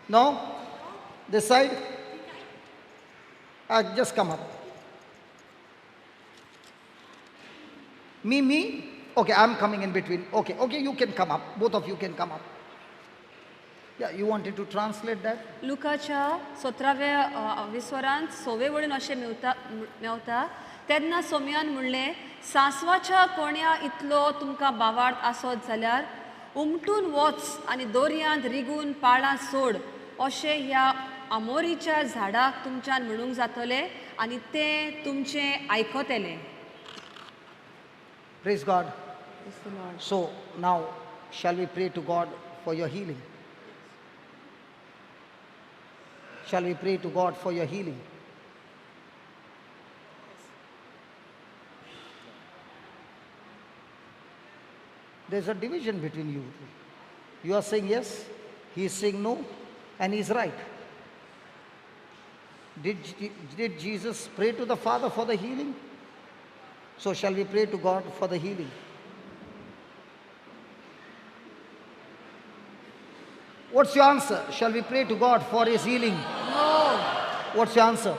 No? This side? Just come up. Me, me? Okay, I'm coming in between. Okay, okay, you can come up. Both of you can come up. Yeah, you wanted to translate that? लुकाच्या 17व्या विस्वरांत 6वे वळीन अशें मेवता, तेन्ना सोम्यान म्हणलें, सांसवाच्या कोण्या इतलो तुमकां बावार्थ आसत जाल्यार उमटून वच आनी दोरयांत रिगून पाळां सोड, अशें ह्या आमोरीच्या झाडाक तुमच्यान म्हणूंक जातलें आनी तें तुमचें आयकतलें. Praise God. Praise the Lord. So now shall we pray to God for your healing? Shall we pray to God for your healing? There's a division between you. You are saying yes, he is saying no, and he is right. Did Jesus pray to the Father for the healing? So shall we pray to God for the healing? What's your answer? Shall we pray to God for his healing? No. What's your answer?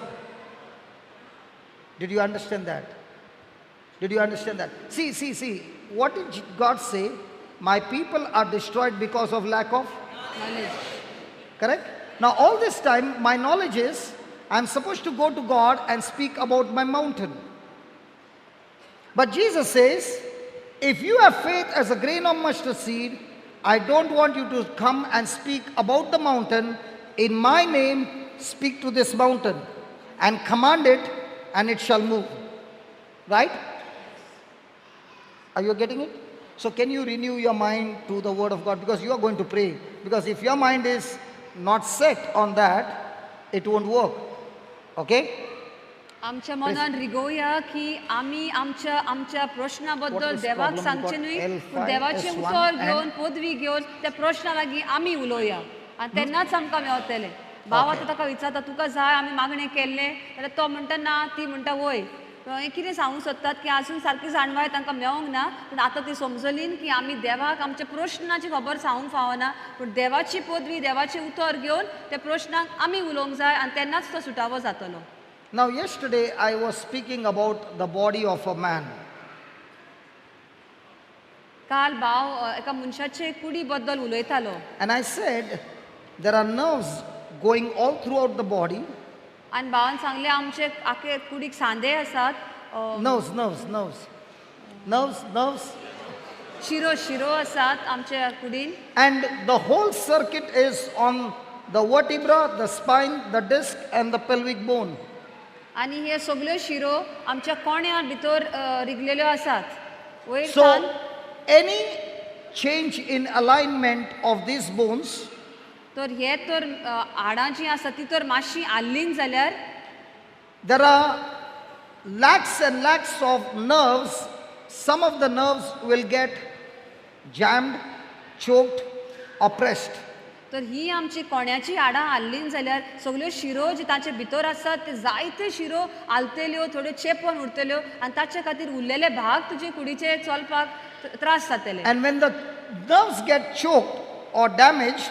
Did you understand that? Did you understand that? See. What did God say? My people are destroyed because of lack of knowledge. Correct? Now all this time, my knowledge is, I'm supposed to go to God and speak about my mountain. But Jesus says, if you have faith as a grain of mustard seed, I don't want you to come and speak about the mountain. In my name, speak to this mountain and command it, and it shall move. Right? Are you getting it? So can you renew your mind to the word of God? Because you are going to pray. Because if your mind is not set on that, it won't work. Okay? आमच्या मनान रिगोवया की आमी आमच्या आमच्या प्रश्ना बद्दल देवाक सांगचें न्हय, पूण देवाचें उतर घेवन पदवी घेवन त्या प्रश्ना लागीं आमी उलोवया आनी तेन्नाच आमकां मेवतलें. भाव आतां ताका विचारता, तुका जाय आमी मागणें केल्लें, जाल्यार तो म्हणटा ना, ती म्हणटा वय. हें कितें सांगूंक सोदतात की आजून सारकी जाणवाय तांकां मेवोंक ना, पूण आतां ती समजलीन की आमी देवाक आमच्या प्रश्नाची खबर सांगूंक फावना, पूण देवाची पदवी देवाचें उतर घेवन त्या प्रश्नाक आमी उलोवंक जाय आनी तेन्नाच तो सुटावो जातलो. Now yesterday I was speaking about the body of a man. काल भाव एका मनशाचे कुडी बद्दल उलयतालो. And I said there are nerves going all throughout the body. आनी भावान सांगलें आमचे आखे कुडीक सांदे आसात. Nerves, nerves, nerves. Nerves, nerves. शिरो शिरो आसात आमच्या कुडीन. And the whole circuit is on the vertebra, the spine, the disc and the pelvic bone. आनी हे सगळ्यो शिरो आमच्या कोण्या भितर रिगलेल्यो आसात. वयर So any change in alignment of these bones, तर हे तर हाडां जीं आसा ती तर मातशी हाल्लीन जाल्यार there are lakhs and lakhs of nerves. Some of the nerves will get jammed, choked, oppressed. तर ही आमची कोण्याची हाडां हाल्लीन जाल्यार सगळ्यो शिरो जी ताचे भितर आसात ते जायते शिरो हालतल्यो, थोड्यो चेपोन उरतल्यो आनी ताचे खातीर उरलेले भाग तुजे कुडीचे चलपाक त्रास जातले. And when the nerves get choked or damaged,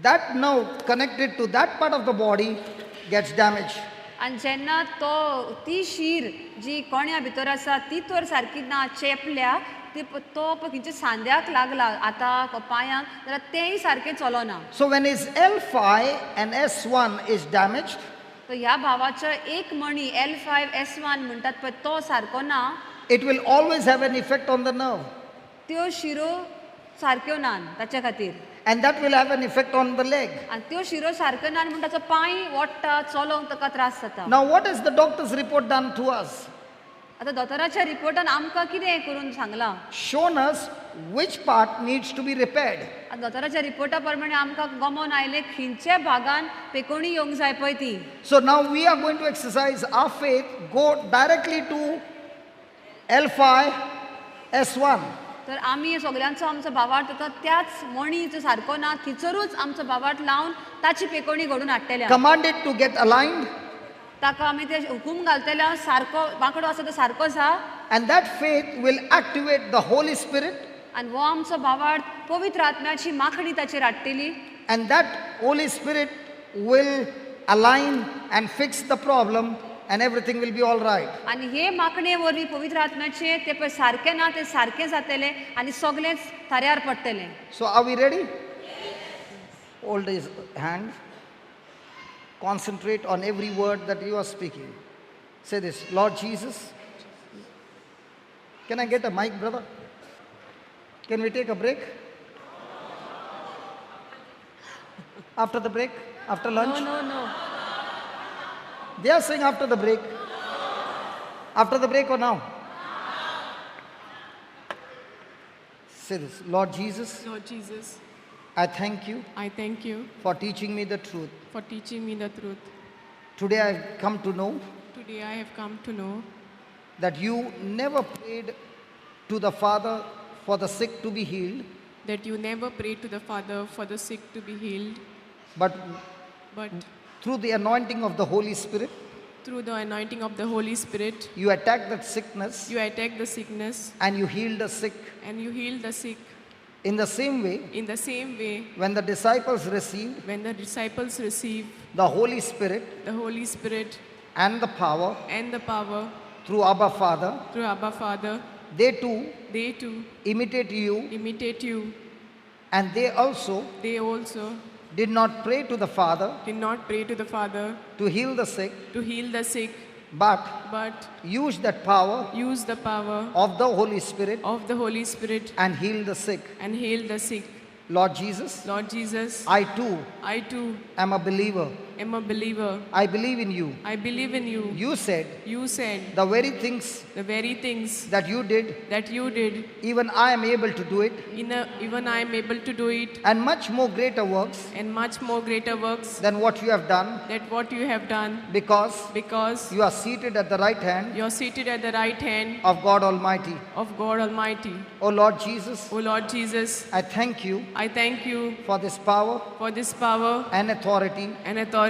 that nerve connected to that part of the body gets damaged. आनी जेन्ना तो ती शीर जी कोण्या भितर आसा ती तर सारकी ना चेपल्या, ते तो पळय खंयच्या सांद्याक लागला आतां पांयांक जाल्यार तेंय सारकें चलना. So when his L5 and S1 is damaged, तर ह्या भावाचो एक मणी L5 S1 म्हणटात पळय तो सारको ना. It will always have an effect on the nerve. त्यो शिरो सारक्यो ना ताच्या खातीर. And that will have an effect on the leg. आनी त्यो शिरो सारक्यो ना म्हूण ताचो पांय ओडटा, चलोवंक ताका त्रास जाता. Now what has the doctor's report done to us? आतां दोतोराच्या रिपोर्टान आमकां कितें करून सांगलां? Shown us which part needs to be repaired. आतां दोतोराच्या रिपोर्टा प्रमाणे आमकां गमोन आयलें खंयच्या भागान पेकोणी येवंक जाय पळय ती. So now we are going to exercise our faith, go directly to L5 S1. तर आमी सगळ्यांचो आमचो भावार्थ आतां त्याच मणी जो सारको ना थंयसरूच आमचो भावार्थ लावन ताची पेकोणी घडून हाडटले. Command it to get aligned. ताका आमी ते हुकूम घालतले सारको वांकडो आसा तो सारको जा. And that faith will activate the Holy Spirit. आनी हो आमचो भावार्थ पवित्र आत्म्याची माखणी ताचेर हाडटली. And that Holy Spirit will align and fix the problem and everything will be all right. आनी हे माखणे वरवीं पवित्र आत्म्याचे ते पळय सारकें ना ते सारकें जातलें आनी सगळेंच थाऱ्यार पडटलें. So are we ready? Hold his hand. Concentrate on every word that you are speaking. Say this, Lord Jesus. Can I get a mic, brother? Can we take a break? After the break? After lunch? No, no, no. They are saying after the break. After the break or now? Say this, Lord Jesus. Lord Jesus. I thank you. I thank you for teaching me the truth. For teaching me the truth. Today I have come to know. Today I have come to know that you never prayed to the Father for the sick to be healed. That you never prayed to the Father for the sick to be healed. But through the anointing of the Holy Spirit, through the anointing of the Holy Spirit, you attacked that sickness. You attacked the sickness. And you healed the sick. And you healed the sick. In the same way, in the same way, when the disciples received, when the disciples received the Holy Spirit, the Holy Spirit, and the power, and the power, through Abba Father, through Abba Father, they too, imitate you, and they also did not pray to the Father, did not pray to the Father to heal the sick, to heal the sick, but use that power, use the power of the Holy Spirit, of the Holy Spirit, and heal the sick, and heal the sick. Lord Jesus, Lord Jesus, I too am a believer. Am a believer. I believe in you. I believe in you. You said, the very things, that you did, even I am able to do it. Even I am able to do it. And much more greater works, and much more greater works than what you have done. That what you have done. Because you are seated at the right hand, you are seated at the right hand of God Almighty. Of God Almighty. O Lord Jesus, O Lord Jesus, I thank you, I thank you for this power, for this power and authority, and authority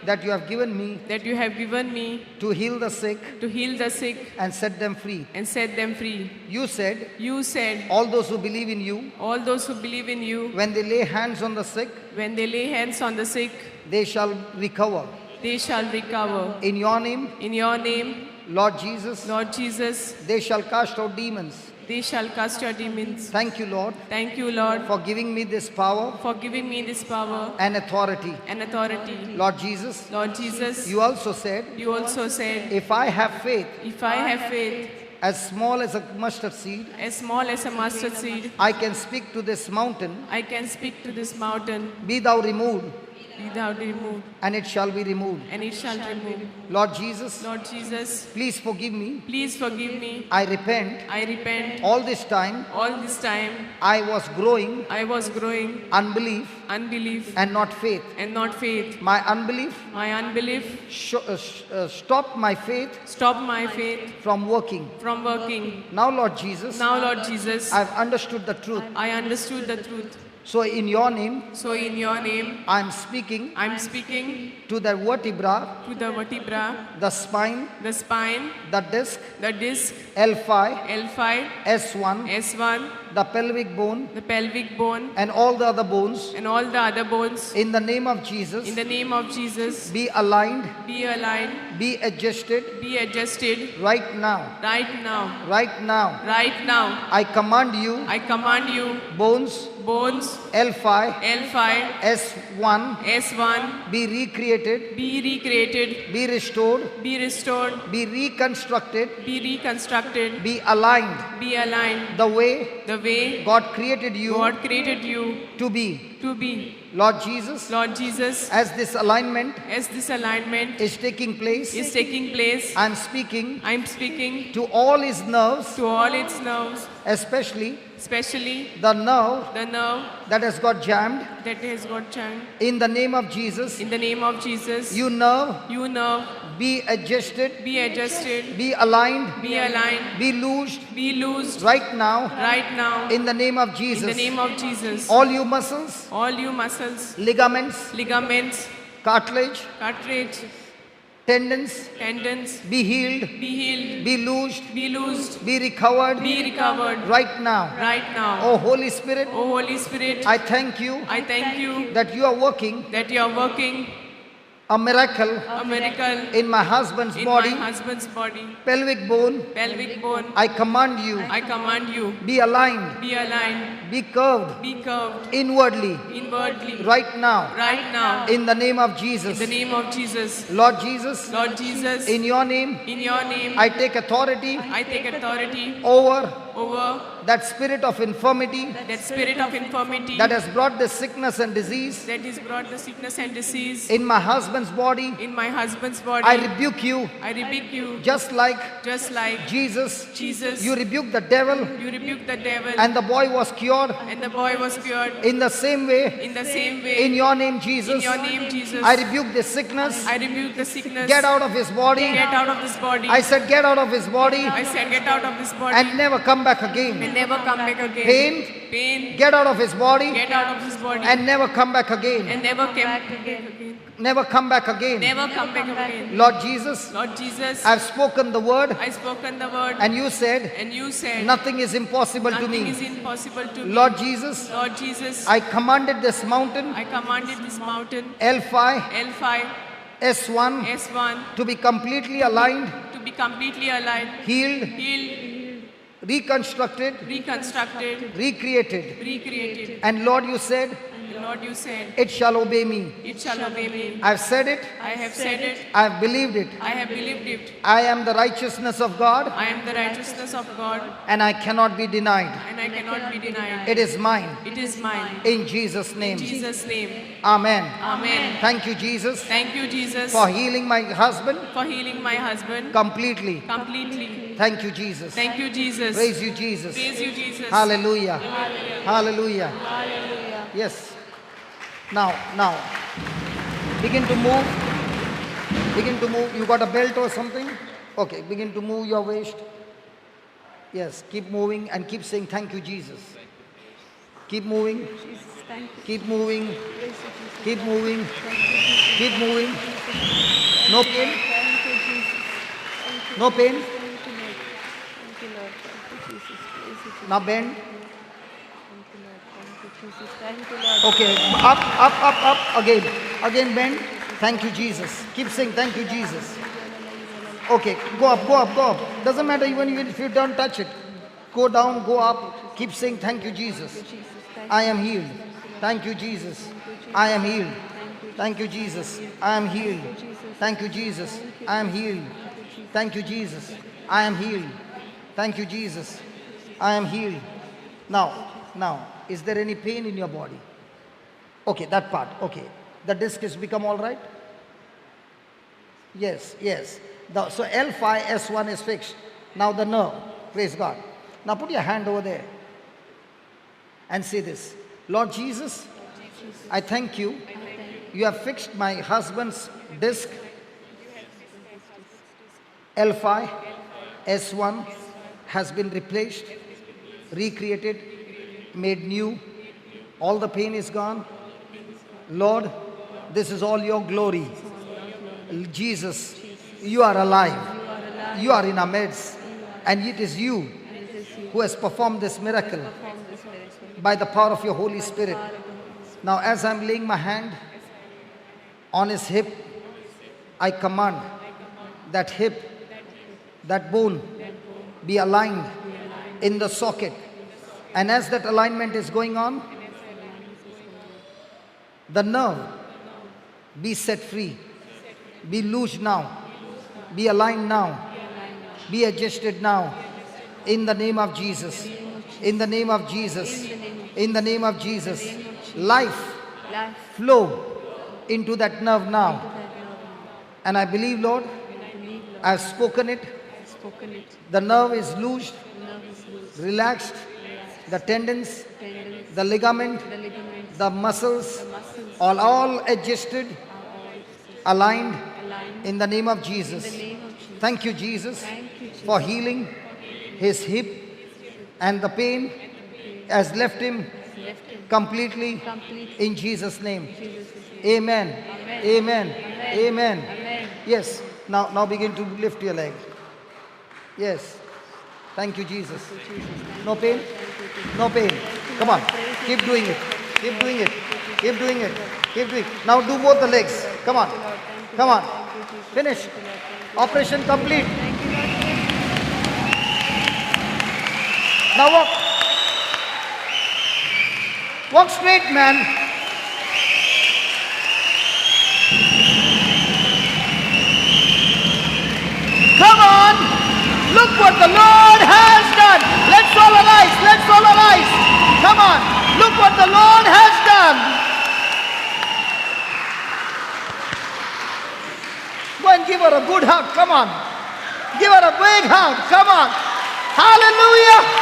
that you have given me, that you have given me to heal the sick, to heal the sick, and set them free, and set them free. You said, you said, all those who believe in you, all those who believe in you, when they lay hands on the sick, when they lay hands on the sick, they shall recover. They shall recover. In your name, in your name, Lord Jesus, Lord Jesus, they shall cast out demons. They shall cast out demons. Thank you, Lord. Thank you, Lord, for giving me this power, for giving me this power and authority. And authority. Lord Jesus, Lord Jesus, you also said, you also said, if I have faith, if I have faith, as small as a mustard seed, as small as a mustard seed, I can speak to this mountain, I can speak to this mountain, be thou removed, be thou removed, and it shall be removed. And it shall remove. Lord Jesus, Lord Jesus, please forgive me. Please forgive me. I repent. I repent. All this time, all this time, I was growing, I was growing unbelief, unbelief, and not faith. And not faith. My unbelief, my unbelief, stopped my faith, stopped my faith from working. From working. Now, Lord Jesus, now, Lord Jesus, I've understood the truth. I understood the truth. So in your name, so in your name, I am speaking, I am speaking to the vertebra, to the vertebra, the spine, the spine, the disc, the disc, L5, L5, S1, S1, the pelvic bone, the pelvic bone, and all the other bones, and all the other bones, in the name of Jesus, in the name of Jesus, be aligned, be aligned, be adjusted, be adjusted right now, right now, right now. right now. I command you, I command you, bones, bones, L5, L5, S1, S1, be recreated, be recreated, be restored, be restored, be reconstructed, be reconstructed, be aligned be aligned the way the way God created you God created you to be. to be. Lord Jesus, Lord Jesus, as this alignment as this alignment is taking place, is taking place, I am speaking I am speaking to all his nerves, to all its nerves, especially especially the nerve the nerve that has got jammed. that has got jammed. In the name of Jesus, In the name of Jesus, you nerve, you nerve, be adjusted, be adjusted, be aligned, be aligned, be loosed be loosed right now right now. in the name of In the Jesus. name of Jesus, All you muscles, all you muscles, ligaments, ligaments, cartilage, cartilage, tendons, tendons, be healed, be healed, be loosed, be loosed, be recovered be recovered right now. right now. Oh Holy Spirit, Oh Holy Spirit, I thank you I thank you that you are working that you are working a miracle a miracle in my husband's in body, my husband's body, pelvic bone. pelvic bone. I command you, I command you, be aligned, be aligned, be curved be curved inwardly inwardly right now right now. in the name of In the Jesus. name of Jesus, Lord Jesus, Lord Jesus, in your name, in your name, I take authority I take authority over over that spirit of infirmity that spirit of infirmity that has brought the sickness and disease that has brought the sickness and disease in my husband's body. in my husband's body. I rebuke you, I rebuke you, just like just like Jesus, Jesus, you rebuked the devil you rebuked the devil, and the boy was cured. and the boy was cured. In the same way, In the same way, in your name, in Jesus, your name, Jesus, I rebuke the sickness. I rebuke the sickness. Get out of his body. Get out of this body. I said, get out of his body I said, get out of this body and never come back again. and never come back again. Pain, Pain, get out of his body get out of his body and never come back again. and never come back again. Never come back again. Never come back again. Lord Jesus, Lord Jesus, I've spoken the word I spoken the word, and you said, and you said, nothing is impossible to nothing is me. impossible to me. Lord Jesus, Lord Jesus, I commanded this mountain, I commanded this mountain, L5, L5, S1, S1, to be completely aligned, to be completely aligned, healed, healed, reconstructed, reconstructed, recreated. recreated. And Lord, you said, And Lord, you said, it shall obey me. it shall obey me. I've said it, I have said it, I've believed it. I have believed it. I am the righteousness of God I am the righteousness of God, and I cannot be denied. and I cannot be denied. It is mine. It is mine. In Jesus' name. In Jesus' name. Amen. Amen. Thank you, Jesus, Thank you, Jesus, for healing my husband for healing my husband completely. completely. Thank you, Jesus. Thank you, Jesus. Praise you, Jesus. Praise you, Jesus. Hallelujah. Hallelujah. Hallelujah. Yes. Now, begin to move. Begin to move. You got a belt or something? Okay, begin to move your waist. Yes, keep moving and keep saying thank you, Jesus. Keep moving. Jesus, thank you. Keep moving. Praise you, Jesus. Keep moving. Thank you, Jesus. Keep moving. No pain. Thank you, Jesus. Thank you, No pain. Jesus. Thank you, Lord. Thank you, Lord. Thank you, Jesus. Praise you, Jesus. Now bend. Thank you, Lord. Thank you, Jesus. Thank you, Lord. Okay, up, up, up, up. Again. Again bend. Thank you, Jesus. Keep saying thank you, Jesus. Okay, go up, go up, go up. Doesn't matter even if you don't touch it. Go down, go up. Keep saying thank you, Jesus. I am healed. Thank you, Jesus. I am healed. Thank you, Jesus. I am healed. Thank you, Jesus. I am healed. Thank you, Jesus. I am healed. Thank you, Jesus. I am healed. Now, is there any pain in your body? Okay, that part. Okay. The disc has become all right? Yes, yes. So L5, S1 is fixed. Now the nerve. Praise God. Now put your hand over there and say this. Lord Jesus, I thank you. You have fixed my husband's disc. L5, S1 has been replaced, recreated, made new. All the pain is gone. Lord, this is all your glory. Jesus, you are alive. You are in our midst. And it is you who has performed this miracle. By the power of your Holy Spirit. Now as I'm laying my hand on his hip, I command that hip, that bone be aligned in the socket. And as that alignment is going on, the nerve be set free, be loose now, be aligned now, be adjusted now, in the name of Jesus, in the name of Jesus, in the name of Jesus. Life flow into that nerve now. And I believe, Lord, I have spoken it. The nerve is loosed, relaxed, the tendons, the ligament, the muscles, all adjusted, aligned in the name of Jesus. Thank you, Jesus, for healing his hip, and the pain has left him completely in Jesus' name. Amen. Amen. Amen. Yes. Now begin to lift your leg. Yes. Thank you, Jesus. No pain? No pain. Come on. Keep doing it. Keep doing it. Keep doing it. Keep doing it. Now do both the legs. Come on. Come on. Finish. Operation complete. Now walk. Walk straight, man. Come on. Look what the Lord has done. Let's all arise. Let's all arise. Come on. Look what the Lord has done. Go and give her a good hug. Come on. Give her a big hug. Come on. Hallelujah.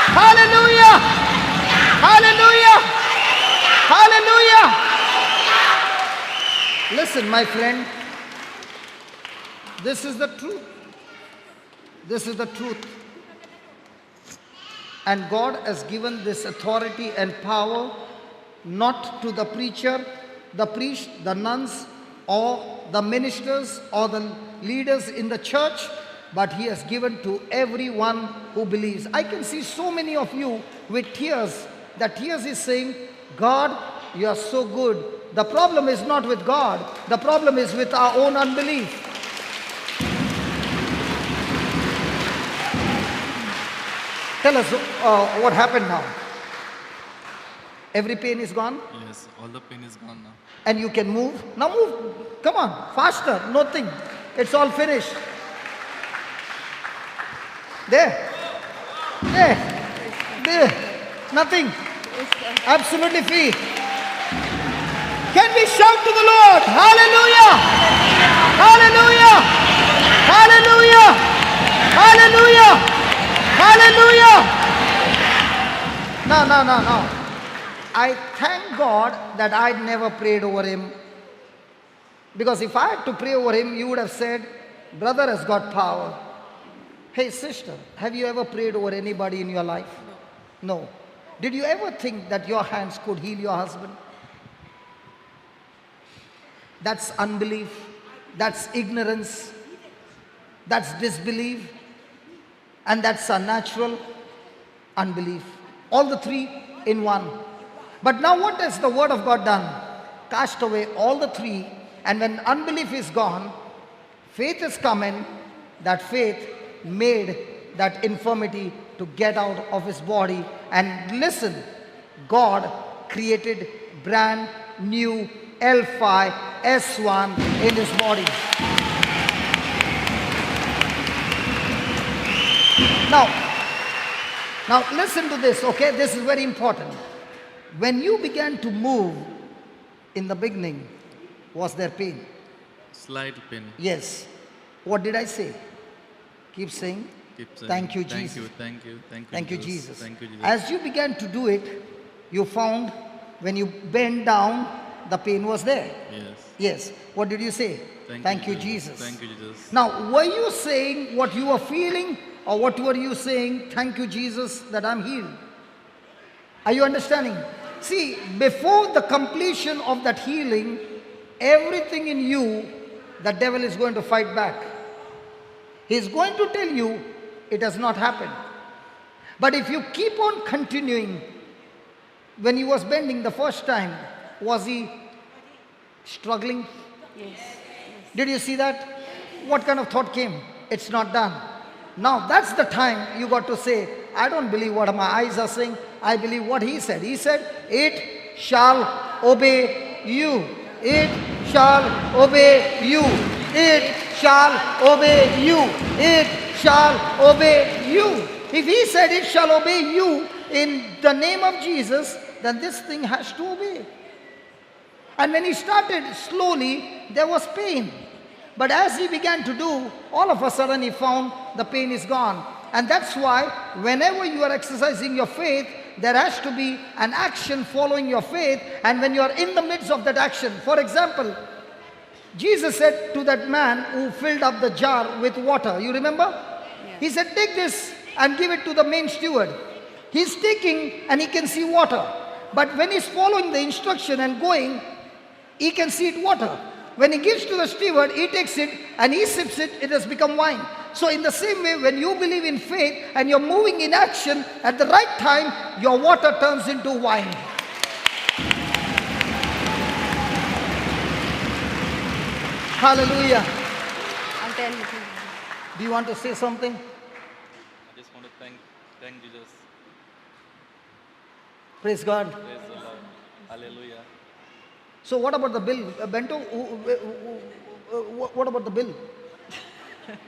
Hallelujah. Hallelujah. Hallelujah. Listen, my friend. This is the truth. This is the truth. And God has given this authority and power not to the preacher, the priest, the nuns, or the ministers, or the leaders in the church, but He has given to everyone who believes. I can see so many of you with tears. That tears is saying, God, you are so good. The problem is not with God. The problem is with our own unbelief. Tell us what happened now. Every pain is gone? Yes, all the pain is gone now. And you can move? Now move. Come on, faster. Nothing. It's all finished. There. There. There. Nothing. Absolutely free. Can we shout to the Lord? Hallelujah! Hallelujah! Hallelujah! Hallelujah! Hallelujah! No, no, no, no. I thank God that I never prayed over him. Because if I had to pray over him, you would have said, brother has got power. Hey sister, have you ever prayed over anybody in your life? No. No. Did you ever think that your hands could heal your husband? That's unbelief. That's ignorance. That's disbelief. And that's a natural unbelief. All the three in one. But now what has the word of God done? Cast away all the three. And when unbelief is gone, faith has come in. That faith made that infirmity to get out of his body. And listen, God created brand new L5 S1 in his body. Now listen to this, okay? This is very important. When you began to move in the beginning, was there pain? Slight pain. Yes. What did I say? Keep saying, Keep saying, thank you, Jesus. Thank you, thank you, thank you, thank you, Jesus. Thank you, Jesus. As you began to do it, you found when you bent down, the pain was there. Yes. Yes. What did you say? Thank you, you, Jesus. Thank you, Jesus. Now, were you saying what you were feeling, or what were you saying, thank you, Jesus, that I'm healed? Are you understanding? See, before the completion of that healing, everything in you, the devil is going to fight back. He's going to tell you it has not happened. But if you keep on continuing, When he was bending the first time, was he struggling? Yes. Did you see that? What kind of thought came? It's not done. Now that's the time you got to say, I don't believe what my eyes are saying. I believe what he said. He said, it shall obey you. It shall obey you. It shall obey you. It shall obey you. If he said it shall obey you in the name of Jesus, then this thing has to obey. And when he started slowly, there was pain. But as he began to do, all of a sudden he found the pain is gone. And that's why whenever you are exercising your faith, there has to be an action following your faith. And when you are in the midst of that action, for example, Jesus said to that man who filled up the jar with water, you remember? Yes. He said, take this and give it to the main steward. He's taking and he can see water. But when he's following the instruction and going, he can see it water. When he gives to the steward, he takes it and he sips it, it has become wine. So in the same way, when you believe in faith and you're moving in action at the right time, your water turns into wine. Hallelujah. I'll tell you. Do you want to say something? I just want to thank Jesus. Praise God. Praise the Lord. Hallelujah. So what about the bill? Bento, what about the bill?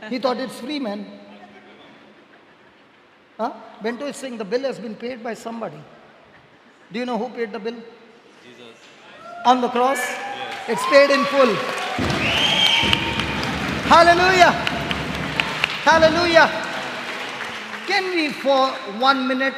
He thought it's free, man. Huh? Bento is saying the bill has been paid by somebody. Do you know who paid the bill? Jesus. On the cross? Yes. It's paid in full. Hallelujah. Hallelujah. Can we for 1 minute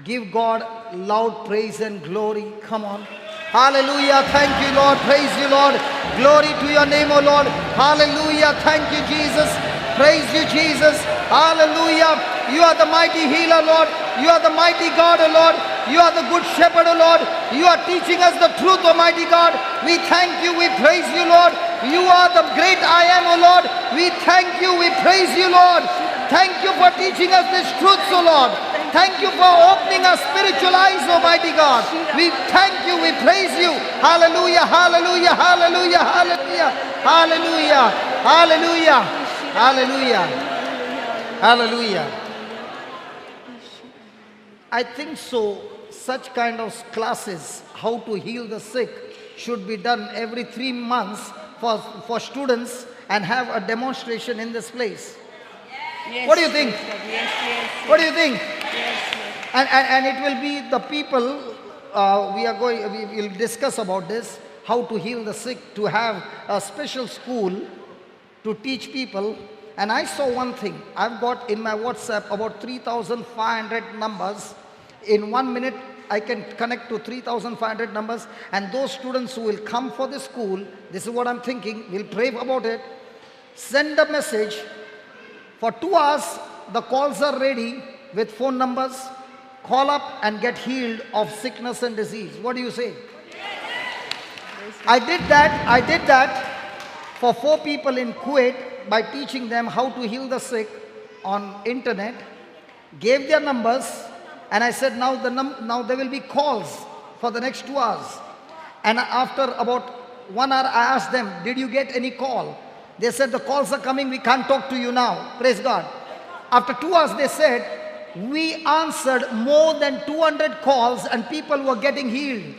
give God loud praise and glory? Come on. Hallelujah. Thank you, Lord. Praise you, Lord. Glory to your name, O Lord. Hallelujah. Thank you, Jesus. Praise you, Jesus. Hallelujah. You are the mighty healer, Lord. You are the mighty God, O Lord. You are the good shepherd, O Lord. You are teaching us the truth, Almighty God. We thank you. We praise you, Lord. You are the great I am, O Lord. We thank you. We praise you, Lord. Thank you for teaching us this truth, O Lord. Thank you for opening our spiritual eyes, Almighty God. We thank you. We praise you. Hallelujah, hallelujah, hallelujah, hallelujah, hallelujah, hallelujah, hallelujah, hallelujah. I think so, such kind of classes, how to heal the sick, should be done every 3 months for students and have a demonstration in this place. Yes, What do you think? Yes, yes, yes. What do you think? Yes, yes. And it will be the people, we will discuss about this, how to heal the sick, to have a special school to teach people. And I saw one thing. I've got in my WhatsApp about 3,500 numbers. In 1 minute, I can connect to 3,500 numbers. And those students who will come for the school, this is what I'm thinking, we'll pray about it. Send a message. For 2 hours, the calls are ready with phone numbers. Call up and get healed of sickness and disease. What do you say? I did that for 4 people in Kuwait by teaching them how to heal the sick on internet. Gave their numbers, and I said, now there will be calls for the next 2 hours. And after about 1 hour, I asked them, did you get any call? They said, the calls are coming, we can't talk to you now. Praise God. After 2 hours, they said, we answered more than 200 calls and people were getting healed.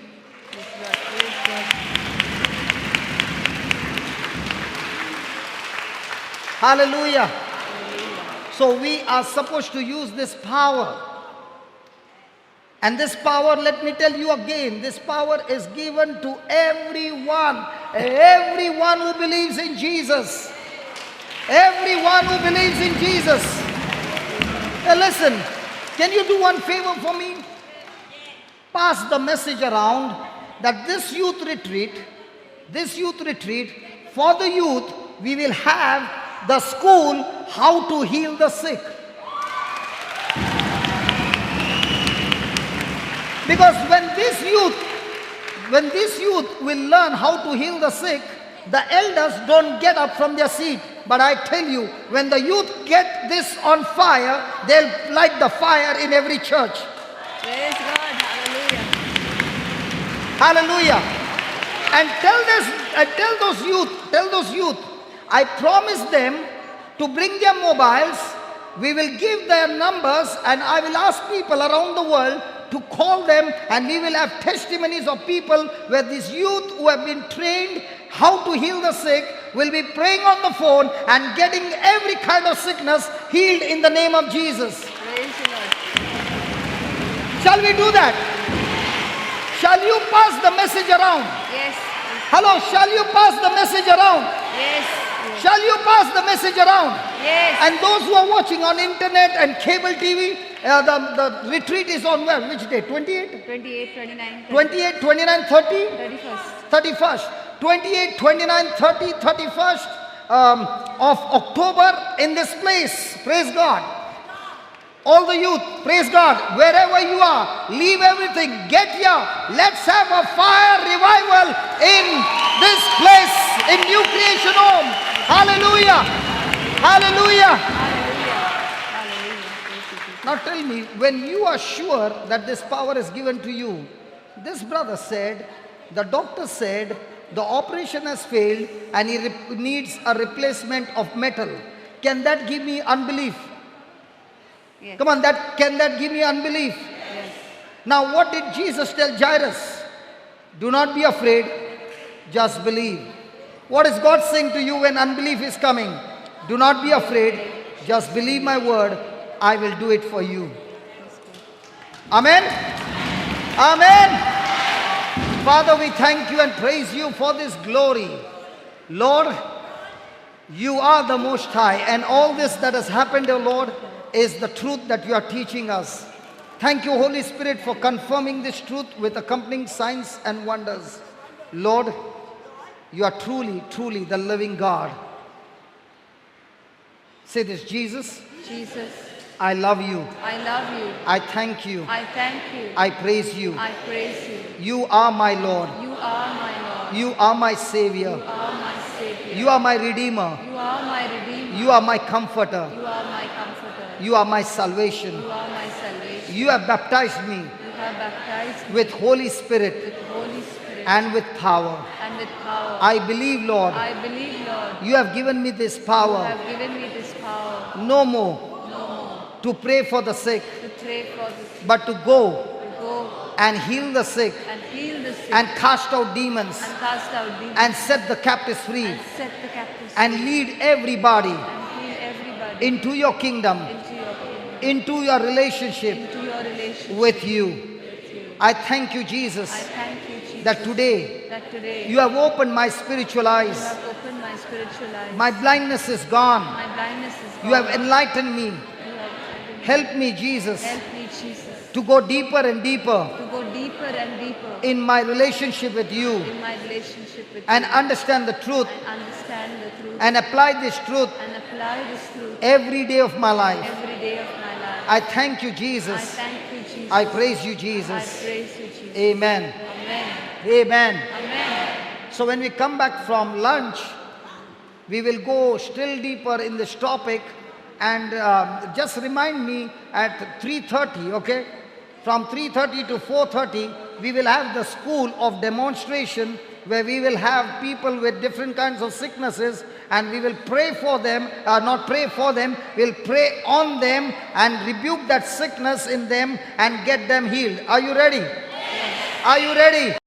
Hallelujah. So we are supposed to use this power. And this power, let me tell you again, this power is given to everyone. Everyone who believes in Jesus. Everyone who believes in Jesus. Now listen, can you do one favor for me? Pass the message around that this youth retreat, for the youth, we will have the school how to heal the sick. Because when this youth will learn how to heal the sick, the elders don't get up from their seat. But I tell you, when the youth get this on fire, they'll light the fire in every church. Praise God. Hallelujah. Hallelujah. And tell this, and tell those youth, I promise them to bring their mobiles. We will give their numbers and I will ask people around the world to call them, and we will have testimonies of people where these youth who have been trained how to heal the sick will be praying on the phone and getting every kind of sickness healed in the name of Jesus. Praise the Lord. Shall we do that? Shall you pass the message around? Yes. Hello, shall you pass the message around? Yes. Shall you pass the message around? Yes. And those who are watching on internet and cable TV, the retreat is on where? Which day? 28? 28, 29, 30. 28, 29, 30? 31st. 31st. 28, 29, 30, 31st of October in this place. Praise God. All the youth, praise God, wherever you are, leave everything, get here. Let's have a fire revival in this place, in New Creation Home. Hallelujah. Hallelujah. Hallelujah. Now tell me, when you are sure that this power is given to you, this brother said, the doctor said, the operation has failed and he needs a replacement of metal. Can that give me unbelief? Yes. Come on, can that give me unbelief? Yes. Now what did Jesus tell Jairus? Do not be afraid, just believe. What is God saying to you when unbelief is coming? Do not be afraid, just believe my word, I will do it for you. Amen? Amen. Father, we thank you and praise you for this glory. Lord, you are the Most High, and all this that has happened, O Lord, is the truth that you are teaching us. Thank you, Holy Spirit, for confirming this truth with accompanying signs and wonders. Lord, you are truly, truly the living God. Say this, Jesus. Jesus. I love you. I love you. I thank you. I thank you. I praise you. I praise you. You are my Lord. You are my Lord. You are my Savior. You are my Savior. You are my Redeemer. You are my Redeemer. You are my Comforter. You are my Comforter. You are my salvation. You are my salvation. You have baptized me. You have baptized me with Holy Spirit. With Holy Spirit. And with power. And with power. I believe, Lord. I believe, Lord. You have given me this power. You have given me this power. No more. No more. To pray for the sick. To pray for the sick. But to go. To go. And heal the sick. And heal the sick. And cast out demons. And cast out demons. And set the captives free. And set the captives And free. lead everybody. And heal everybody. Into your kingdom. Into your kingdom. Into your relationship. Into your relationship. With you. With you. I thank you, Jesus. I thank you, Jesus. That today, you you have opened my spiritual eyes. You have opened my spiritual eyes. My blindness is gone. My blindness is gone. You have enlightened me. You have enlightened me. Help me, Jesus. Help me, Jesus. To go deeper and deeper. To go deeper and deeper. In my relationship with you. In my relationship with And you. understand the truth. And understand the truth. And apply this truth. And apply this truth. Every day of my life. Every day of my life. I thank you, Jesus. I thank you, Jesus. I praise you, Jesus. I praise you, Jesus. Amen. Amen. Amen. Amen. So when we come back from lunch, we will go still deeper in this topic, and just remind me at 3:30, okay? From 3:30 to 4:30, we will have the school of demonstration where we will have people with different kinds of sicknesses, and we will pray for them, not pray for them, we'll pray on them and rebuke that sickness in them and get them healed. Are you ready? Yes. Are you ready?